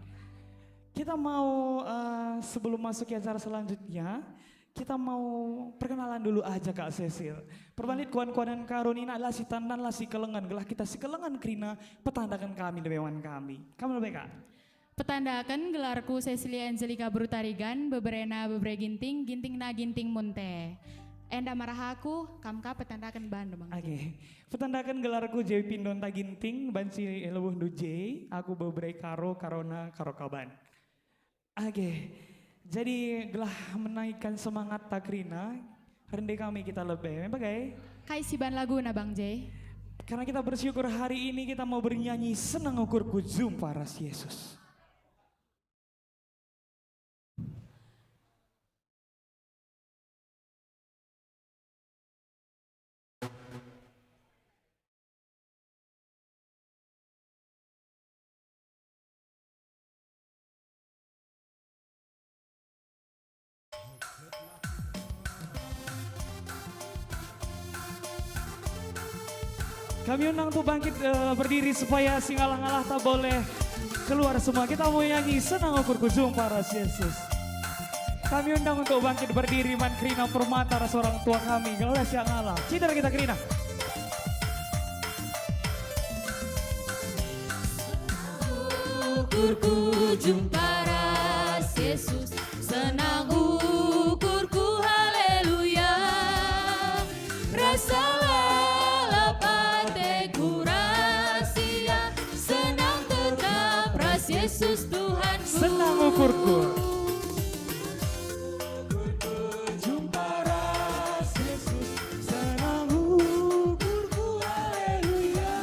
Kita mau, eh, sebelum masuk ke acara selanjutnya, kita mau perkenalan dulu aja, Kak Cecil. Perbahan lit kuan-kuanen Karo nina, la si tandan, la si kelengen, gelah kita si kelengen kerina, petandaken kami, debewan kami. Kam lebe, Kak? Petandaken, gelarku Cecilia Angelika Brutarigan, beberena bebere Ginting, Gintingna Ginting Munte. Enda marah aku, kam ka petandaken bandu, Bang J. Oke. Petandaken, gelarku J P Ndonta Ginting, banci lebuhndu J, aku bebere Karo, Karona, Karo Kaban. Oke. Jadi, gelah menaikkan semangatta kerina, rende kami kita lebe. Memang kai? Kai si ban laguna, Bang J? Karena kita bersyukur hari ini kita mau bernyanyi Senang Ukurku Jumpa Ras Yesus. Kami undang untuk bangkit, eh, berdiri supaya si ngalah-ngalahta boleh keluar semua. Kita mau nyanyi Senang Ukurku Jumpa Ras Yesus. Kami undang untuk bangkit berdiri man kerina Permata ras orang tua kami. Kalau siap ngalah. Citer kita kerina. Ukurku jumpa ras Yesus, senang ukurku, haleluya. Rasa lalap ateku ras Ia, senang tetap ras Yesus Tuhanku. Senang ukurku. Jumpa ras Yesus, senang ukurku, haleluya.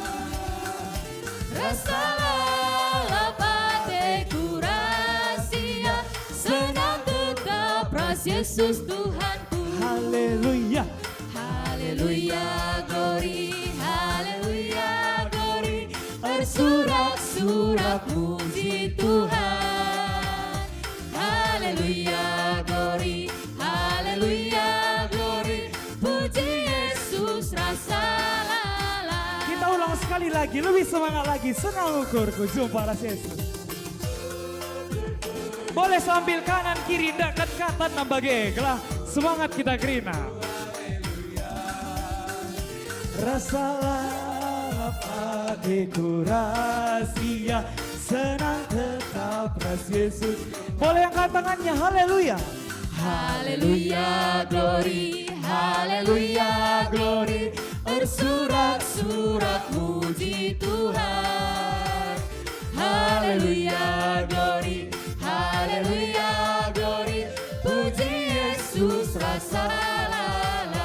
Rasa lalap ateku ras Ia, senang tetap ras Yesus Tuhanku. Haleluya. Haleluya, glory, haleluya, glory. Ersurak-surak muji Tuhan. Haleluya, glory, haleluya, glory. Puji Yesus. Lagi, lebih semangat lagi, senang ukurku jumpa ras Yesus. Boleh sambil kanan kiri, ndakkan katan nambah ge, gelah semangat kita kerina. Rasalah ateku ras Ia, senang tetap ras Yesus. Boleh angkat tangannya, haleluya. Haleluya, glory, haleluya, glory, ersurak-surak muji Tuhan. Haleluya, glory, haleluya, glory, puji Yesus rasa lalap.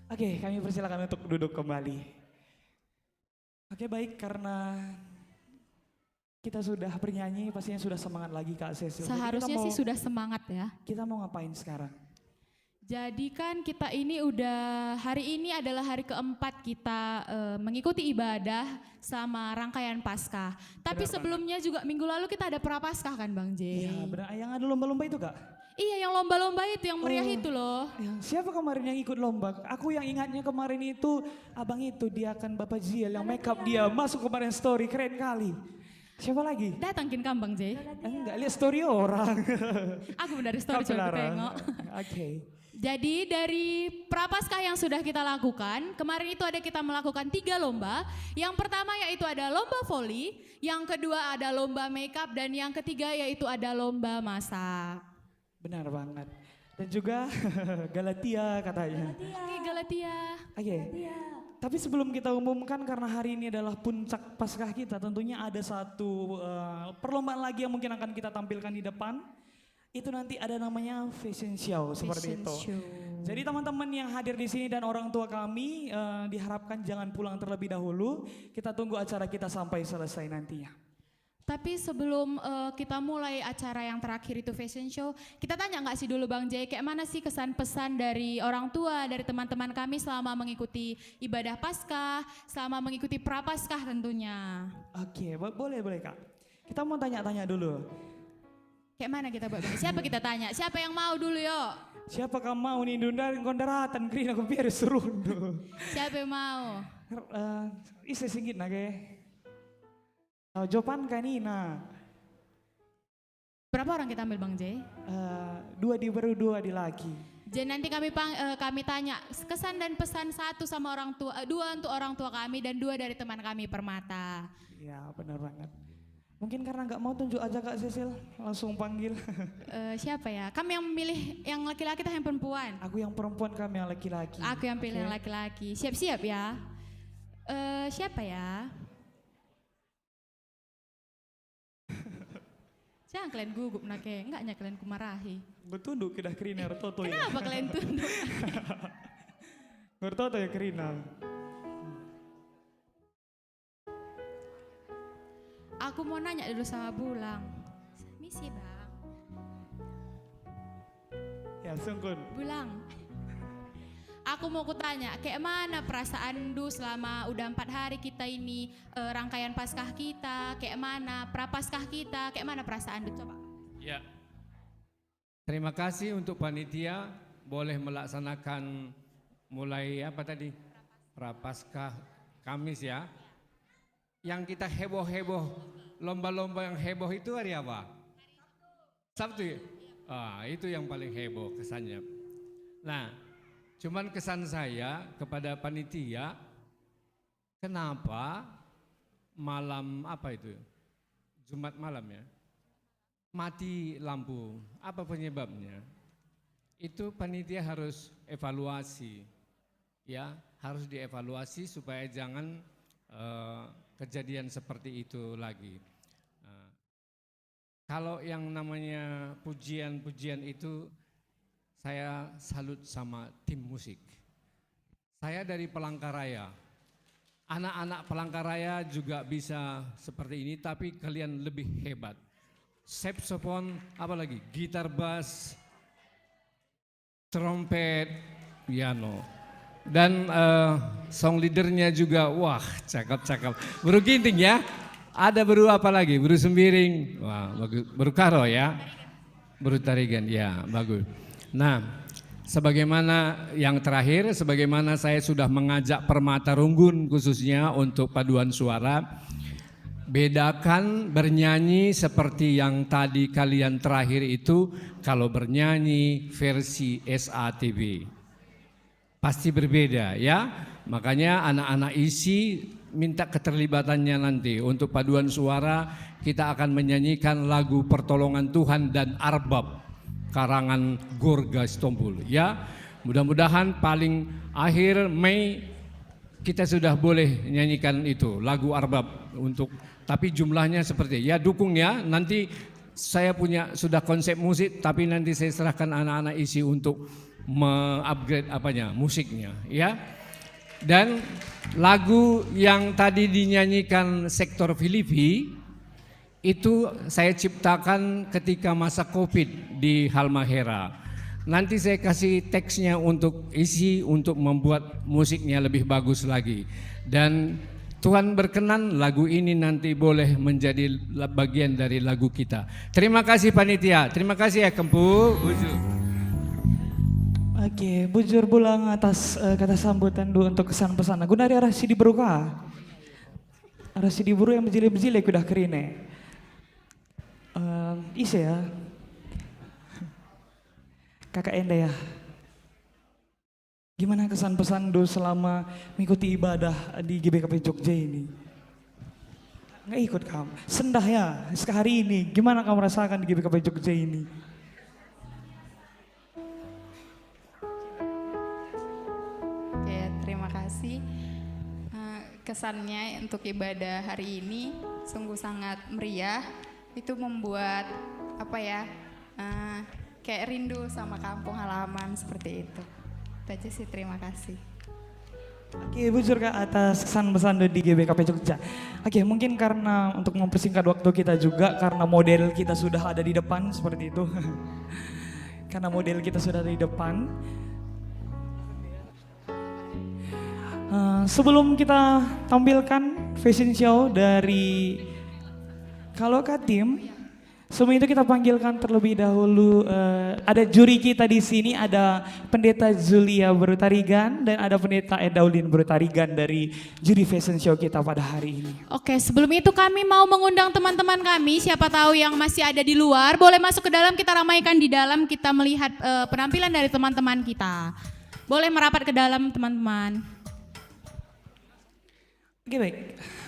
Oke, kami persilakan untuk duduk kembali. Oke, baik, karena kita sudah bernyanyi, pastinya sudah semangat lagi, Kak Cecil. Jadi, kita Seharusnya mau, sih sudah semangat, ya. Kita mau ngapain sekarang? Jadi kan kita ini udah, hari ini adalah hari keempat kita, eh, mengikuti ibadah sama rangkaian Paskah. Tapi Benar banget. sebelumnya juga minggu lalu kita ada Prapaskah kan, Bang J? Iya, benar. Yang ada lomba-lomba itu, Kak? Iya, yang lomba-lomba itu, yang meriah Oh, itu loh. yang siapa kemarin yang ikut lomba? Aku yang ingatnya kemarin itu abang itu, dia kan Bapak Jiel yang makeup dia masuk kemarin story, keren kali. Siapa lagi? Datang kin kam, Bang J? Enggak, lihat story orang. Aku dari story Kamu coba larang. tengok. Oke. Jadi dari Prapaskah yang sudah kita lakukan, kemarin itu ada kita melakukan tiga lomba. Yang pertama yaitu ada lomba voli, yang kedua ada lomba makeup, dan yang ketiga yaitu ada lomba masak. Benar banget. Dan juga Galatia katanya. Galatia. Oke, Galatia. Oke. Galatia. Tapi sebelum kita umumkan, karena hari ini adalah puncak Paskah kita, tentunya ada satu, eh, perlombaan lagi yang mungkin akan kita tampilkan di depan. Itu nanti ada namanya fashion show seperti Fashion itu. show. Jadi teman-teman yang hadir di sini dan orang tua kami, eh, diharapkan jangan pulang terlebih dahulu. Kita tunggu acara kita sampai selesai nantinya. Tapi sebelum, eh, kita mulai acara yang terakhir itu fashion show, kita tanya nggak sih dulu Bang J, kayak mana sih kesan pesan dari orang tua, dari teman-teman kami selama mengikuti ibadah Paskah, selama mengikuti Prapaskah tentunya? Oke, bo-, boleh, boleh, Kak. Kita mau tanya-tanya dulu. Kayak mana kita buat? Siapa kita tanya? Siapa yang mau dulu, yo? Siapa kamu mau nih, Dunda? Engkau ndaratan, kerina ku biar suruhndu. Siapa yang mau? Eh, ise singgit nage? Eh, Jopan kanina. Berapa orang kita ambil, Bang J? Eh, dua diberu, dua dilaki. Jadi nanti kami pang-, eh, kami tanya kesan dan pesan satu sama orang tua, eh, dua untuk orang tua kami dan dua dari teman kami Permata. Iya, benar banget. Mungkin karena nggak mau, tunjuk aja Kak Cecil, langsung panggil. Eh, siapa ya? Kamu yang milih yang laki-laki atau yang perempuan? Aku yang perempuan, kamu yang laki-laki. Aku yang pilih Oke. yang laki-laki. Siap-siap ya. Eh, siapa ya? Jangan kalian gugup nake, enggaknya kalian kumarahi. Gue tunduk kidah kerina, ertoto ya. Kenapa kalian tunduk? Ertoto ya kerina. Aku mau nanya dulu sama Bulang. Misi, Bang. Ya, sungkun. Bulang. Aku mau kutanya, kayak mana perasaanndu selama udah empat hari kita ini, eh, rangkaian Paskah kita, kayak mana Prapaskah kita, kayak mana perasaanndu? Coba. Ya. Terima kasih untuk panitia boleh melaksanakan mulai apa tadi? Prapaskah Kamis ya. Yang kita heboh-heboh, lomba-lomba yang heboh itu hari apa? Sabtu ya? Ah, itu yang paling heboh kesannya. Nah, cuman kesan saya kepada panitia, kenapa malam apa itu? Jumat malam ya? Mati lampu. Apa penyebabnya? Itu panitia harus evaluasi. Ya, harus dievaluasi supaya jangan, eh, kejadian seperti itu lagi. Eh, kalau yang namanya pujian-pujian itu, saya salut sama tim musik. Saya dari Palangkaraya. Anak-anak Palangkaraya juga bisa seperti ini, tapi kalian lebih hebat. Saxophone, apalagi gitar bass, trompet, piano. Dan, eh, song leadernya juga, wah, cakep-cakep. Beru Ginting ya? Ada beru apa lagi? Beru Sembiring. Wah, bagus. Beru Karo ya? Beru Tarigan, ya, bagus. Nah, sebagaimana yang terakhir, sebagaimana saya sudah mengajak Permata Runggun khususnya untuk paduan suara, bedakan bernyanyi seperti yang tadi kalian terakhir itu, kalau bernyanyi versi S A T B. Pasti berbeda, ya. Makanya anak-anak isi minta keterlibatannya nanti. Untuk paduan suara, kita akan menyanyikan lagu Pertolongan Tuhan dan Arbab, karangan Gorga Sitompul, ya. Mudah-mudahan paling akhir Mei kita sudah boleh nyanyikan itu, lagu Arbab untuk, tapi jumlahnya seperti, ya, dukung, ya. Nanti saya punya sudah konsep musik, tapi nanti saya serahkan anak-anak isi untuk me-upgrade apanya, musiknya, ya. Dan lagu yang tadi dinyanyikan Sektor Filipi itu saya ciptakan ketika masa covid di Halmahera. Nanti saya kasih teksnya untuk isi, untuk membuat musiknya lebih bagus lagi. Dan Tuhan berkenan, lagu ini nanti boleh menjadi la-, bagian dari lagu kita. Terima kasih panitia, terima kasih ya Kempu. Bujur. Oke, bujur Bulang atas, eh, kata sambutan dulu untuk kesan pesan. Guna ari arah si diberu ka? Arah si diberu yang bejile-bejile kudah kerine. Eh, ise ya? Kakak Enda ya. Gimana kesan pesandu selama mengikuti ibadah di G B K P Jogja ini? Nggak ikut kam. Sendah ya, sekali ini. Gimana kamu rasakan di G B K P Jogja ini? Oke, terima kasih. Eh, kesannya untuk ibadah hari ini sungguh sangat meriah. Itu membuat, apa ya, eh, kayak rindu sama kampung halaman seperti itu. Itu aja sih, terima kasih. Oke, bujur Kak atas kesan pesan di G B K P Jogja. Oke, mungkin karena untuk mempersingkat waktu kita juga, karena model kita sudah ada di depan seperti itu. Karena model kita sudah ada di depan. Eh, sebelum kita tampilkan fashion show dari Kaloka Team, sebelum itu kita panggilkan terlebih dahulu, eh, ada juri kita di sini, ada Pendeta Julia Berutarigan dan ada Pendeta Edaulin Berutarigan dari juri fashion show kita pada hari ini. Oke, sebelum itu kami mau mengundang teman-teman kami, siapa tahu yang masih ada di luar, boleh masuk ke dalam, kita ramaikan di dalam, kita melihat, eh, penampilan dari teman-teman kita. Boleh merapat ke dalam, teman-teman. Oke, baik.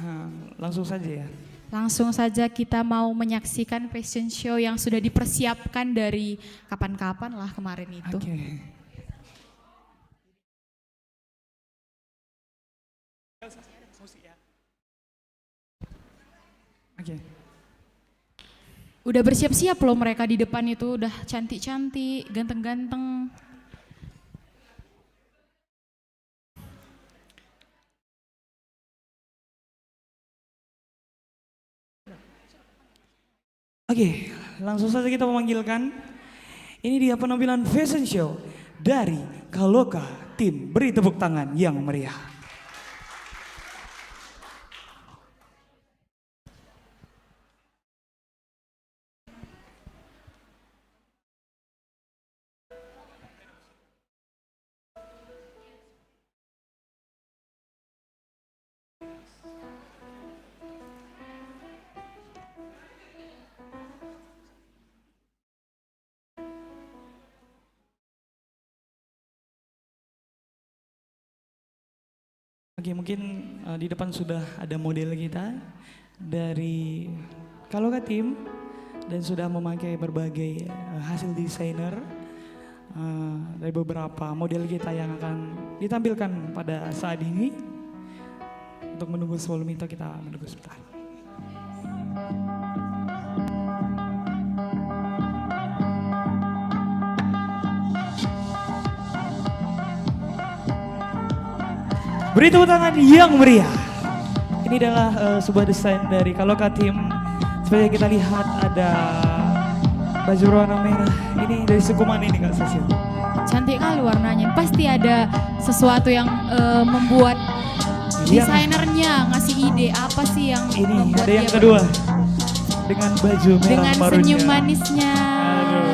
Nah, langsung saja ya. Langsung saja kita mau menyaksikan fashion show yang sudah dipersiapkan dari kapan-kapan lah kemarin itu. Oke. Oke. Udah bersiap-siap loh mereka di depan itu, udah cantik-cantik, ganteng-ganteng. Oke, langsung saja kita memanggilkan. Ini dia penampilan fashion show dari Kaloka Team. Beri tepuk tangan yang meriah. Oke, mungkin, eh, di depan sudah ada model kita dari Kaloka Team dan sudah memakai berbagai, eh, hasil desainer, eh, dari beberapa model kita yang akan ditampilkan pada saat ini. Untuk menunggu sebelum itu kita menunggu sebentar. Beri tepuk tangan yang meriah. Ini adalah, eh, sebuah desain dari Kaloka Team. Seperti yang kita lihat ada baju berwarna merah. Ini dari suku mana ini, Kak Cecil? Cantik kali warnanya. Pasti ada sesuatu yang, eh, membuat Iya. Desainernya ngasih ide apa sih yang Ini membuat ada yang dia kedua. Dengan baju merah dengan barunya. Senyum manisnya. Aduh.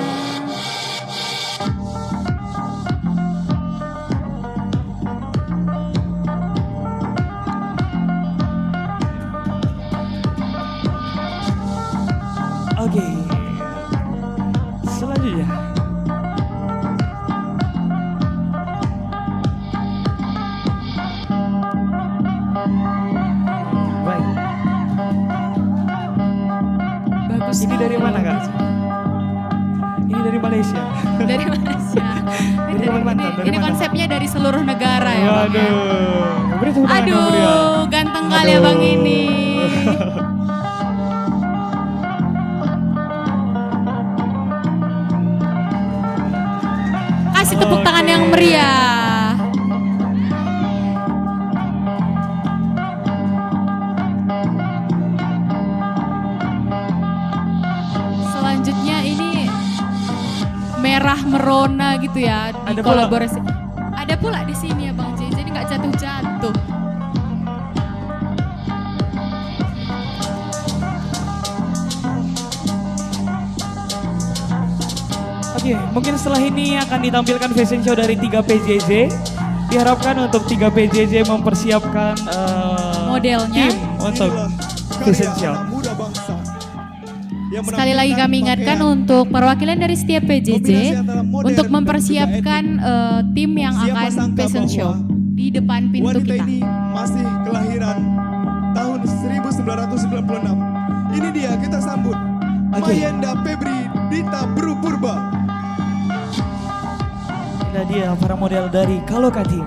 Dari mana, Kak? Ini dari Malaysia. Dari Malaysia. Dari Kalimantan, ini, dari ini mana? Konsepnya dari seluruh negara ya, Bang, ya? Waduh. Beri tepuk tangan yang meriah. Aduh, ganteng kali abang ini. Aduh. Kasih tepuk tangan yang meriah. Oke. Selanjutnya ini merah merona gitu ya, di kolaborasi. Ada pula. Ada pula di sini ya, Bang J, jadi nggak jatuh-jatuh. Oke, mungkin setelah ini akan ditampilkan fashion show dari tiga P J J. Diharapkan untuk tiga P J J mempersiapkan, eh, modelnya, tim untuk fashion show. Inilah karya anak muda bangsa yang menampilkan pakaian kombinasi antara modern dan juga etnik. Siapa sangka bahwa wanita ini masih kelahiran tahun seribu sembilan ratus sembilan puluh enam. Ini dia, kita sambut Mayenda Febri Dita Beru Purba. Inilah dia para model dari Kaloka Team.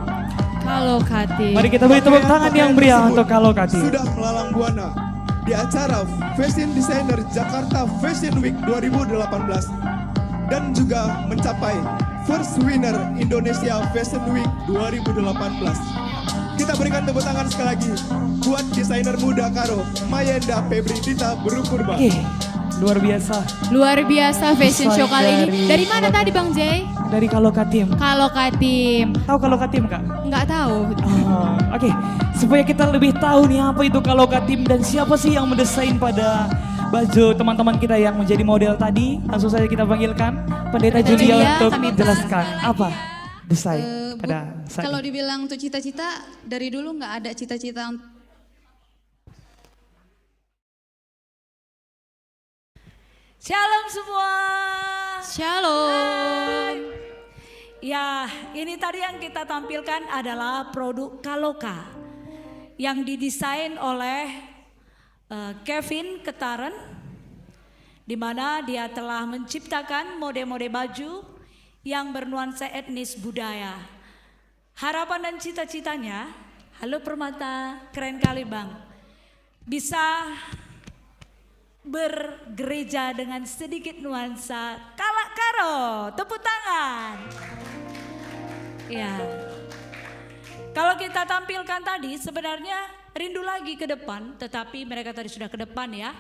Kaloka Team. Mari kita beri tepuk tangan yang meriah untuk Kaloka Team. Pakaian-pakaian tersebut sudah melalang buana di acara Fashion Designer Jakarta Fashion Week dua ribu delapan belas dan juga mencapai first winner Indonesia Fashion Week dua ribu delapan belas. Kita berikan tepuk tangan sekali lagi buat desainer muda Karo, Mayenda Febri Dita Beru Purba. Oke, luar biasa. Luar biasa fashion show kali ini. Desain dari Kaloka. Dari mana tadi, Bang Jay? Dari Kaloka Team. Kaloka Team. Tahu Kaloka Team, Kak? Nggak tahu. Oh, oke. Supaya kita lebih tahu nih apa itu Kaloka Team dan siapa sih yang mendesain pada baju teman-teman kita yang menjadi model tadi, langsung saja kita panggilkan Pendeta Julia untuk menjelaskan apa desain pada saat ini. Kalau dibilang untuk cita-cita, dari dulu nggak ada cita-cita. Shalom semua. Shalom. Hai. Ya, ini tadi yang kita tampilkan adalah produk Kaloka yang didesain oleh, eh, Kevin Ketaren, di mana dia telah menciptakan mode-mode baju yang bernuansa etnis budaya. Harapan dan cita-citanya, halo Permata, keren kali, Bang. Bisa bergereja dengan sedikit nuansa kalak Karo. Tepuk tangan. Ya. Kalau kita tampilkan tadi, sebenarnya rindu lagi ke depan, tetapi mereka tadi sudah ke depan, ya.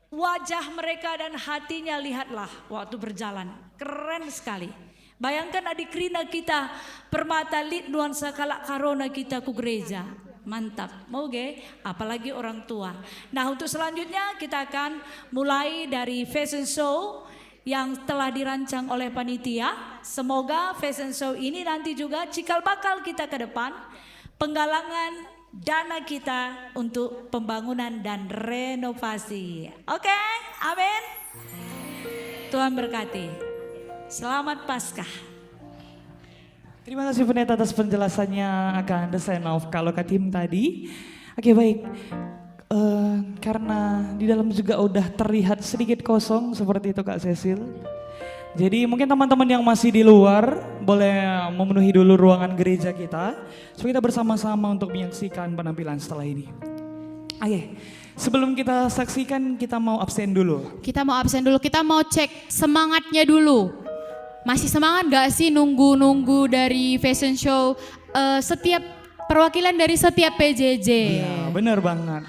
Wajah mereka dan hatinya lihatlah waktu berjalan. Keren sekali. Bayangkan adi kerina kita Permata lit nuansa kalak Karona kita ku gereja. Mantap. Mau ge? Apalagi orang tua. Nah, untuk selanjutnya kita akan mulai dari fashion show yang telah dirancang oleh panitia. Semoga fashion show ini nanti juga cikal bakal kita ke depan. Penggalangan dana kita untuk pembangunan dan renovasi. Oke, amin. Tuhan berkati. Selamat Paskah. Terima kasih Pendeta atas penjelasannya akan desain of Kaloka Team tadi. Oke, baik. Eh, karena di dalam juga udah terlihat sedikit kosong seperti itu, Kak Cecil. Jadi mungkin teman-teman yang masih di luar boleh memenuhi dulu ruangan gereja kita. Supaya kita bersama-sama untuk menyaksikan penampilan setelah ini. Oke, sebelum kita saksikan, kita mau absen dulu. Kita mau absen dulu, kita mau cek semangatnya dulu. Masih semangat gak sih nunggu-nunggu dari fashion show, eh, setiap perwakilan dari setiap P J J? Iya, bener banget.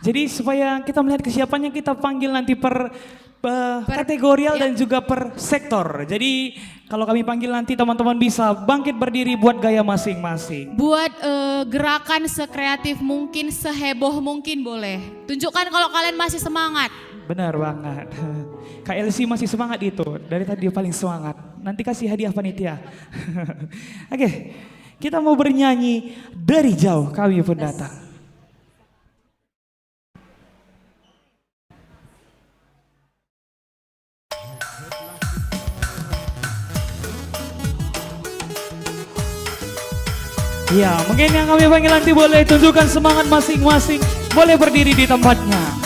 Jadi supaya kita melihat kesiapannya, kita panggil nanti per eh, per kategorial, ya, dan juga per sektor. Jadi, kalau kami panggil nanti teman-teman bisa bangkit berdiri buat gaya masing-masing. Buat, eh, gerakan sekreatif mungkin, seheboh mungkin boleh. Tunjukkan kalau kalian masih semangat. Benar banget. Kak Elsie masih semangat itu. Dari tadi dia paling semangat. Nanti kasih hadiah panitia. Oke, kita mau bernyanyi Dari Jauh Kami Pun Datang. Ya, mungkin yang kami panggil nanti boleh tunjukkan semangat masing-masing, boleh berdiri di tempatnya.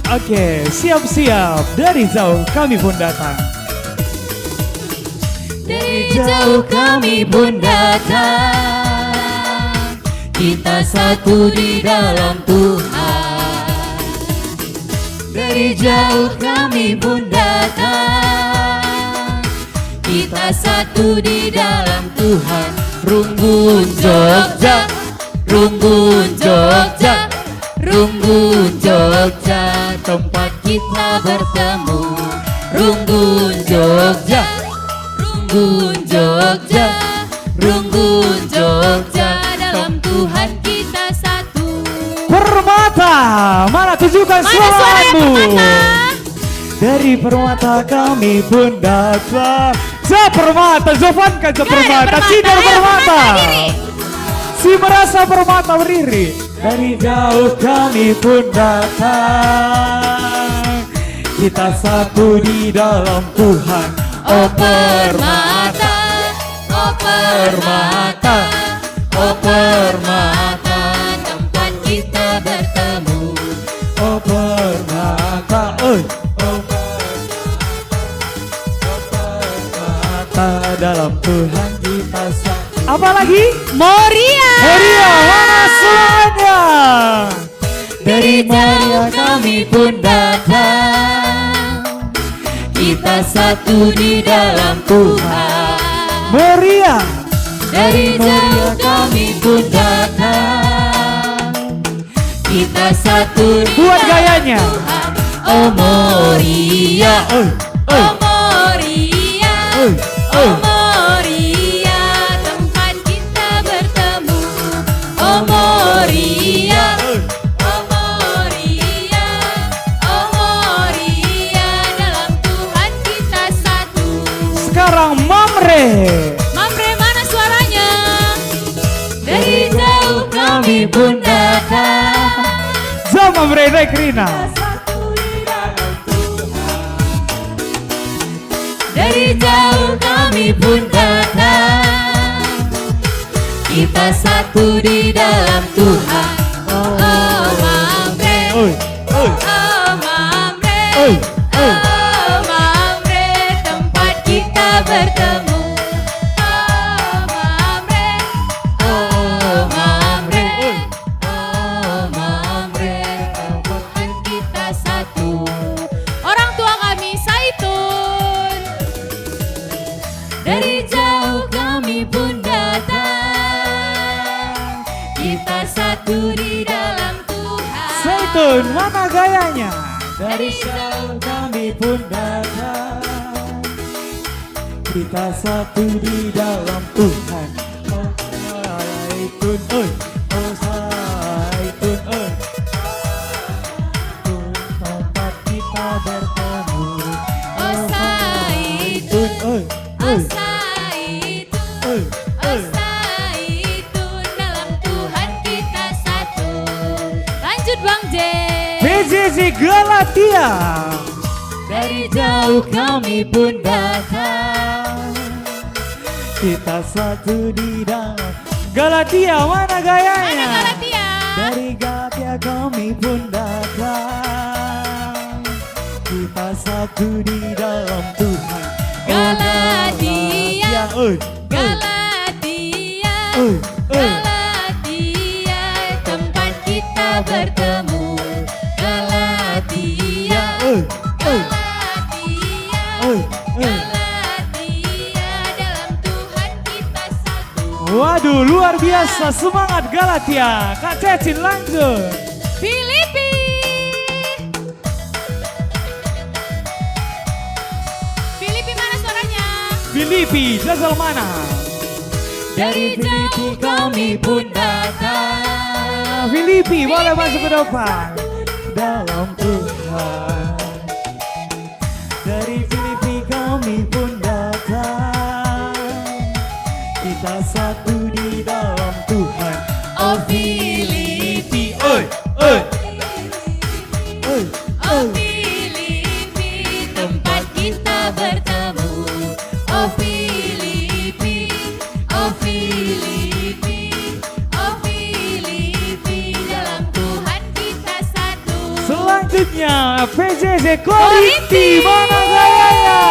Oke, siap-siap. Dari jauh kami pun datang. Dari jauh kami pun datang. Kita satu di dalam Tuhan. Dari jauh kami pun datang. Kita satu di dalam Tuhan. Runggun Jogja, Runggun Jogja, Runggun Jogja, tempat kita bertemu. Runggun Jogja, Runggun Jogja, Runggun Jogja, dalam Tuhan kita satu. Permata, mana tunjukkan suaramu? Mana suaranya, Permata? Dari Permata kami pun datang. Ja Permata, Jovan ka ja Permata, Permata, Cina ya, Permata. Permata diri. Si merasa Permata berdiri. Dari jauh kami pun datang. Kita satu di dalam Tuhan. Oh Permata, oh Permata, oh Permata, tempat kita bertemu. Oh Permata, oi. Oh Permata, oh Permata, dalam Tuhan kita satu. Apa lagi? Moria. Moria, mana suaranya? Dari Moria kami pun datang. Kita satu di dalam Tuhan. Moria. Dari Moria kami pun datang. Kita satu di dalam Tuhan. Buat gayanya. Oh Moria. Oi, oi. Oh Moria. Oi, oi. Oh Moria, tempat kita bertemu. Oh Moria. Oi. Oh Moria, oh Moria, dalam Tuhan kita satu. Sekarang Mamre. Mamre, mana suaranya? Dari jauh kami pun datang. Ja Mamre, naik kerina. Dari jauh kami pun datang. Kita satu di dalam Tuhan. Oh, Mamre. Oi, oi. Oh, Mamre. Oi, oi. Oh, Mamre, tempat kita bertemu. Oh, Mamre. Oh, Mamre. Oi. Oh, Mamre, tempat kita satu. Orang tua kami Saitun. Dari jauh kami pun datang. Kita satu di dalam Tuhan. Saitun, mana gayanya? Dari jauh kami pun datang. Kita satu di dalam Tuhan. Oh Saitun, oi. Oh Saitun, oi. Tempat kita bertemu. Oh Saitun, oi. Oh Saitun, oi. Oh Saitun, dalam Tuhan kita satu. Lanjut, Bang J. P J J Galatia. Dari jauh kami pun datang. Kita satu di dalam. Galatia, mana gayanya? Mana Galatia? Dari Galatia kami pun datang. Kita satu di dalam Tuhan. Oh, Galatia. Galatia, oi. Galatia, oi, oi. Galatia, tempat kita bertemu. Galatia, oi, oi. Galatia, oi, oi. Galatia, dalam Tuhan kita satu. Waduh, luar biasa semangat Galatia. Kak Cecin, lanjut. Filipi. Filipi, mana suaranya? Filipi, Jajal mana? Dari Filipi kami pun datang. Filipi, boleh masuk ke depan. Dalam Tuhan. Dari Filipi kami pun datang. Kita satu di dalam Tuhan. Oh Filipi, oi, oi. Oi, oh oi. Filipi, tempat kita bertemu. Oh Filipi, oh Filipi, oh Filipi, dalam Tuhan kita P J J Korinti, Korinti. Mana gayanya?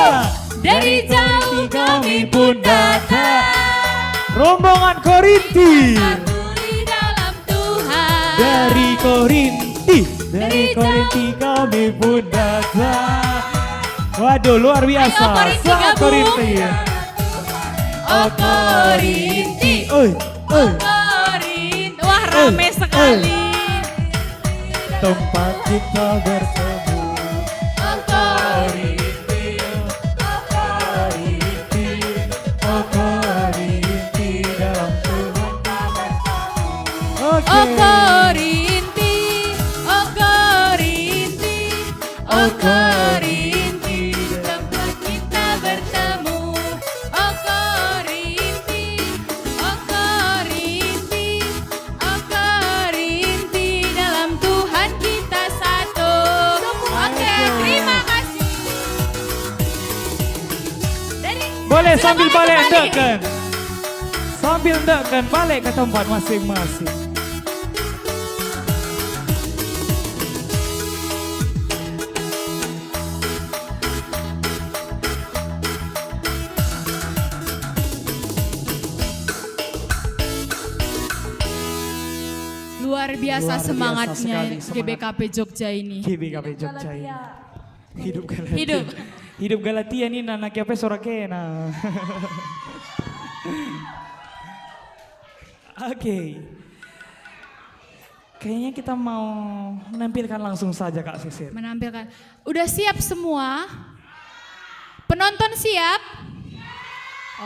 Dari jauh kami pun datang. Rombongan Korinti. Satu di dalam Tuhan. Dari Korinti, dari Dari Korinti jauh. Kami pun datang. Waduh, luar biasa. Ayo, Korinti Sangat gabung. Korinti. Oh, Korinti. Oi. Eh. Korinti. Wah, rame Eh, eh. sekali. Tempat kita bertemu. Oh, Korinti. Oh, Korinti. Oh, Korinti. Dalam Tuhan kita bertemu. Oke. Oh, Korinti. Oh, Korinti. Oh, Korinti, tempat kita bertemu. Oh, Korinti, oh, Korinti, oh, Korinti, dalam Tuhan kita satu. Oke, terima kasih. Dari Boleh Silakan sambil lanjut, balik Pak Andi. Endeken. Sambil endeken balik ke tempat masing-masing. Luar biasa Luar biasa semangatnya sekali semangat G B K P Jogja ini. G B K P Jogja ini. Hidup Galatia. Hidup. Hidup Galatia nih, nana kiape sora kena. Oke. Kayaknya kita mau menampilkan langsung saja, Kak Sisil. Menampilkan. Udah siap semua? Penonton siap?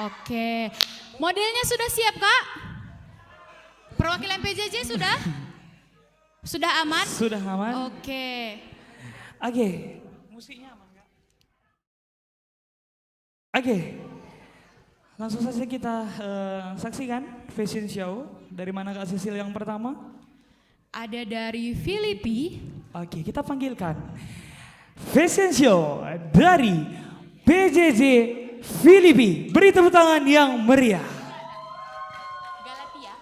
Oke. Modelnya sudah siap, Kak? Perwakilan P J J sudah? Sudah aman? Sudah aman. Oke. Oke. Musiknya aman, Kak? Oke. Langsung saja kita, eh, saksikan fashion show. Dari mana, Kak Sisil, yang pertama? Ada dari Filipi. Oke, kita panggilkan fashion show dari P J J Filipi. Beri tepuk tangan yang meriah. Galatia.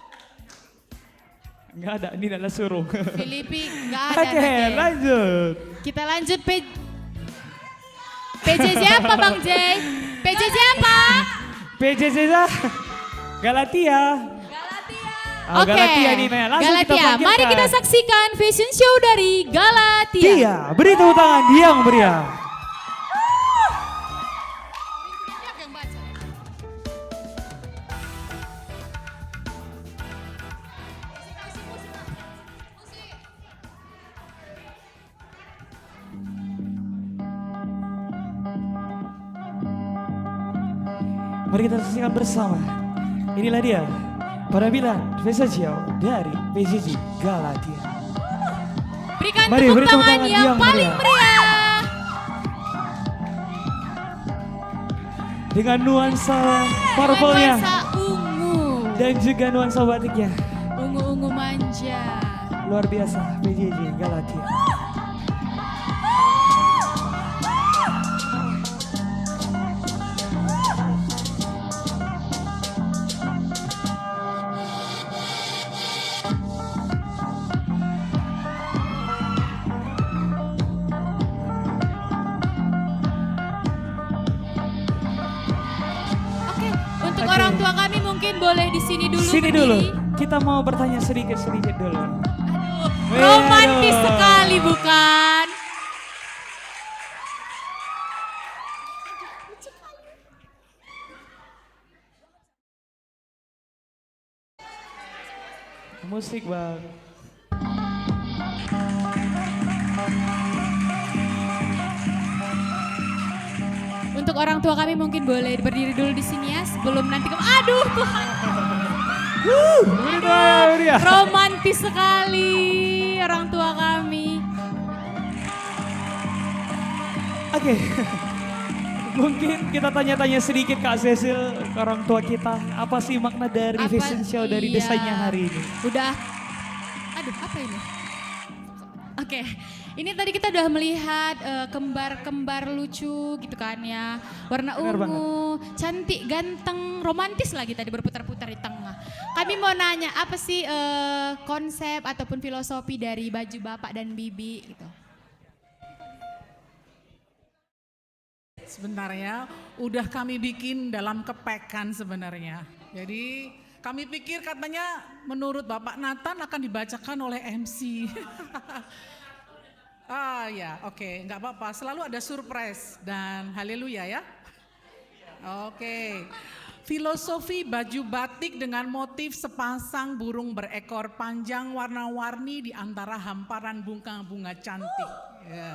Nggak ada, ini adalah suruh. Filipi, nggak ada Oke, nih, Jay. Lanjut. Kita lanjut, P-, P J J apa, Bang Jay? P J J apa? P J J lah. Galatia. Galatia. Ah, Oke. Galatia nih, Naya. Langsung kita Galatia. Mari panggilkan. Kita saksikan fashion show dari Galatia. Tia, beri tepuk tangan yang meriah. Mari kita saksikan bersama. Inilah dia, penampilan fashion show dari P J J Galatia. Berikan Mari, tepuk beri tepuk tangan tangan yang yang paling meriah. Meriah. Dengan nuansa Dengan purple-nya. Nuansa ungu. Dan juga nuansa batiknya. Ungu-ungu manja. Luar biasa, P J J Galatia. Oke, untuk Oke. orang tua kami mungkin boleh di sini dulu Sini dulu. berdiri. Kita mau bertanya sedikit-sedikit dulu. Aduh, Aduh. romantis sekali, bukan? Musik, Bang. Untuk orang tua kami mungkin boleh berdiri dulu di sini ya, sebelum nanti ke-, aduh, Tuhan. Wuh, meriah, meriah. Romantis sekali orang tua kami. Oke. Mungkin kita tanya-tanya sedikit, Kak Cecil, ke orang tua kita. Apa sih makna dari Apa, fashion show dari iya. desainnya hari ini? Udah. Aduh, apa ini? Oke. Ini tadi kita udah melihat, eh, kembar-kembar lucu gitu kan ya. Warna Benar ungu, banget. cantik, ganteng, romantis lagi tadi berputar-putar di tengah. Kami mau nanya, apa sih, eh, konsep ataupun filosofi dari baju Bapak dan Bibi gitu? Sebentar ya, udah kami bikin dalam kepek kan sebenarnya. Jadi kami pikir katanya menurut Bapak Nathan akan dibacakan oleh M C. Ah ya, oke, nggak apa-apa. Selalu ada surprise dan haleluya ya. Oke. Filosofi baju batik dengan motif sepasang burung berekor panjang warna-warni di antara hamparan bunga-bunga cantik. Ya.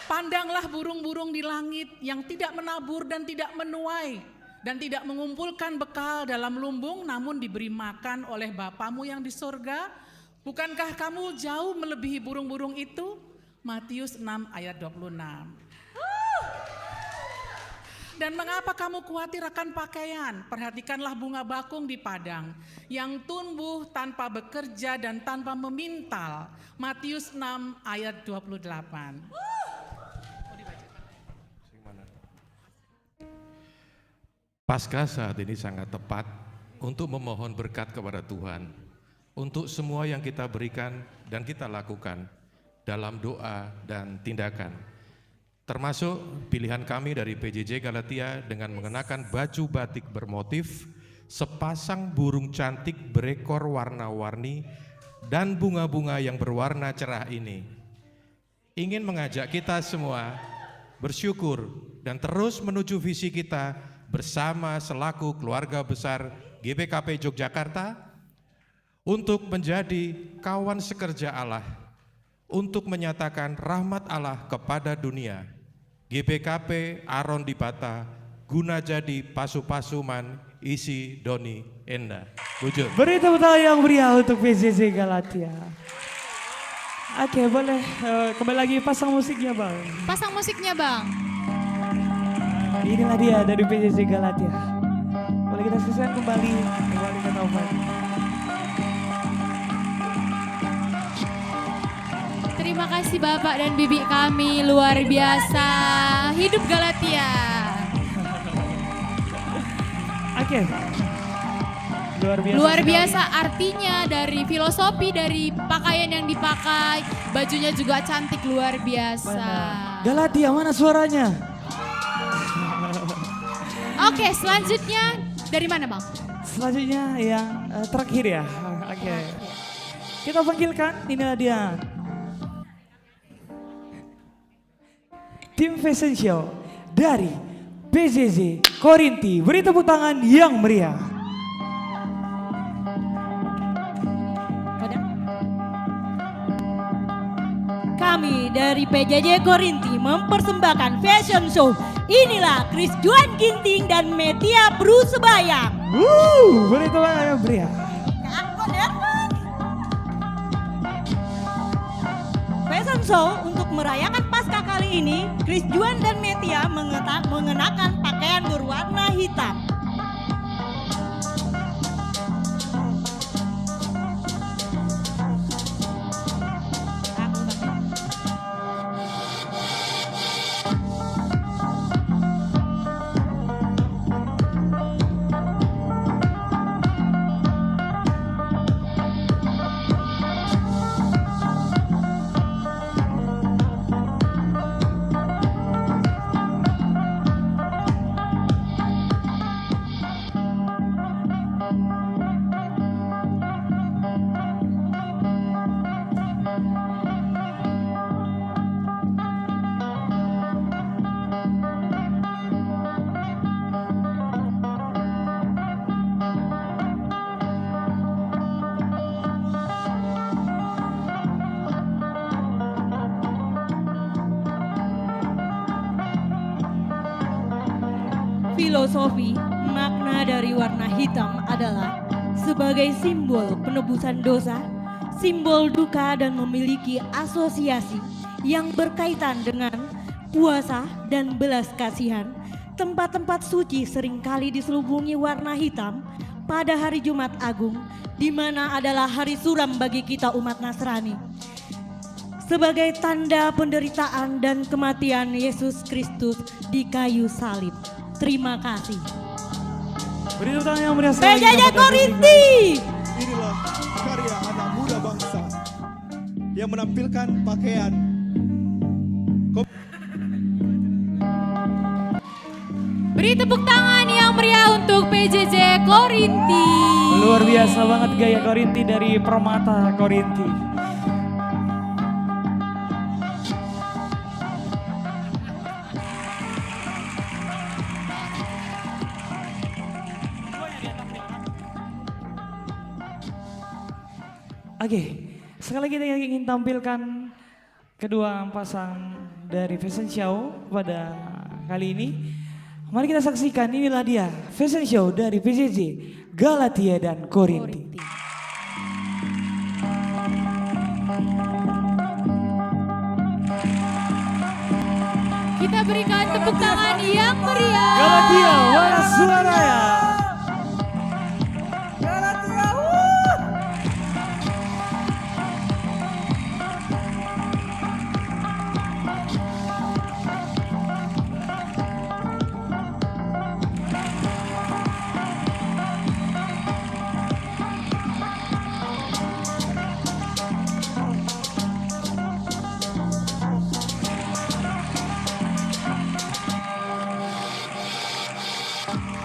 Pandanglah burung-burung di langit yang tidak menabur dan tidak menuai, dan tidak mengumpulkan bekal dalam lumbung, namun diberi makan oleh Bapamu yang di sorga. Bukankah kamu jauh melebihi burung-burung itu? Matius enam ayat dua puluh enam. Dan mengapa kamu khawatir akan pakaian? Perhatikanlah bunga bakung di padang, yang tumbuh tanpa bekerja dan tanpa memintal. Matius enam ayat dua puluh delapan. Paskah saat ini sangat tepat untuk memohon berkat kepada Tuhan, untuk semua yang kita berikan dan kita lakukan dalam doa dan tindakan. Termasuk pilihan kami dari P J J Galatia dengan mengenakan baju batik bermotif, sepasang burung cantik berekor warna-warni, dan bunga-bunga yang berwarna cerah ini. Ingin mengajak kita semua bersyukur dan terus menuju visi kita bersama selaku keluarga besar G B K P Yogyakarta untuk menjadi kawan sekerja Allah, untuk menyatakan rahmat Allah kepada dunia. G B K P Aron Dibata guna jadi pasu-pasu man isi doni enda. Bujur. Beri tepuk tangan yang meriah untuk P J J Galatia. Oke, boleh, eh, kembali lagi pasang musiknya, Bang. Pasang musiknya, Bang. Inilah dia dari P J J Galatia. Boleh kita saksikan kembali, kembali ke Taufan. Terima kasih Bapak dan Bibi kami, luar biasa. Hidup Galatia. Oke. Luar biasa. Luar sekali. Biasa artinya dari filosofi dari pakaian yang dipakai, bajunya juga cantik luar biasa. Benar. Galatia, mana suaranya? Oke, selanjutnya dari mana, Bang? Selanjutnya yang, eh, terakhir ya. Oke. Terakhir. Kita panggilkan, inilah dia. Tim Fashion Show dari P J J Korinti. Beri tepuk tangan yang meriah. Kami dari P J J Korinti mempersembahkan fashion show. Inilah Chris Juan Ginting dan Metia Bru Sebayang. Wuh, beri tepuk tangan yang meriah. Fashion show untuk merayakan Paskah kali ini, Chris Juan dan Metia mengeta-, mengenakan pakaian berwarna hitam. Filosofi makna dari warna hitam adalah sebagai simbol penebusan dosa, simbol duka, dan memiliki asosiasi yang berkaitan dengan puasa dan belas kasihan. Tempat-tempat suci seringkali diselubungi warna hitam pada hari Jumat Agung, di mana adalah hari suram bagi kita umat Nasrani, sebagai tanda penderitaan dan kematian Yesus Kristus di kayu salib. Terima kasih. Beri tepuk tangan yang meriah sekali lagi P J J kepada Korinti. Inilah karya anak muda bangsa yang menampilkan pakaian kom- Beri tepuk tangan yang meriah untuk P J J Korinti. Luar biasa banget gaya Korinti dari Permata Korinti. Oke, sekali lagi kita ingin tampilkan kedua pasang dari fashion show pada kali ini. Mari kita saksikan, inilah dia fashion show dari P J J, Galatia dan Korinti. Kita berikan tepuk tangan yang meriah. Galatia, mana suaranya? Galatia, wuh!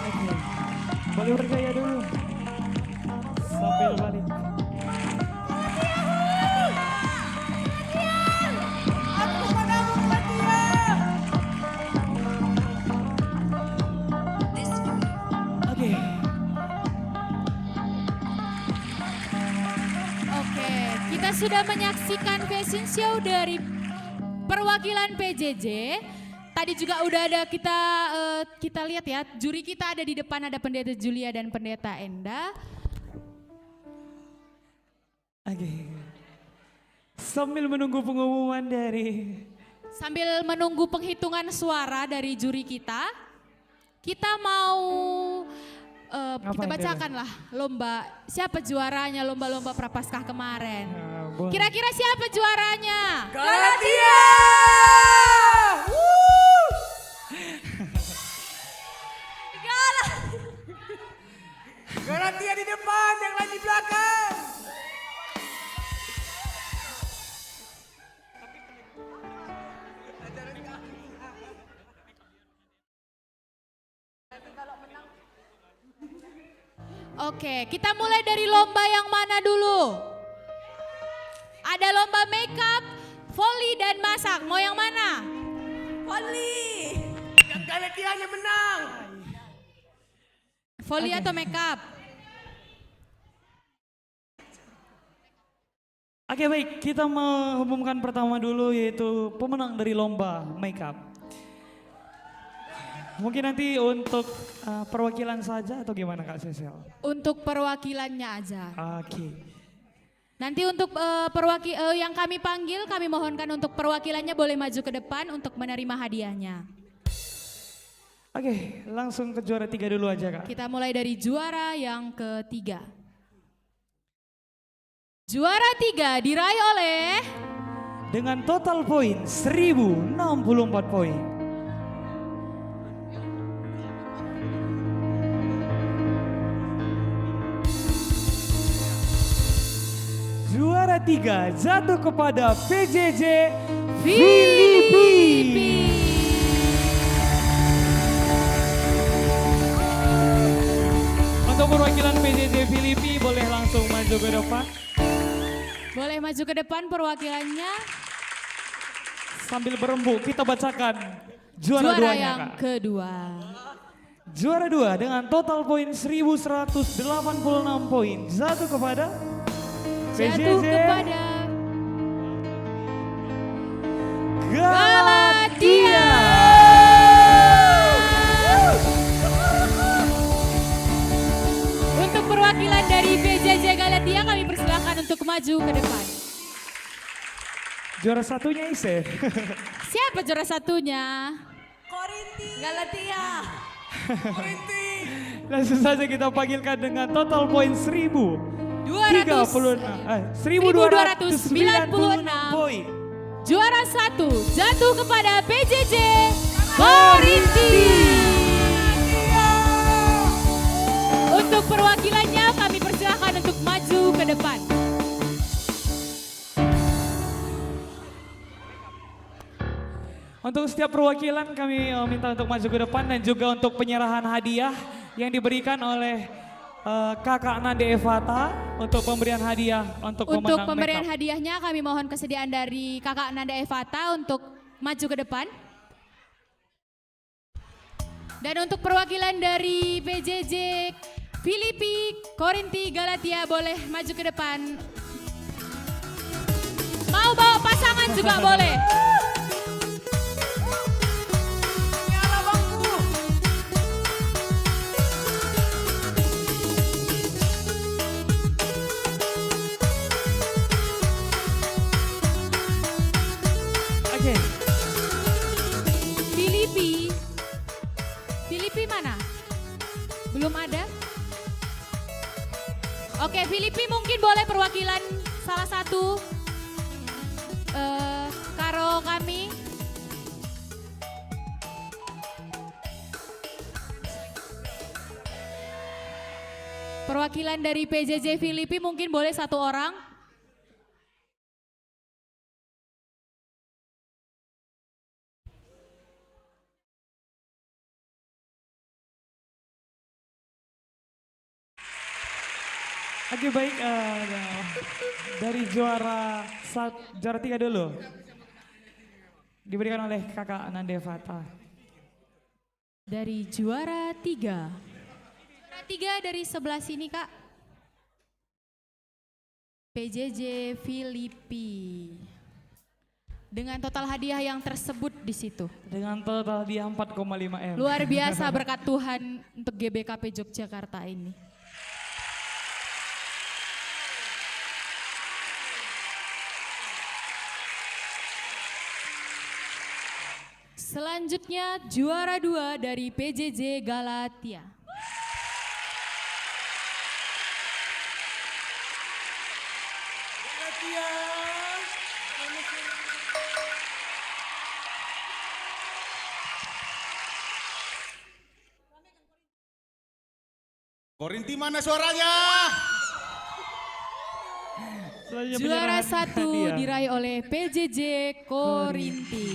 Oke. Boleh bergaya dulu. Sambil balik. Oke. Oke, kita sudah menyaksikan fashion show dari perwakilan P J J. Tadi juga udah ada kita, eh, kita lihat ya, juri kita ada di depan, ada Pendeta Julia dan Pendeta Enda. Oke. Sambil menunggu pengumuman dari Sambil menunggu penghitungan suara dari juri kita, kita mau, eh, kita Ngapain dulu? bacakanlah lomba, siapa juaranya lomba-lomba Prapaskah kemarin. Ya, boleh. Kira-kira siapa juaranya? Galatia! Gala- Galatia di depan, yang lain di belakang. Oke, kita mulai dari lomba yang mana dulu? Ada lomba makeup, voli, dan masak. Mau yang mana? Voli. Yang Galatianya menang. Voli Oke. atau makeup? Oke, baik, kita mengumumkan pertama dulu, yaitu pemenang dari lomba makeup. Mungkin nanti untuk, eh, perwakilan saja atau gimana, Kak Sesel? Untuk perwakilannya aja. Oke. Nanti untuk, eh, perwaki-, eh, yang kami panggil, kami mohonkan untuk perwakilannya boleh maju ke depan untuk menerima hadiahnya. Oke, langsung ke juara tiga dulu aja, Kak. Kita mulai dari juara yang ketiga. Juara tiga diraih oleh Dengan total poin seribu enam puluh empat poin. Juara tiga jatuh kepada P J J Filipi. Filipi. Untuk perwakilan P J J Filipi boleh langsung maju ke depan. Boleh maju ke depan perwakilannya. Sambil berembuk, kita bacakan juara Juara duanya, yang Kak. kedua. Juara dua dengan total poin seribu seratus delapan puluh enam poin jatuh kepada Jatuh P J J. kepada Galatia. Galatia. Untuk perwakilan dari P J J Galatia, kami persilakan untuk maju ke depan. Juara satunya ise? Siapa juara satunya? Korinti. Galatia. Korinti. Langsung saja kita panggilkan dengan total poin seribu tiga puluh enam, eh, seribu dua ratus sembilan puluh enam poin. Juara satu jatuh kepada P J J Korinti. Untuk perwakilannya kami persilakan untuk maju ke depan. Untuk setiap perwakilan kami, eh, minta untuk maju ke depan dan juga untuk penyerahan hadiah yang diberikan oleh, eh, Kakak Nande Evata untuk pemberian hadiah untuk Untuk pemenang pemberian makeup. Hadiahnya kami mohon kesediaan dari Kakak Nande Evata untuk maju ke depan. Dan untuk perwakilan dari P J J Filipi, Korinti, Galatia boleh maju ke depan. Mau bawa pasangan juga boleh. Oke. Filipi. Filipi mana? Belum ada? Oke, Filipi mungkin boleh perwakilan salah satu, eh, karo kami. Perwakilan dari P J J Filipi mungkin boleh satu orang. Oke, baik, eh, dari juara sat-, juara tiga dulu. Diberikan oleh Kakak Nande Fata. Dari juara tiga. Juara tiga dari sebelah sini, Kak. P J J Filipi. Dengan total hadiah yang tersebut di situ. Dengan total hadiah empat koma lima M. Luar biasa berkat Tuhan untuk G B K P Yogyakarta ini. Selanjutnya, juara dua dari P J J Galatia. Galatia. Korinti, mana suaranya? Selanjutnya, juara penyerahan satu hadiah diraih oleh P J J Korinti.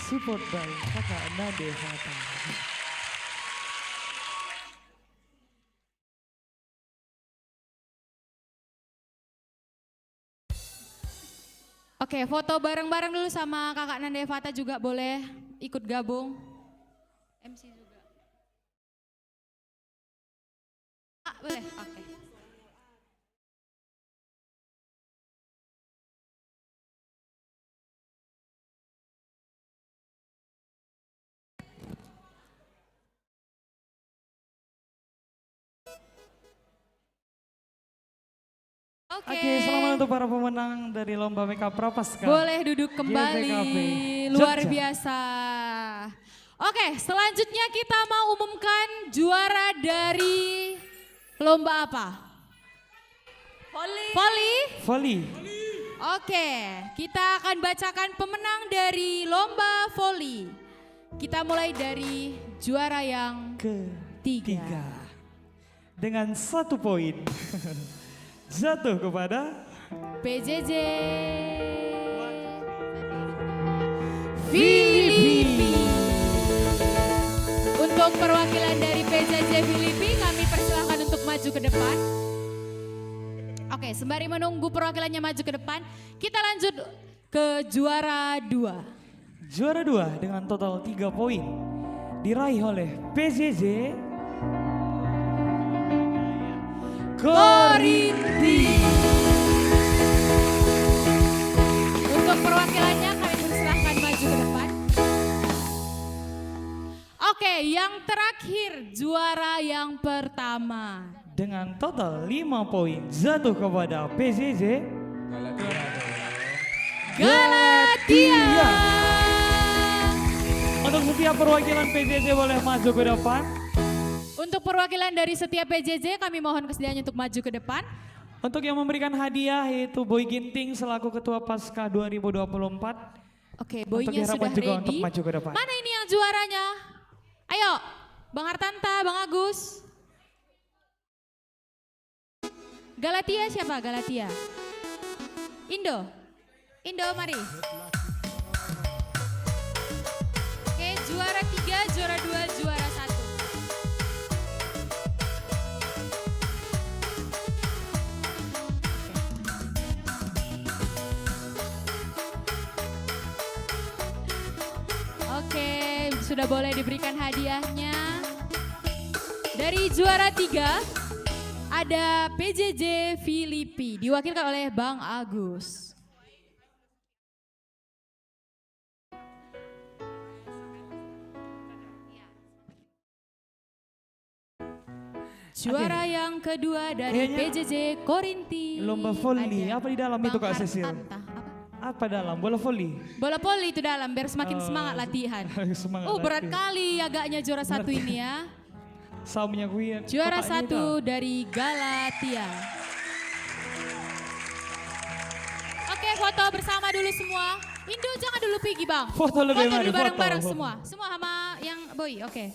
Support by Kakak Nande Fata. Oke, foto bareng-bareng dulu sama Kakak Nande Fata juga boleh ikut gabung. M C juga. Ah, boleh, oke. Oke. Oke, selamat untuk para pemenang dari Lomba Makeup Prapaskah. Boleh duduk kembali. G B K P Luar Jogja. Biasa. Oke, selanjutnya kita mau umumkan juara dari lomba apa? Voli. Voli? Voli. Oke, kita akan bacakan pemenang dari lomba voli. Kita mulai dari juara yang ketiga. Ketiga. Dengan satu poin jatuh kepada P J J Filipi. Untuk perwakilan dari P J J Filipi, kami persilahkan untuk maju ke depan. Oke, sembari menunggu perwakilannya maju ke depan, kita lanjut ke juara dua. Juara dua dengan total tiga poin diraih oleh P J J Korinti. Untuk perwakilannya kami persilahkan maju ke depan. Oke, yang terakhir, juara yang pertama. Dengan total lima poin jatuh kepada P J J Galatia. Galatia. Untuk setiap perwakilan P J J boleh maju ke depan. Untuk perwakilan dari setiap P J J, kami mohon kesediaannya untuk maju ke depan. Untuk yang memberikan hadiah yaitu Boy Ginting selaku Ketua Paskah dua ribu dua puluh empat. Oke, untuk boynya diharapkan sudah juga ready. Untuk maju ke depan. Mana ini yang juaranya? Ayo, Bang Artanta, Bang Agus. Galatia siapa? Galatia. Indo. Indo, mari. Juara dua, juara satu. Oke, sudah boleh diberikan hadiahnya. Dari juara tiga, ada P J J Filipi, diwakilkan oleh Bang Agus. Juara Oke. yang kedua dari Kayaknya P J J Korinti. Lomba voli. Ada Apa di dalam itu, Kak Bang Har-, Cecil? Anta. Apa? Apa dalam? Bola voli? Bola voli itu dalam, biar semakin Oh, semangat latihan. semangat Oh, berat latihan. kali agaknya juara satu Berat. ini ya. Saumnya gue Juara tepaknya satu itu. dari Galatia. Oke, foto bersama dulu semua. Indo, jangan dulu pigi, Bang. Foto lebih Foto mari, dulu foto, bareng-bareng foto. semua. Semua sama yang boy, oke.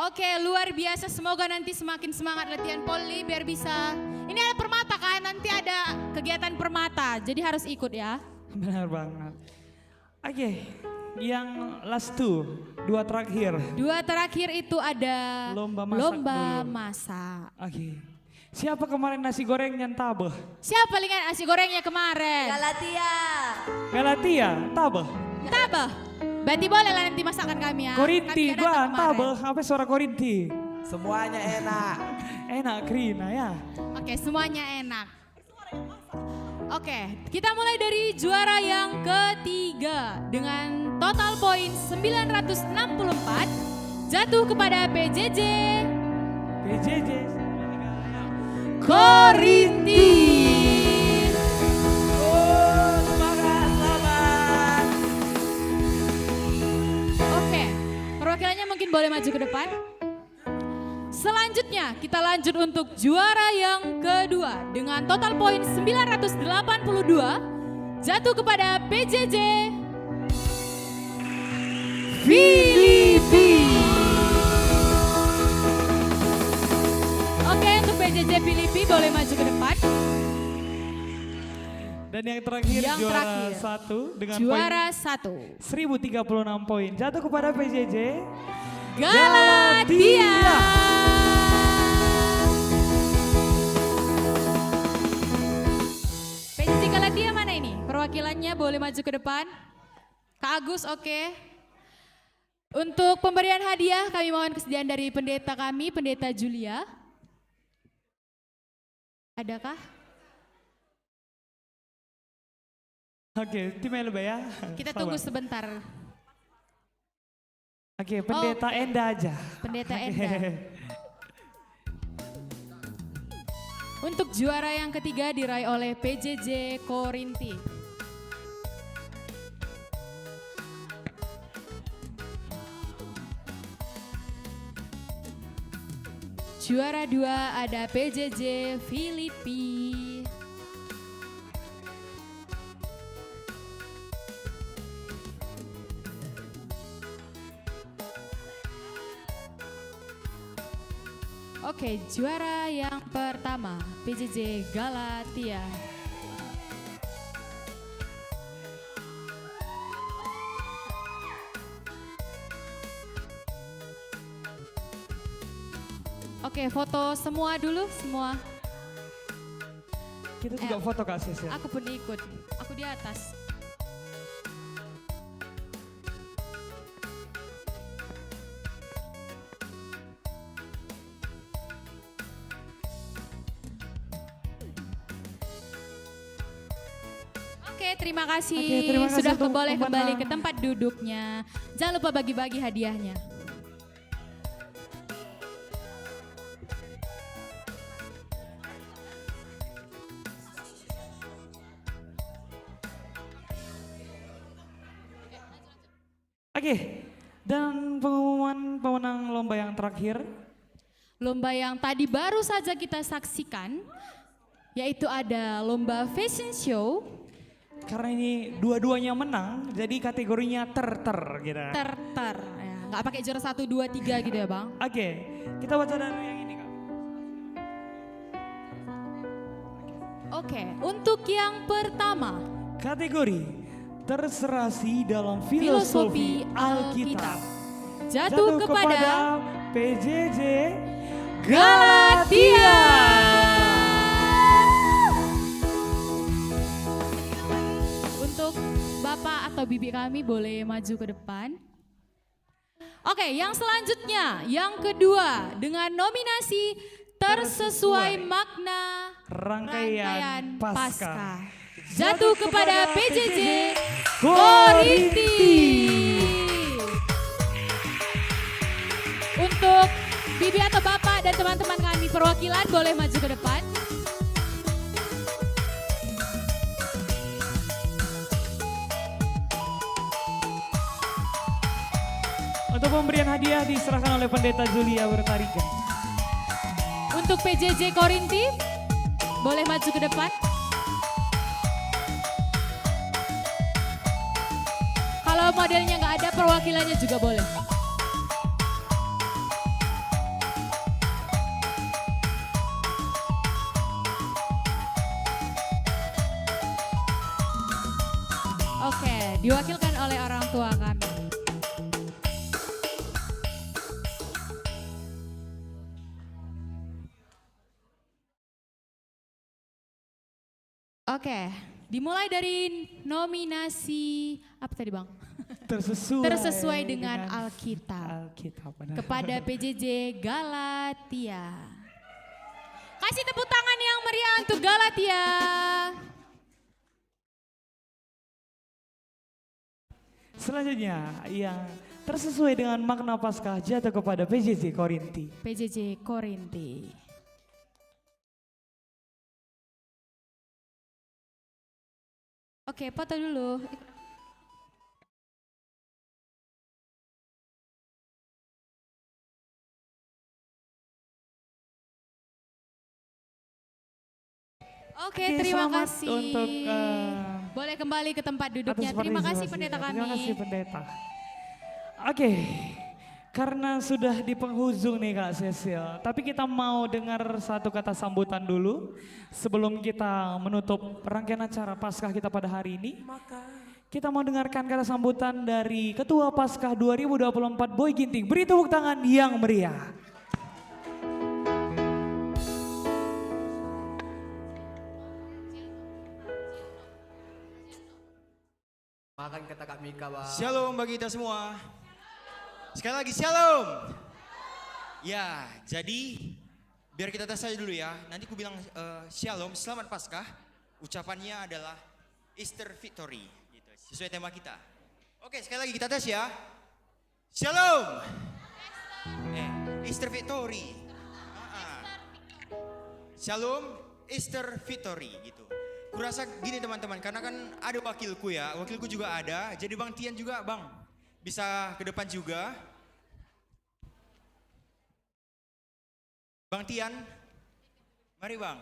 Oke, luar biasa. Semoga nanti semakin semangat latihan voli biar bisa. Ini ada permata kan? Nanti ada kegiatan permata, jadi harus ikut ya. Benar banget. Oke, yang last two, dua terakhir. Dua terakhir itu ada Lomba masak lomba dulu. masak. Oke. Siapa kemarin nasi gorengnya ntabeh? Siapa lingan nasi gorengnya kemarin? Galatia. Galatia, ntabeh. Ntabeh. Berarti bolehlah nanti masakan kami ya. Korinti, Kami nggak gua datang kemarin. ntabeh. Apa suara Korinti? Semuanya enak. Enak, kerina ya. Oke, semuanya enak. Oke, kita mulai dari juara yang ketiga dengan total poin sembilan ratus enam puluh empat, jatuh kepada P J J. P J J. Korinti. Oh, semangat, selamat. Oke, perwakilannya mungkin boleh maju ke depan. Selanjutnya, kita lanjut untuk juara yang kedua dengan total poin sembilan ratus delapan puluh dua, jatuh kepada P J J Filipi. Oke, untuk P J J Filipi boleh maju ke depan. Dan yang terakhir, Yang juara terakhir. satu dengan Juara poin satu. seribu tiga puluh enam poin. Jatuh kepada P J J Galatia. Galatia. P J J Galatia mana ini? Perwakilannya boleh maju ke depan. Kak Agus, oke. Untuk pemberian hadiah, kami mohon kesediaan dari pendeta kami, Pendeta Julia. Adakah? Oke, tim L B ya. Kita Sabar. tunggu sebentar. Oke, Pendeta Oh, Enda aja. Pendeta Oke. Enda. Untuk juara yang ketiga diraih oleh P J J Korinti. Juara dua ada P J J Filipi. Oke, juara yang pertama, P J J Galatia. Oke, foto semua dulu, semua. Kita juga Eh, foto, Kak Sis, ya? Aku pun ikut. Aku di atas. Oke, terima kasih Oke, terima kasih sudah untuk boleh kembali pembenang. ke tempat duduknya. Jangan lupa bagi-bagi hadiahnya. Oke, dan pengumuman pemenang lomba yang terakhir. Lomba yang tadi baru saja kita saksikan, yaitu ada lomba fashion show. Karena ini dua-duanya menang, jadi kategorinya ter-ter, gitu. Ter-ter, ya. Nggak pakai juara satu, dua, tiga gitu ya, Bang? Oke, kita baca dari yang ini, Kak. Oh, Oke, untuk yang pertama. Kategori terserasi dalam filosofi Alkitab. Jatuh kepada P J J Galatia. Untuk Bapak atau Bibi kami boleh maju ke depan. Oke, yang selanjutnya, yang kedua, dengan nominasi tersesuai makna rangkaian Paskah. Jatuh kepada P J J Korinti. Untuk Bibi atau Bapak dan teman-teman kami perwakilan boleh maju ke depan. Untuk pemberian hadiah diserahkan oleh Pendeta Julia Bertarigan. Untuk P J J Korinti, boleh maju ke depan. Kalau modelnya nggak ada, perwakilannya juga boleh. Oke, diwakilkan oleh orang tua kami. Oke, dimulai dari nominasi apa tadi, Bang? Tersesuai Tersesuai dengan dengan Alkitab. Alkitab, benar. Kepada P J J Galatia. Kasih tepuk tangan yang meriah untuk Galatia. Selanjutnya, yang tersesuai dengan makna Paskah jatuh kepada P J J Korinti. P J J Korinti. Oke, foto dulu. Oke, Oke, terima selamat kasih. untuk, eh, Boleh kembali ke tempat atas duduknya. Terima kasih, partisipasinya. Pendeta Terima kami. kasih, Pendeta. Oke, karena sudah di penghujung nih, Kak Cecil, tapi kita mau dengar satu kata sambutan dulu sebelum kita menutup rangkaian acara Paskah kita pada hari ini. Maka Kita mau dengarkan kata sambutan dari Ketua Paskah dua ribu dua puluh empat, Boy Ginting. Beri tepuk tangan yang meriah. Makan kata Kak Mika, Bang. Shalom bagi kita semua. Sekali lagi, shalom. Ya, jadi biar kita tes saja dulu ya. Nanti ku bilang, eh, shalom, selamat Paskah. Ucapannya adalah Easter Victory, gitu. Sesuai tema kita. Oke, sekali lagi kita tes ya. Shalom. Eh, Easter Victory. Ah, ah. Shalom, Easter Victory, gitu. Kurasa gini, teman-teman, karena kan ada wakilku ya, wakilku juga ada. Jadi Bang Tian juga, Bang, bisa ke depan juga. Bang Tian, mari, Bang.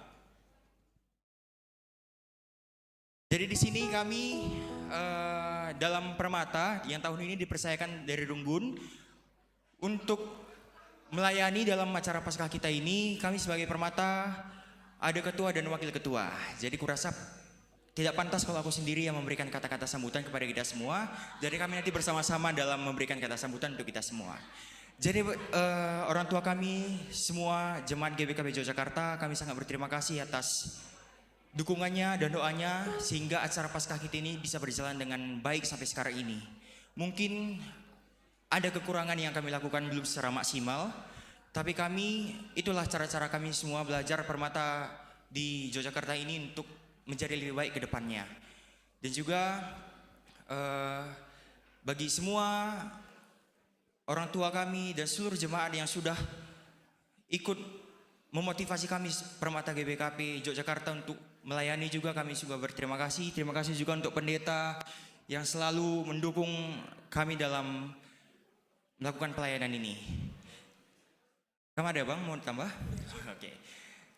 Jadi di sini kami, eh, dalam Permata yang tahun ini dipercayakan dari Runggun untuk melayani dalam acara Paskah kita ini. Kami sebagai Permata ada ketua dan wakil ketua. Jadi kurasa tidak pantas kalau aku sendiri yang memberikan kata-kata sambutan kepada kita semua. Jadi kami nanti bersama-sama dalam memberikan kata sambutan untuk kita semua. Jadi, eh, orang tua kami semua, jemaat G B K P Yogyakarta, kami sangat berterima kasih atas dukungannya dan doanya sehingga acara Paskah kita ini bisa berjalan dengan baik sampai sekarang ini. Mungkin ada kekurangan yang kami lakukan belum secara maksimal, tapi kami, itulah cara-cara kami semua belajar Permata di Yogyakarta ini untuk menjadi lebih baik ke depannya. Dan juga, eh, bagi semua orang tua kami dan seluruh jemaat yang sudah ikut memotivasi kami Permata G B K P Yogyakarta untuk melayani juga, kami juga berterima kasih. Terima kasih juga untuk pendeta yang selalu mendukung kami dalam melakukan pelayanan ini. Kamu ada, Bang, mau tambah? Oke.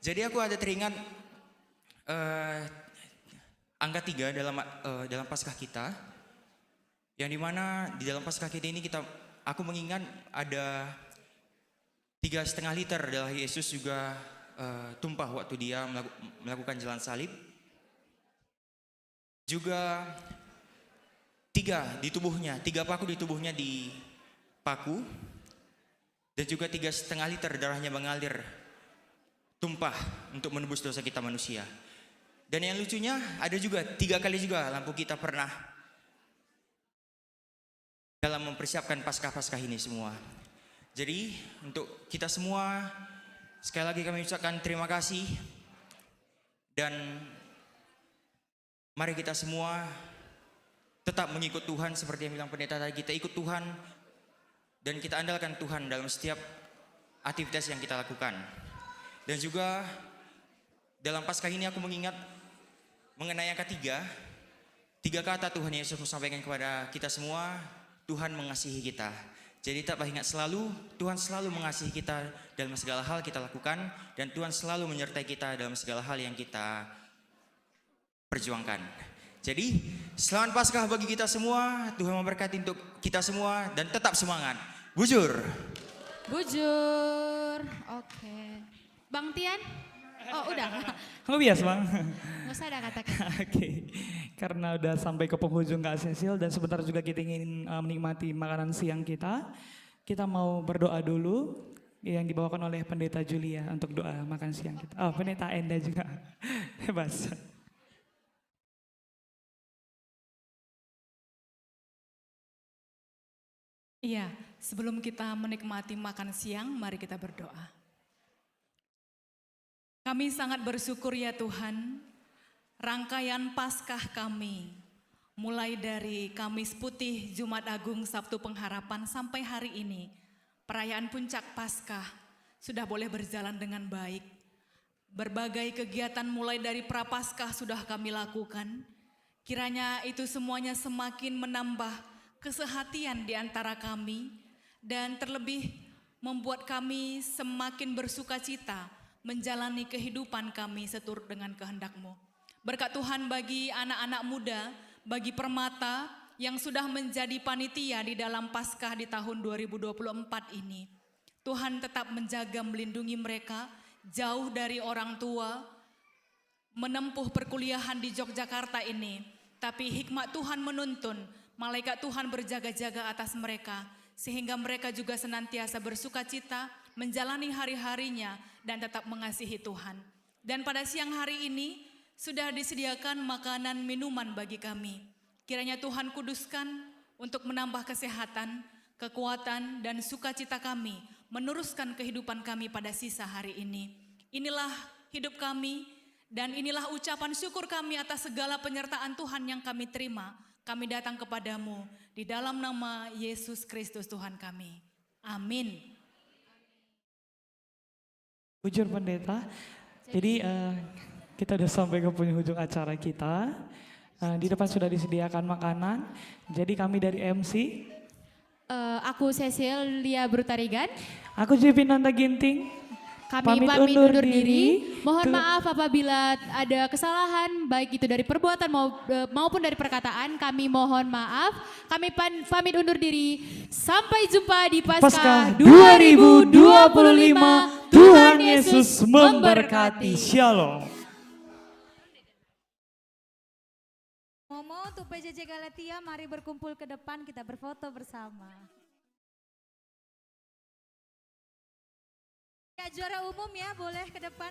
Jadi aku ada teringat, eh, angka tiga dalam, eh, dalam Paskah kita, yang dimana di dalam Paskah kita ini kita, aku mengingat ada tiga setengah liter darah Yesus juga, eh, tumpah waktu dia melaku-, melakukan jalan salib. Juga tiga di tubuhnya, tiga paku di tubuhnya dipaku, dan juga tiga setengah liter darahnya mengalir tumpah untuk menebus dosa kita manusia. Dan yang lucunya, ada juga tiga kali juga lampu kita pernah dalam mempersiapkan Paskah-Paskah ini semua. Jadi, untuk kita semua, sekali lagi kami ucapkan terima kasih, dan mari kita semua tetap mengikut Tuhan seperti yang bilang pendeta tadi, kita ikut Tuhan dan kita andalkan Tuhan dalam setiap aktivitas yang kita lakukan. Dan juga dalam Paskah ini aku mengingat mengenai yang ketiga, tiga kata Tuhan Yesus menyampaikan kepada kita semua, Tuhan mengasihi kita. Jadi tetaplah ingat selalu, Tuhan selalu mengasihi kita dalam segala hal kita lakukan, dan Tuhan selalu menyertai kita dalam segala hal yang kita perjuangkan. Jadi, selamat Paskah bagi kita semua, Tuhan memberkati untuk kita semua, dan tetap semangat. Bujur. Bujur. Oke. Bang Tian? Oh, udah. Nggak bias, Bang. Nggak usah ada kata-kata. Oke. Karena udah sampai ke penghujung, Kak Cecil, dan sebentar juga kita ingin uh, menikmati makanan siang kita. Kita mau berdoa dulu yang dibawakan oleh Pendeta Julia untuk doa makan siang kita. Oh, Pendeta Enda juga. Bebas. Iya, sebelum kita menikmati makan siang, mari kita berdoa. Kami sangat bersyukur, ya Tuhan, rangkaian Paskah kami, mulai dari Kamis Putih, Jumat Agung, Sabtu Pengharapan, sampai hari ini, perayaan Puncak Paskah sudah boleh berjalan dengan baik. Berbagai kegiatan mulai dari Prapaskah sudah kami lakukan. Kiranya itu semuanya semakin menambah kesehatian di antara kami, dan terlebih membuat kami semakin bersukacita menjalani kehidupan kami seturut dengan kehendak-Mu. Berkat Tuhan bagi anak-anak muda, bagi Permata yang sudah menjadi panitia di dalam Paskah di tahun dua ribu dua puluh empat ini. Tuhan tetap menjaga, melindungi mereka jauh dari orang tua, menempuh perkuliahan di Yogyakarta ini. Tapi hikmat Tuhan menuntun, malaikat Tuhan berjaga-jaga atas mereka, sehingga mereka juga senantiasa bersukacita menjalani hari-harinya dan tetap mengasihi Tuhan. Dan pada siang hari ini sudah disediakan makanan minuman bagi kami. Kiranya Tuhan kuduskan untuk menambah kesehatan, kekuatan, dan sukacita kami meneruskan kehidupan kami pada sisa hari ini. Inilah hidup kami, dan inilah ucapan syukur kami atas segala penyertaan Tuhan yang kami terima. Kami datang kepada-Mu di dalam nama Yesus Kristus Tuhan kami. Amin. Bujur Pendeta. Jadi uh, kita udah sampai ke penghujung acara kita. Uh, di depan sudah disediakan makanan. Jadi kami dari M C. Uh, eh, aku Cecil Lia Brutarigan. Aku J P Nanda Ginting. Kami pamit, pamit undur, undur diri. Mohon maaf apabila ada kesalahan, baik itu dari perbuatan eh, maupun dari perkataan. Kami mohon maaf. Kami pamit undur diri. Sampai jumpa di Paskah dua ribu dua puluh lima. Tuhan Yesus memberkati. Shalom. Momo untuk P J J Galatia, mari berkumpul ke depan, kita berfoto bersama. Ya, juara umum ya, boleh ke depan.